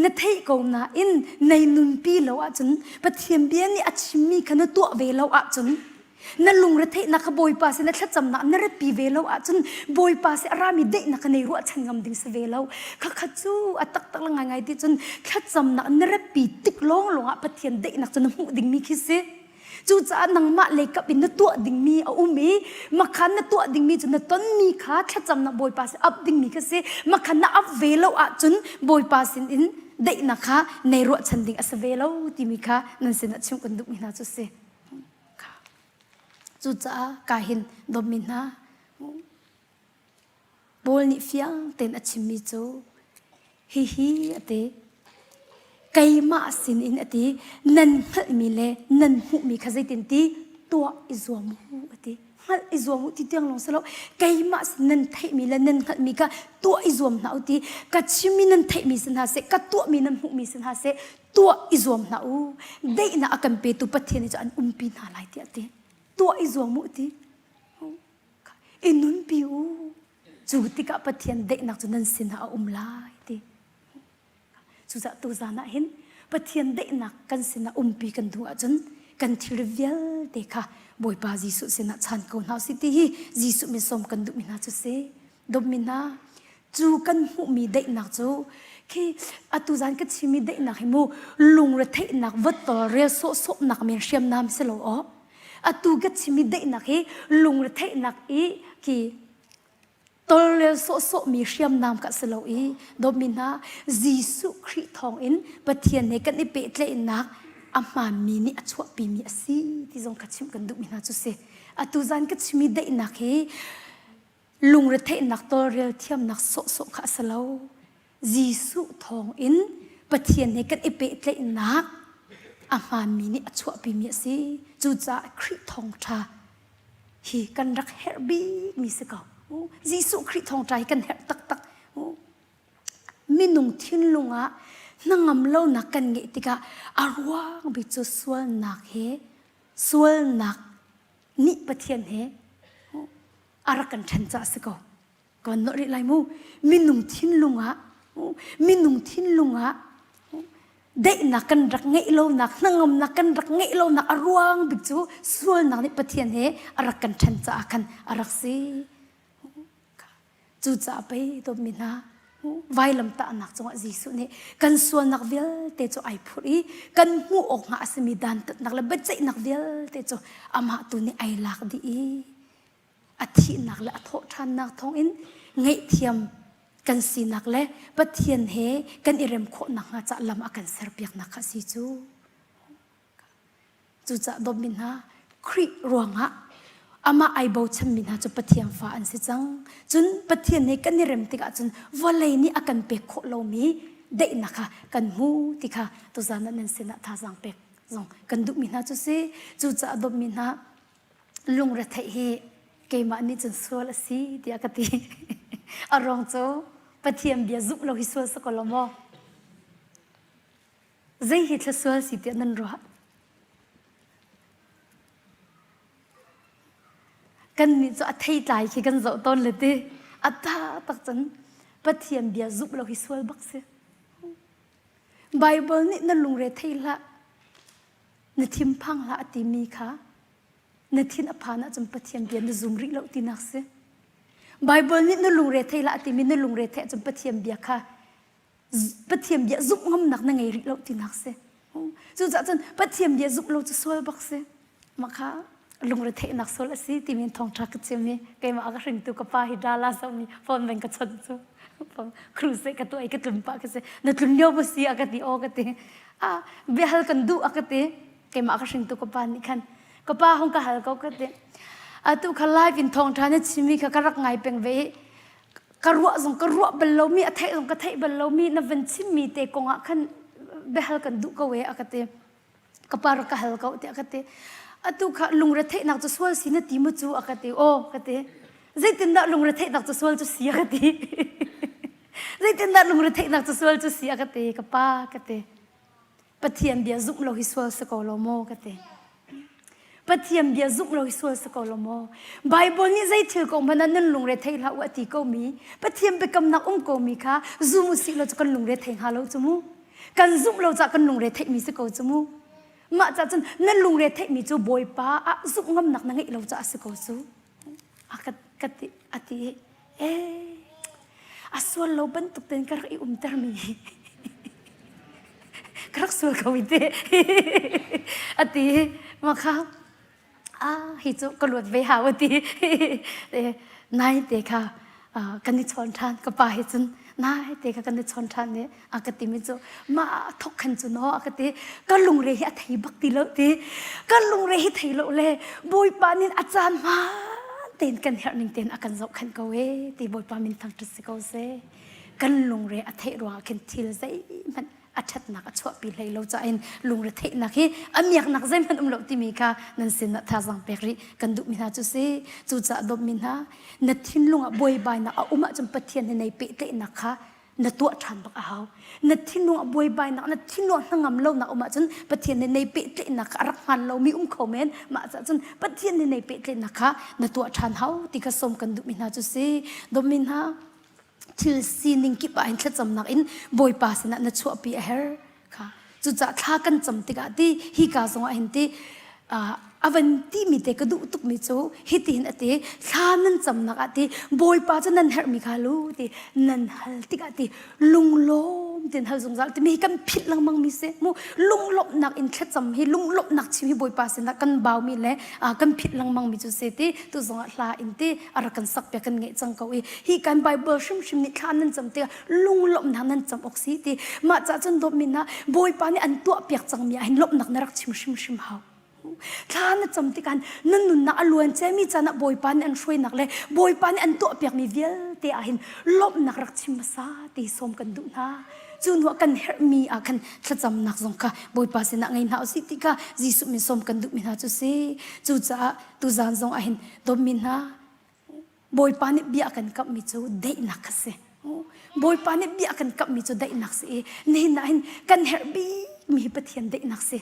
Na theih ko nain nei nunpi lo ahcun Pathian bia nih a chimmi kha na tuah ve lo ahcun na lungretheihnak kha Bawipa sin na thlacamnak na ratpi ve lo ahcun Bawipa sin a rami daihnak kha nei ruahchan ngam ding si ve lo. Khakha cu a taktak le ngaingai ti cun thlacamnak na ratpi tik lawnglawng ah Pathian daihnak cu na hmuh dingmi khi si. Cucaah nangmah lei kap in na tuah dingmi a um i makhan na tuah dingmi cu na tonmi kha thlacamnak Bawipa sin ap dingmi kha si makhan na ap ve lo ahcun Bawipa sin in daihnak kha nei ruahchan ding a si ve lo timi kha nan sinah chim kan duhmi hna cu si. Cucaah ka hin dawtmi hna Paul nih fiang tein a chimmi cu hihi a ti. Keimah sinin a ti nan hngalhmi le nan hmuhmi kha zeitin ti tuah i zuam u a ti. Hngalh i zuam u ti tiang lawng si lo. Keimah sin nan theihmi le nan hngalhmi kha tuah i zuam hna u ti. Ka chimmi nan theihmi si hna seh, ka tuahmi nan hmuhmi si hna seh, tuah i zuam hna u. Daihnak a kan petu Pathian nih cu an umpi hna lai tiah a ti. Tuah i zuam u ti. I nunpi u. Cu tikah Pathian daihnak cu nan sinah a um lai ti. Cucaah tuzan ah hin Pathian daihnak kan sinah umpi kan duh ahcun kan thil vialte kha Bawipa Jesuh sinah chan ko hna usih ti hi Jesuh min sawm kan duhmi hna cu si. Dawtmi hna, cu kan hmuhmi daihnak cu khi atu zan ka chimmi daihnak hi mu lungretheihnak vatol rel sawhsawhnak men hriamnam si lo aw. Atu ka chimmi daihnak hi lungretheihnak i khi tolrel sawhsawhmi hriamnam ka si lo i dawtmi hna Jesuh Khrih thawngin Pathian he kan i pehtlaihnak a hmaanmi nih a chuahpimi a si ti zong kha chimh kan duhmi hna cu si. Atu zan ka chimi daihnak hi lungretheihnak tawlrel thiamnak sawhsawh kha a si lo. Jesuh thawng in Pathian he kan i pehtlaihnak a hmaanmi nih a chuahpimi a si. Cucaah Khrih thawngṭha hi kan rak herh bikmi si ko. Jesuh Khrih thawngṭha hi kan herh taktak. Minung thinlung ah hnangam lonak kan ngeih tikah a ruang bik cu sualnak he sualnak nih Pathian he a rak kan ṭhen caah si ko. Kan nolh rih lai mu. Minung thinlung ah minung thinlung ah daihnak kan rak ngeih lonak hnangamnak kan rak ngeih lonak a ruang bik cu sualnak nih Pathian he a rak kan ṭhen caah khan a rak si. Cucaah pei dawtmi hna vailamtahnak cungah Jesuh nih kan sualnak vialte cu ai phurh i kan hmuh awk hnga a simi dantatnak le biaceihnak vialte cu amah tu nih ai lak dih i a thihnak le a thawhṭhannak thawngin ngaihthiam kan sinak le Pathian he kan i rem khawh nakhnga cah lam a kan serpiaknak kha a si cu. Cucaah dawtmi hna, Khrih ruangah amah ai bochanmi hna cu Pathian fa an si cang. Cun Pathian he kan i rem tikah cun vawlei nih a kan pek khawh lomi daihnak kha kan hmu ti kha tuzan ah nan sinah thazaang pek zong kan duhmi hna cu si. Cucaah dawtmi hna, lungretheih hi keimah nih cun sual a si tiah ka ti. A ruang cu Pathian bia zumh lo hi sual si ko lo maw? Zei hi thlasual si tiah nan ruah? Kannih cu a theitlai khi kan zoh tawn le ti. A ta tak cun Pathian bia zumh lo hi sual bak si. Bible nih na lungre thei hlah, na thinphang hlah a timi kha na thin a phan ahcun Pathian bia na zum rih lo tinak si. Bible nih na lungre thei hlah a timi na lungre theih ahcun Pathian bia kha Pathian bia zumh ngamnak na ngei rih lo tinak si. Cucaah cun Pathian bia zumh lo cu sual bak si. Mah kha lungretheihnak sual a si timi thawngṭha ka chim i keimah a ka hringtu ka pa hi dala zohmi phone bang ka chawnh cu cruise ka tuah i ka tlun pah ka si na tlun lio ba si a ka ti aw ka ti a biahal kan duh a ka ti keimah ka hringtu ka pa nih khan ka pa hong ka hal ko ka ti atu kha live in thawngṭha na chimmi kha ka rak ngai peng ve i ka ruah zong ka ruah bal lomi a theih zong ka theih bal lomi na van chimmi te kong ah khan biahal kan duh ko e a ka ti ka pa rak ka hal ko tiah ka ti atu kha lungretheihnak cu sual si na ti mu cu a ka ti aw ka ti zeitindah lungretheihnak cu sual cu si a ka ti zeitindah lungretheihnak cu sual cu si a ka ti ka pa ka ti Pathian bia zumh lo hi sual si ko lo maw ka ti. Pathian bia zumh lo hi sual si ko lo maw? Bible nih zei thil ko hmanh ah nan lungre thei hlah u a ti ko mi Pathian biakamnak um ko mi kha zum u sih law cu kan lungre thei hnga lo cu mu. Kan zumh lo cah kan lungre theih mi si ko cu mu. Mah cah cun nan lungre theih mi cu Bawipa ah zumh ngamnak na ngeih lo caah si ko cu. A ka ka ti a ti eh a sual lo bantuk ten ka rak i umter mi ka rak sual ko te a ti ma kha a hi cu ka luat ve hau a ti nai te kha kan i chawn ṭhan ka pa hi cun nai te kha kan i chawn ṭhan i a ka timi cu mah thok khan cu no a ka ti ka lungre hi a thei bak ti lo ti ka lungre hi thei lo le bawipa nin a caan hmaan tein kan herh ning tein a kan zohkhenh ko e ti bawipa min thangṭhat si ko seh kan lungre a theih ruangah khin thil zeihmanh a ṭhatnak a chuahpi hlei lo cain lungre theihnak hi a miaknak zeihmanh um lo timi kha nan sinah thazaang pek rih kan duhmi hna cu si cucaah dawtmi hna na thinlung ah buaibainak a um ahcun Pathian he nei pehtlaihnak kha na tuah ṭhan bak a hau na thinlung ah buaibainak na thinlung ah hnangam lonak um ahcun Pathian he nei pehtlaihnak kha a rak hmaan lomi um kho men mah caah cun Pathian he nei pehtlaihnak kha na tuah ṭhan hau ti kha sawm kan duhmi hna cu si dawtmi hna thil sining kip ah hin thlacamnak in Bawipa sinah na chuahpi a herh kha cucaah thla kan cam tikah ti hi ka zongah hin ti a van timi te ka duh tukmi cu hitihin a ti thla nan camnak ah ti Bawipa cu nan herhmi kha lu ti nan hal tikah ti lunglawm tin hal zungzal timi hi kan philh lengmang mi si mu lunglawmhnak in thlacam hi lunglawmhnak chim hi Bawipa sinah kan baumi le kan philh lengmang mi cu si ti tu zongah hla in ti a rak kan sak piak kan ngeih cang ko i hi kan Bible hrimhrim nih thla nan cam tikah lunglawmhnak nan cam awk si ti mah cah cun dawtmi hna Bawipa nih an tuah piak cangmi ah hin lawmhnak na rak chim hrimhrim hau. Thla na cam tikah nan nunnak a luan ciami caan ah Bawipa nih an hruainak le Bawipa nih an tuahpiakmi vialte ah hin lawmhnak rak chim hmasa ti sawm kan duh hna. Cu hnuah kan herhmi ah khan thlacamnak zong kha Bawipa sinah ngei hna usih ti kha Jesuh min sawm kan duhmi hna cu si. Cucaah tuzaan zong ah hin dawtmi hna Bawipa nih bia a kan kamhmi cu daihnak kha si. Bawipa nih bia a kan kamhmi cu daihnak si i nihin ah hin kan herh bikmi hi Pathian daihnak si.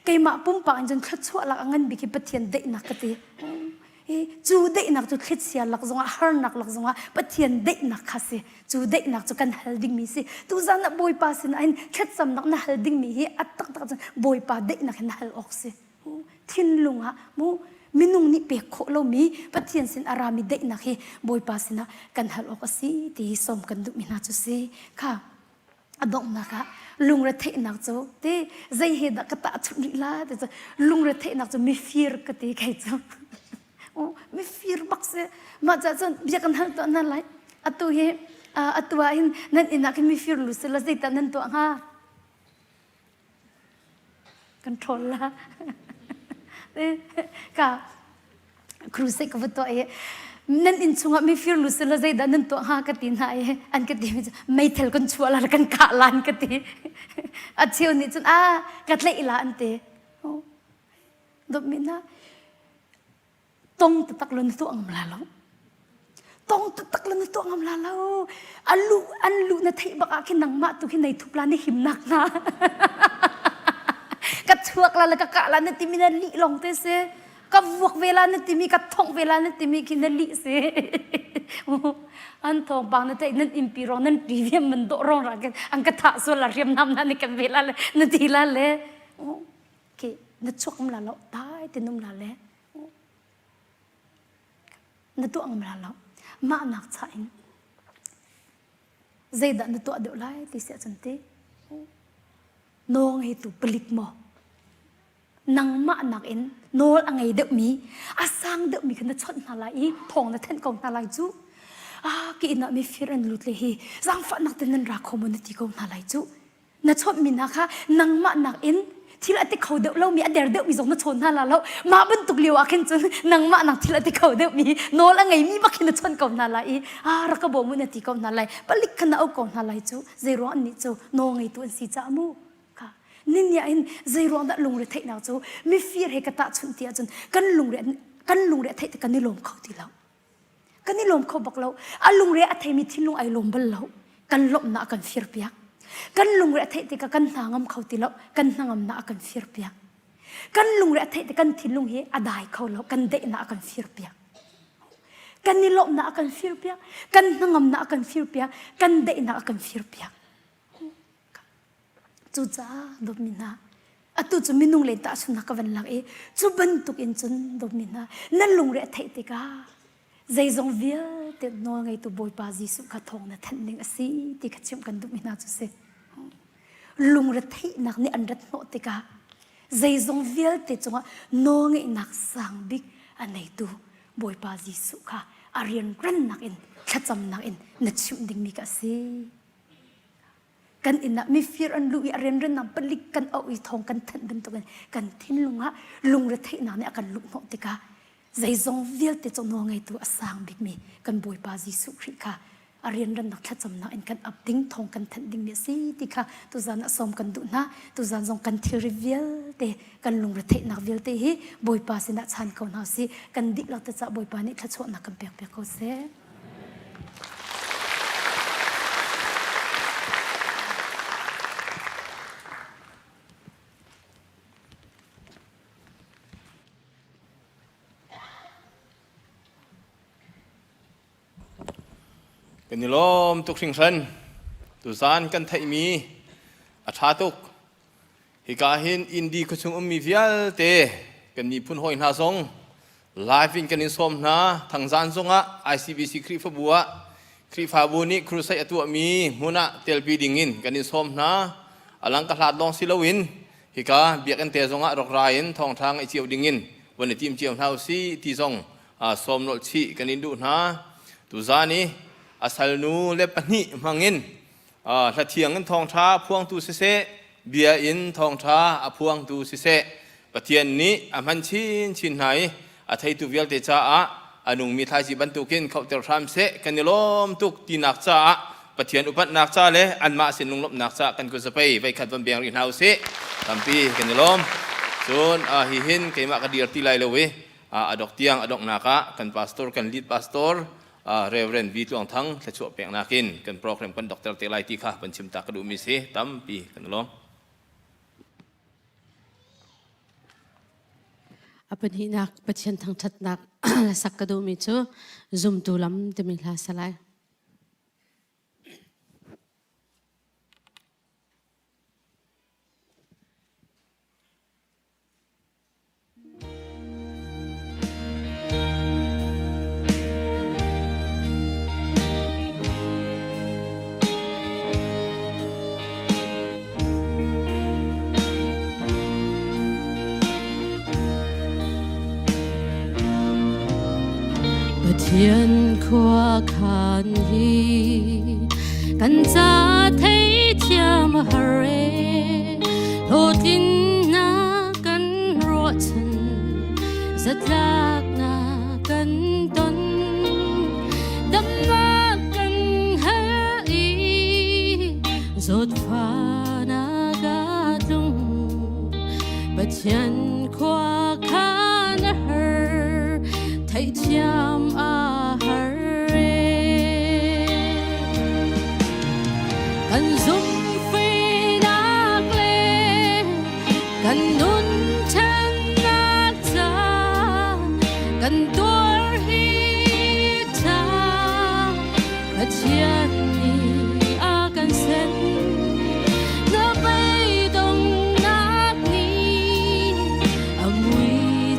Keimah pumpak in cun thluachuah lak a ngan bik hi Pathian daihnak ka ti. Cu daihnak cu thlichia lak zongah harnak lak zongah Pathian daihnak kha si. Cu daihnak cu kan hal dingmi si. Tuzan ah Bawipa sinah hin thlacamnak na hal dingmi hi a taktak cun Bawipa daihnak hin na hal awk si. Thinlung ah mu minung nih pek khawh lomi Pathian sin a rami daihnak hi Bawipa sinah kan hal awk a si ti hi sawm kan duhmi hna cu si. Kha a donghnak ah lungretheihnak cu ti zei he dah ka tahchunh rih la ti cu lungretheihnak cu mifir ka ti kei cu. Mifir bak si. Mah cah cun bia kan hal tuah hna lai. Atu hi atu ah hin nan inn ah khin mifir lu sila zeidah nan tuah hnga? Kan ṭhawl la. Ka crusade ka va tuah i nan inn chungah mifir lu sila zeidah nan tuah hnga ka ti hna i an ka ti mi cu meithal kan chuah la kan kah lan ka ti. A cheu nih cun a ka tlaih la an ti. Dawtmi hna tong taktak lo na tuah ngam la lo tong taktak lo na tuah ngam la lo an lu an lu na theih bak ah khin nangmah tu khi nei thup la na himnak na ka chuak la le ka kah la na timi na lih long te si ka vuak ve la na timi ka thongh ve la na timi khi na lih si an thawng pang na theih nan impi rong nan pi viam man dawh rong ra an ka thah sual la hriam nam na ni kan ve la le na ti la le ke na chuak um la lo tai te num la le Na tuah ngam la lo. Mah nak cha in zeidah na tuah deuh lai ti si ahcun ti nawl ngeitu palik maw nangmah nakin nawl a ngei deuhmi a sang deuhmi kha na chawnh hna lai i thawng na thenh ko hna lai cu ah ki inn ah mifir an lut le hi zaangfahnak te nan ra kho maw na ti ko hna lai cu Na chawnhmi hna kha nangmah nakin thil a ti kho deuh lomi a der deuhmi zong na chawn hna la lo. Mah bantuk lio ah khin cun nangmah nak thil a ti kho deuhmi nawl a ngeimi bak hin na chawnh ko hna lai i ah rak ka bawm u na ti ko hna lai. Palik kha na auh ko hna lai cu zeiruang annih cu nawl ngeitu an si caah mu. Kha ninia in zeiruang dah lungre theihnak cu mifir he ka tahchunh ti ahcun kan lungre kan lungre a theih tik kan i lawm kho ti lo. Kan i lawm kho bak lo. A lungre a theimi thinlung ai lawm bal lo. Kan lawmhnak a kan firpiak. Kan lungre a theih tikah kan hna ngam kho ti lo. Kan hnangamnak a kan firpiak. Kan lungre a theih tik kan thinlung hi a dai kho lo. Kan daihnak a kan firpiak. Kan i lawmhnak a kan firpiak. Kan hnangamnak a kan firpiak. Kan daihnak a kan firpiak. Cucaah dawtmi hna, atu cu minung len tahchunhnak ka van lak i cu bantuk in cun dawtmi hna, nan lungre a theih tikah zeizong vialte nawl ngeitu Bawipa Jesuh kha thawng na thanh ding a si ti kha chimh kan duhmi hna cu si. Lungre theihnak nih an rat hnawh tikah zeizong vialte cungah nawlngeihnak sang bik a neitu Bawipa Jesuh kha a rianrannak in thlacamnak in na chimh dingmi ka a si. Kan inn ah mifir an luh i a rianrennak palik kan auh i thawng kan thanh bantukin kan thinlung ah lungretheihnak nih a kan luh hnawh tikah zeizong vialte cu nawl ngeitu a sang bikmi kan Bawipa Jesuh Khrih kha a rianrannak thlacamnak in kan ap ding thawng kan thanh dingmi a si ti kha tuzan ah sawm kan duh hna tuzan zong kan thilri vialte kan lungretheihnak vialte hi Bawipa sinah chan ko hna usih kan dihlak te caah Bawipa nih thluachuahnak kan pek piak ko seh. Kan i lawm tuk hringhran. Tuzaan kan theihmi a ṭha tuk. Hika hin Indi khuachung ummi vialte kan miphun hawi hna zong live in kan in sawm hna. Thangzan zongah ICBC Khrihfabu ah Khrihfabu nih crusade a tuahmi hmun ah telpi ding in kan in sawm hna. Alang ka hlat lawng si loin hika biakinn te zongah rak ra in thawngṭha ngaih cio ding in van i tim cio hna usih ti zong sawm nolh chih kan in duh hna. Tuzan i a salnu le pahnih hmangin Hlathiang in thawngṭha phuangtu siseh, bia in thawngṭha a phuangtu siseh, Pathian nih a hman chinchin hna i a theitu vialte caah a nungmi thlaici bantukin khohter hram seh kan i lawm tuk tinak caah Pathian upatnak ca le anmah sin lunglawmhnak caah kan kut zapei veikhat von beng rih hna usih. Tampi kan i lawm. Cun hihin keimah ka dir ti lai lo i a dok tiang a donghnak ah kan pastor kan lead pastor Reverend V Tluang Thang thluachuah peknak in kan program kan dokter te lai ti kha van chim ta ka duhmi si tampi kan i lawm. A pahnihnak Pathian thangṭhatnak sak ka duhmi cu zumtu lam timi hla sa lai. Pathian khuakhan hi kan ca theithiam a har e hlawhtlinnak kan ruahchan zatlaknak kan ton damnak kan hal i zawtfahnak a tlung Pathian khuakhan a har theihthiam a har e kan zumhfehnak le kan nun ṭhannak ca kan tuar hi ṭha Pathian nih a kan sen na beidongnak nih a mui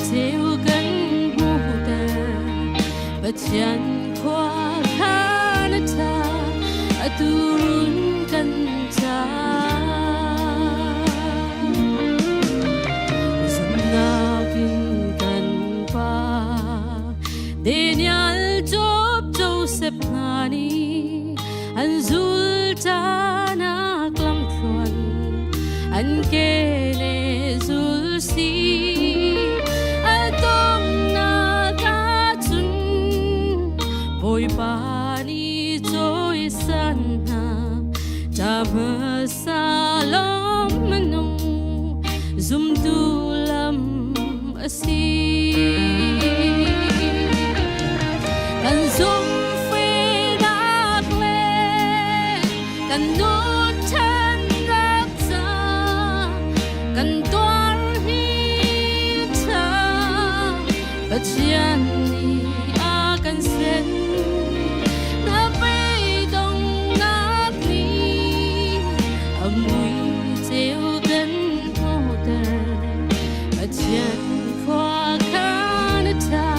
ceu kan hmuhter Pathian khua khan a ṭha atu run kan ca zumhnak in kan pa Daniel Job Joseph hna nih an zulcanak lamthluan an ke le zul si a donghnak ahcun Bawipa nih cawisan hna ṭa hmasa lawm minung zumtu lam a si. Kan zumhfehnak le kan nun ṭhannak ca kan tuar hi ṭha Pathian nih a kan sen na beidongnak nih a mui ceu kan hmuhter Pathian khua khan a ṭha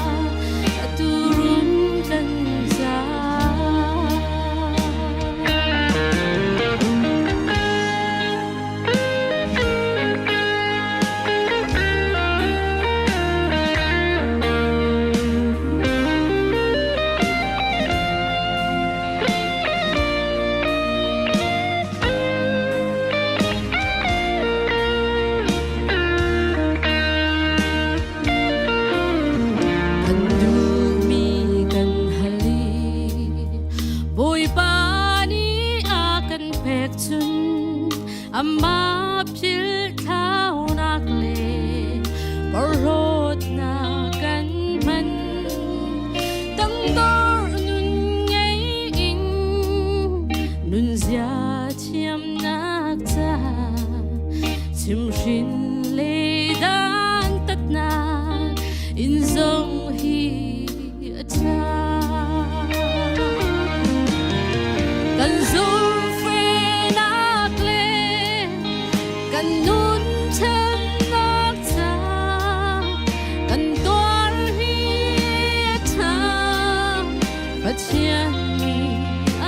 atu run kan za. Kan duhmi kan hal i Bawipa nih a kan pek cun amah philhthlaunak le porhlawtnak kan hman. Tangdor nun ngei in nunzia thiamnak ca chimhrin le dantatnak in zong hi a ṭha. Kan zumhfehnak le kan nun ṭhannak ca kan tuar hi a ṭha. Pathian nih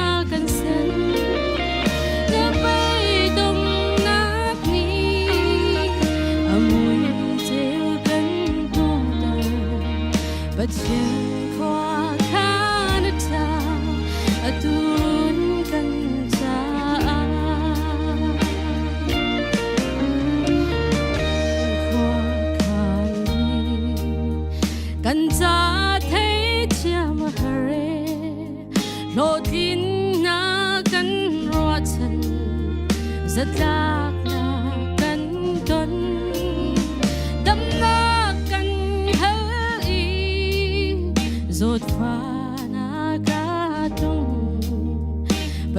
a kan ser. Na beidonghnak nih a mui ceu kan hmuhter. Pathian khua khan a ṭha, atu kan caah.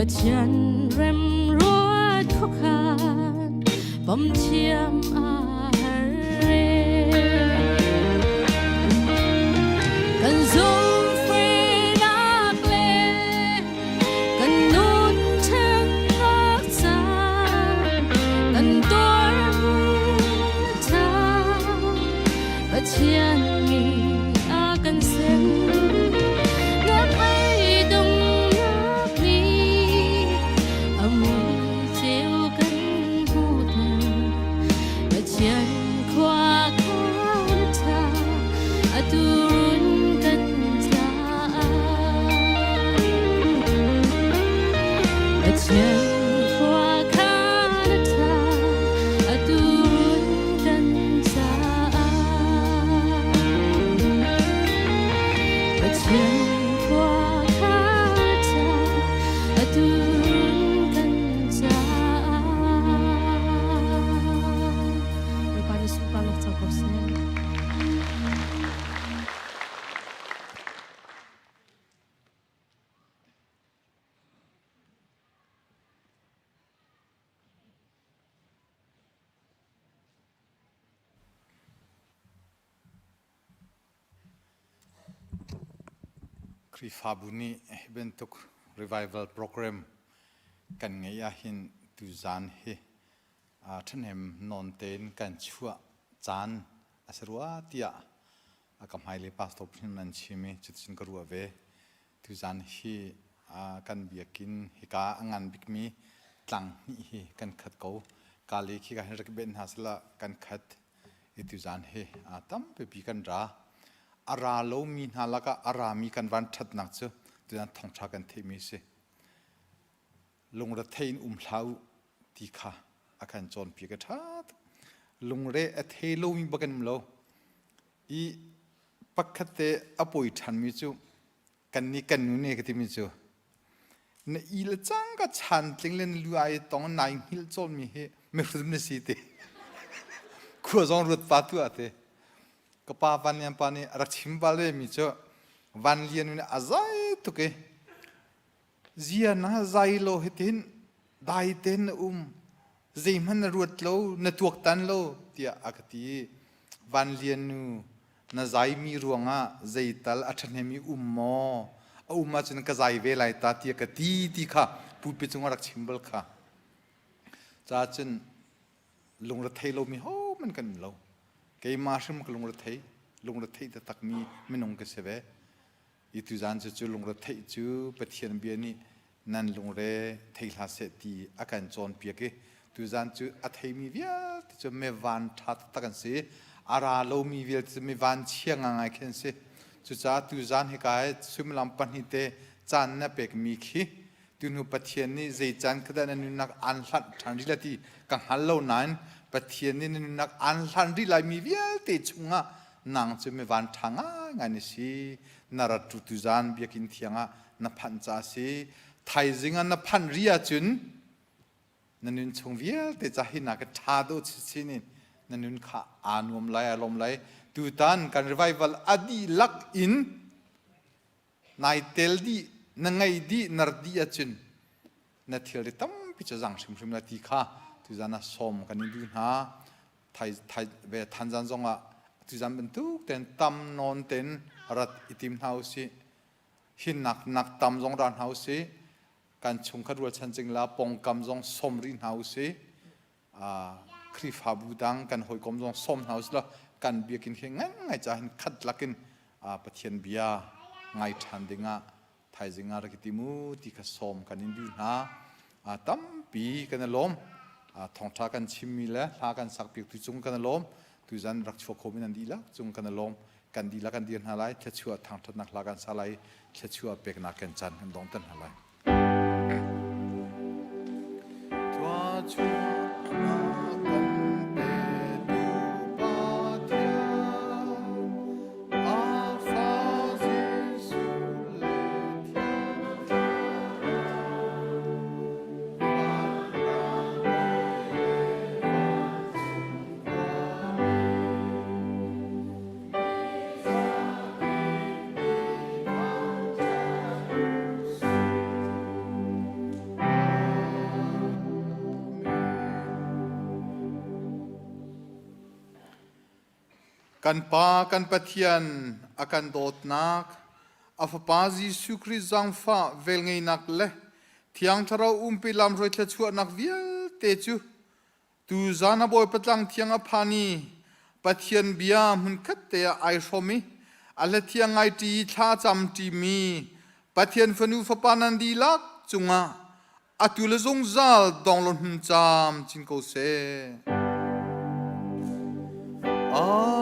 Pathian remruat khuakhan pom thiam a har e. Kan zumhfehnak le kan nun ṭhennak ca kan tuar ca Pathian nih a kan sem. Na meidungnak nih a mui ceu kan hmuhter. Pathian khua khan ṭha atu run kan caah. Pathian khua khan ṭha atu run kan caah. Pathian khua khan ṭha atu run kan caah. Bawipa nih sunparnak co ko seh. Khrihfabu nih hi bantuk revival program kan ngeih ahhin tuzaan hi ṭhahnem nawn tein kan chuah caan a si rua tiah a ka hmailei pastor phun nan chim i cuticun ka ruah ve. Tuzaan hi kan biakinn hika a ngan bikmi tlang hnih hi kan khat ko. Kali khi ka hin rak i benh hna sila kan khat. I tuzaan hi tampipi kan ra. A ra lomi hna lakah a rami kan van ṭhatnak cu tuzaan thawngṭha kan theihmi a si. Lungrethei in um hlah u ti kha a kan cawnpiak a ṭha tuk. Lungre a thei lomi bak kan um lo. I pakhat te a pawi ṭhanmi cu kan nih kan nu nih ka timi cu na i le cang ka chantling le na lu ai tong nai hngilh cawlmi hi mihrum na si ti khua zong ruat pa tu ah te ka pa Van Lian pa nih a rak chim bal ve mi cu Van Lian nih a zai tuk i Zia na zai lo hitin dai tein na um zeihmanh na ruat lo na tuaktan lo tiah a ka ti. Van Lian nu na zaimi ruangah zeital a ṭhahnem i um maw? A um ahcun ka zai ve lai ta tiah ka ti ti kha pulpit cungah rak chim bal kha. Ca cun lungrethei lomi hohmanh kan um lo. Keimah hrim ka lungrethei, lungrethei taktakmi minung ka si ve. I tuzaan cu cu lungretheih cu Pathian bia nih nan lungre thei hlah seh ti a kan cawnpiak i tuzaan cu a theimi vialte cu mivan ṭha taktak an si. A ra lomi vialte cu mivan chia ngangai khi an si. Cucaah tuzaan hika hi suimilam pahnih te caan na pekmi khi Tuhnu Pathian nih zei caan kha dah na nunnak aan hlanh ṭhan rih lai ti ka hngal lo nain Pathian nih na nunnak aan hlanh rih laimi vialte chungah nang cu mi vanṭha ngaingai na si. Na rat tu tuzaan biakinn thiang ah na phanh caah a si. Thaizing ah na phanh rih ahcun na nun chung vialte ca hi na ka ṭha dawh chinchin in na nun kha aa nuam lai, aa lawm lai. Tutan kan revival a dihlak in nai tel dih na ngei dih nar dih ahcun na thilri tampi cu zang hrimhrim la ti kha tuzan ah sawm kan in duh hna. Thai thai ve thanzan zong ah tuzan bantuk ten tam nawn ten rat i tim hna usih. Hinnak nak tam zong ra hna usih. Kan chungkhat rualchan cingla pongkam zong sawm rih hna usih. Khrihfabu dang kan hawikom zong sawm hna usih law kan biakinn khi ngan ngai ca hin khat lakin Pathian bia ngai ṭhan dingah thaizing ah rak i tim u ti kha sawm kan in duh hna. Tampi kan i lawm. Thawngṭha kan chimmi le hla kan sakpiaktu cung kan i lawm. Tuzan rak chuak khomi nan dihlak cung kan i lawm. Kan dihlak kan dir hna lai. Thluachuah thangṭhatnak hla kan sa lai. Thluachuah peknak kan caan kan dongter hna lai. Kan Pa kan Pathian a kan dawtnak, a Fapa Jesuh Khrih zaangfah velngeihnak le Thiang Thlarau umpi lamhruai thluachuahnak vialte cu tuzan a Bawipa tlang thiang a phan i Pathian bia hmunkhat te ah ai hrawm i a hlathiang ngai ṭi i thla cam ṭimi Pathian fanu fapa nan dihlak cungah atu le zungzal dong lo hmun caam chin ko seh. Amen.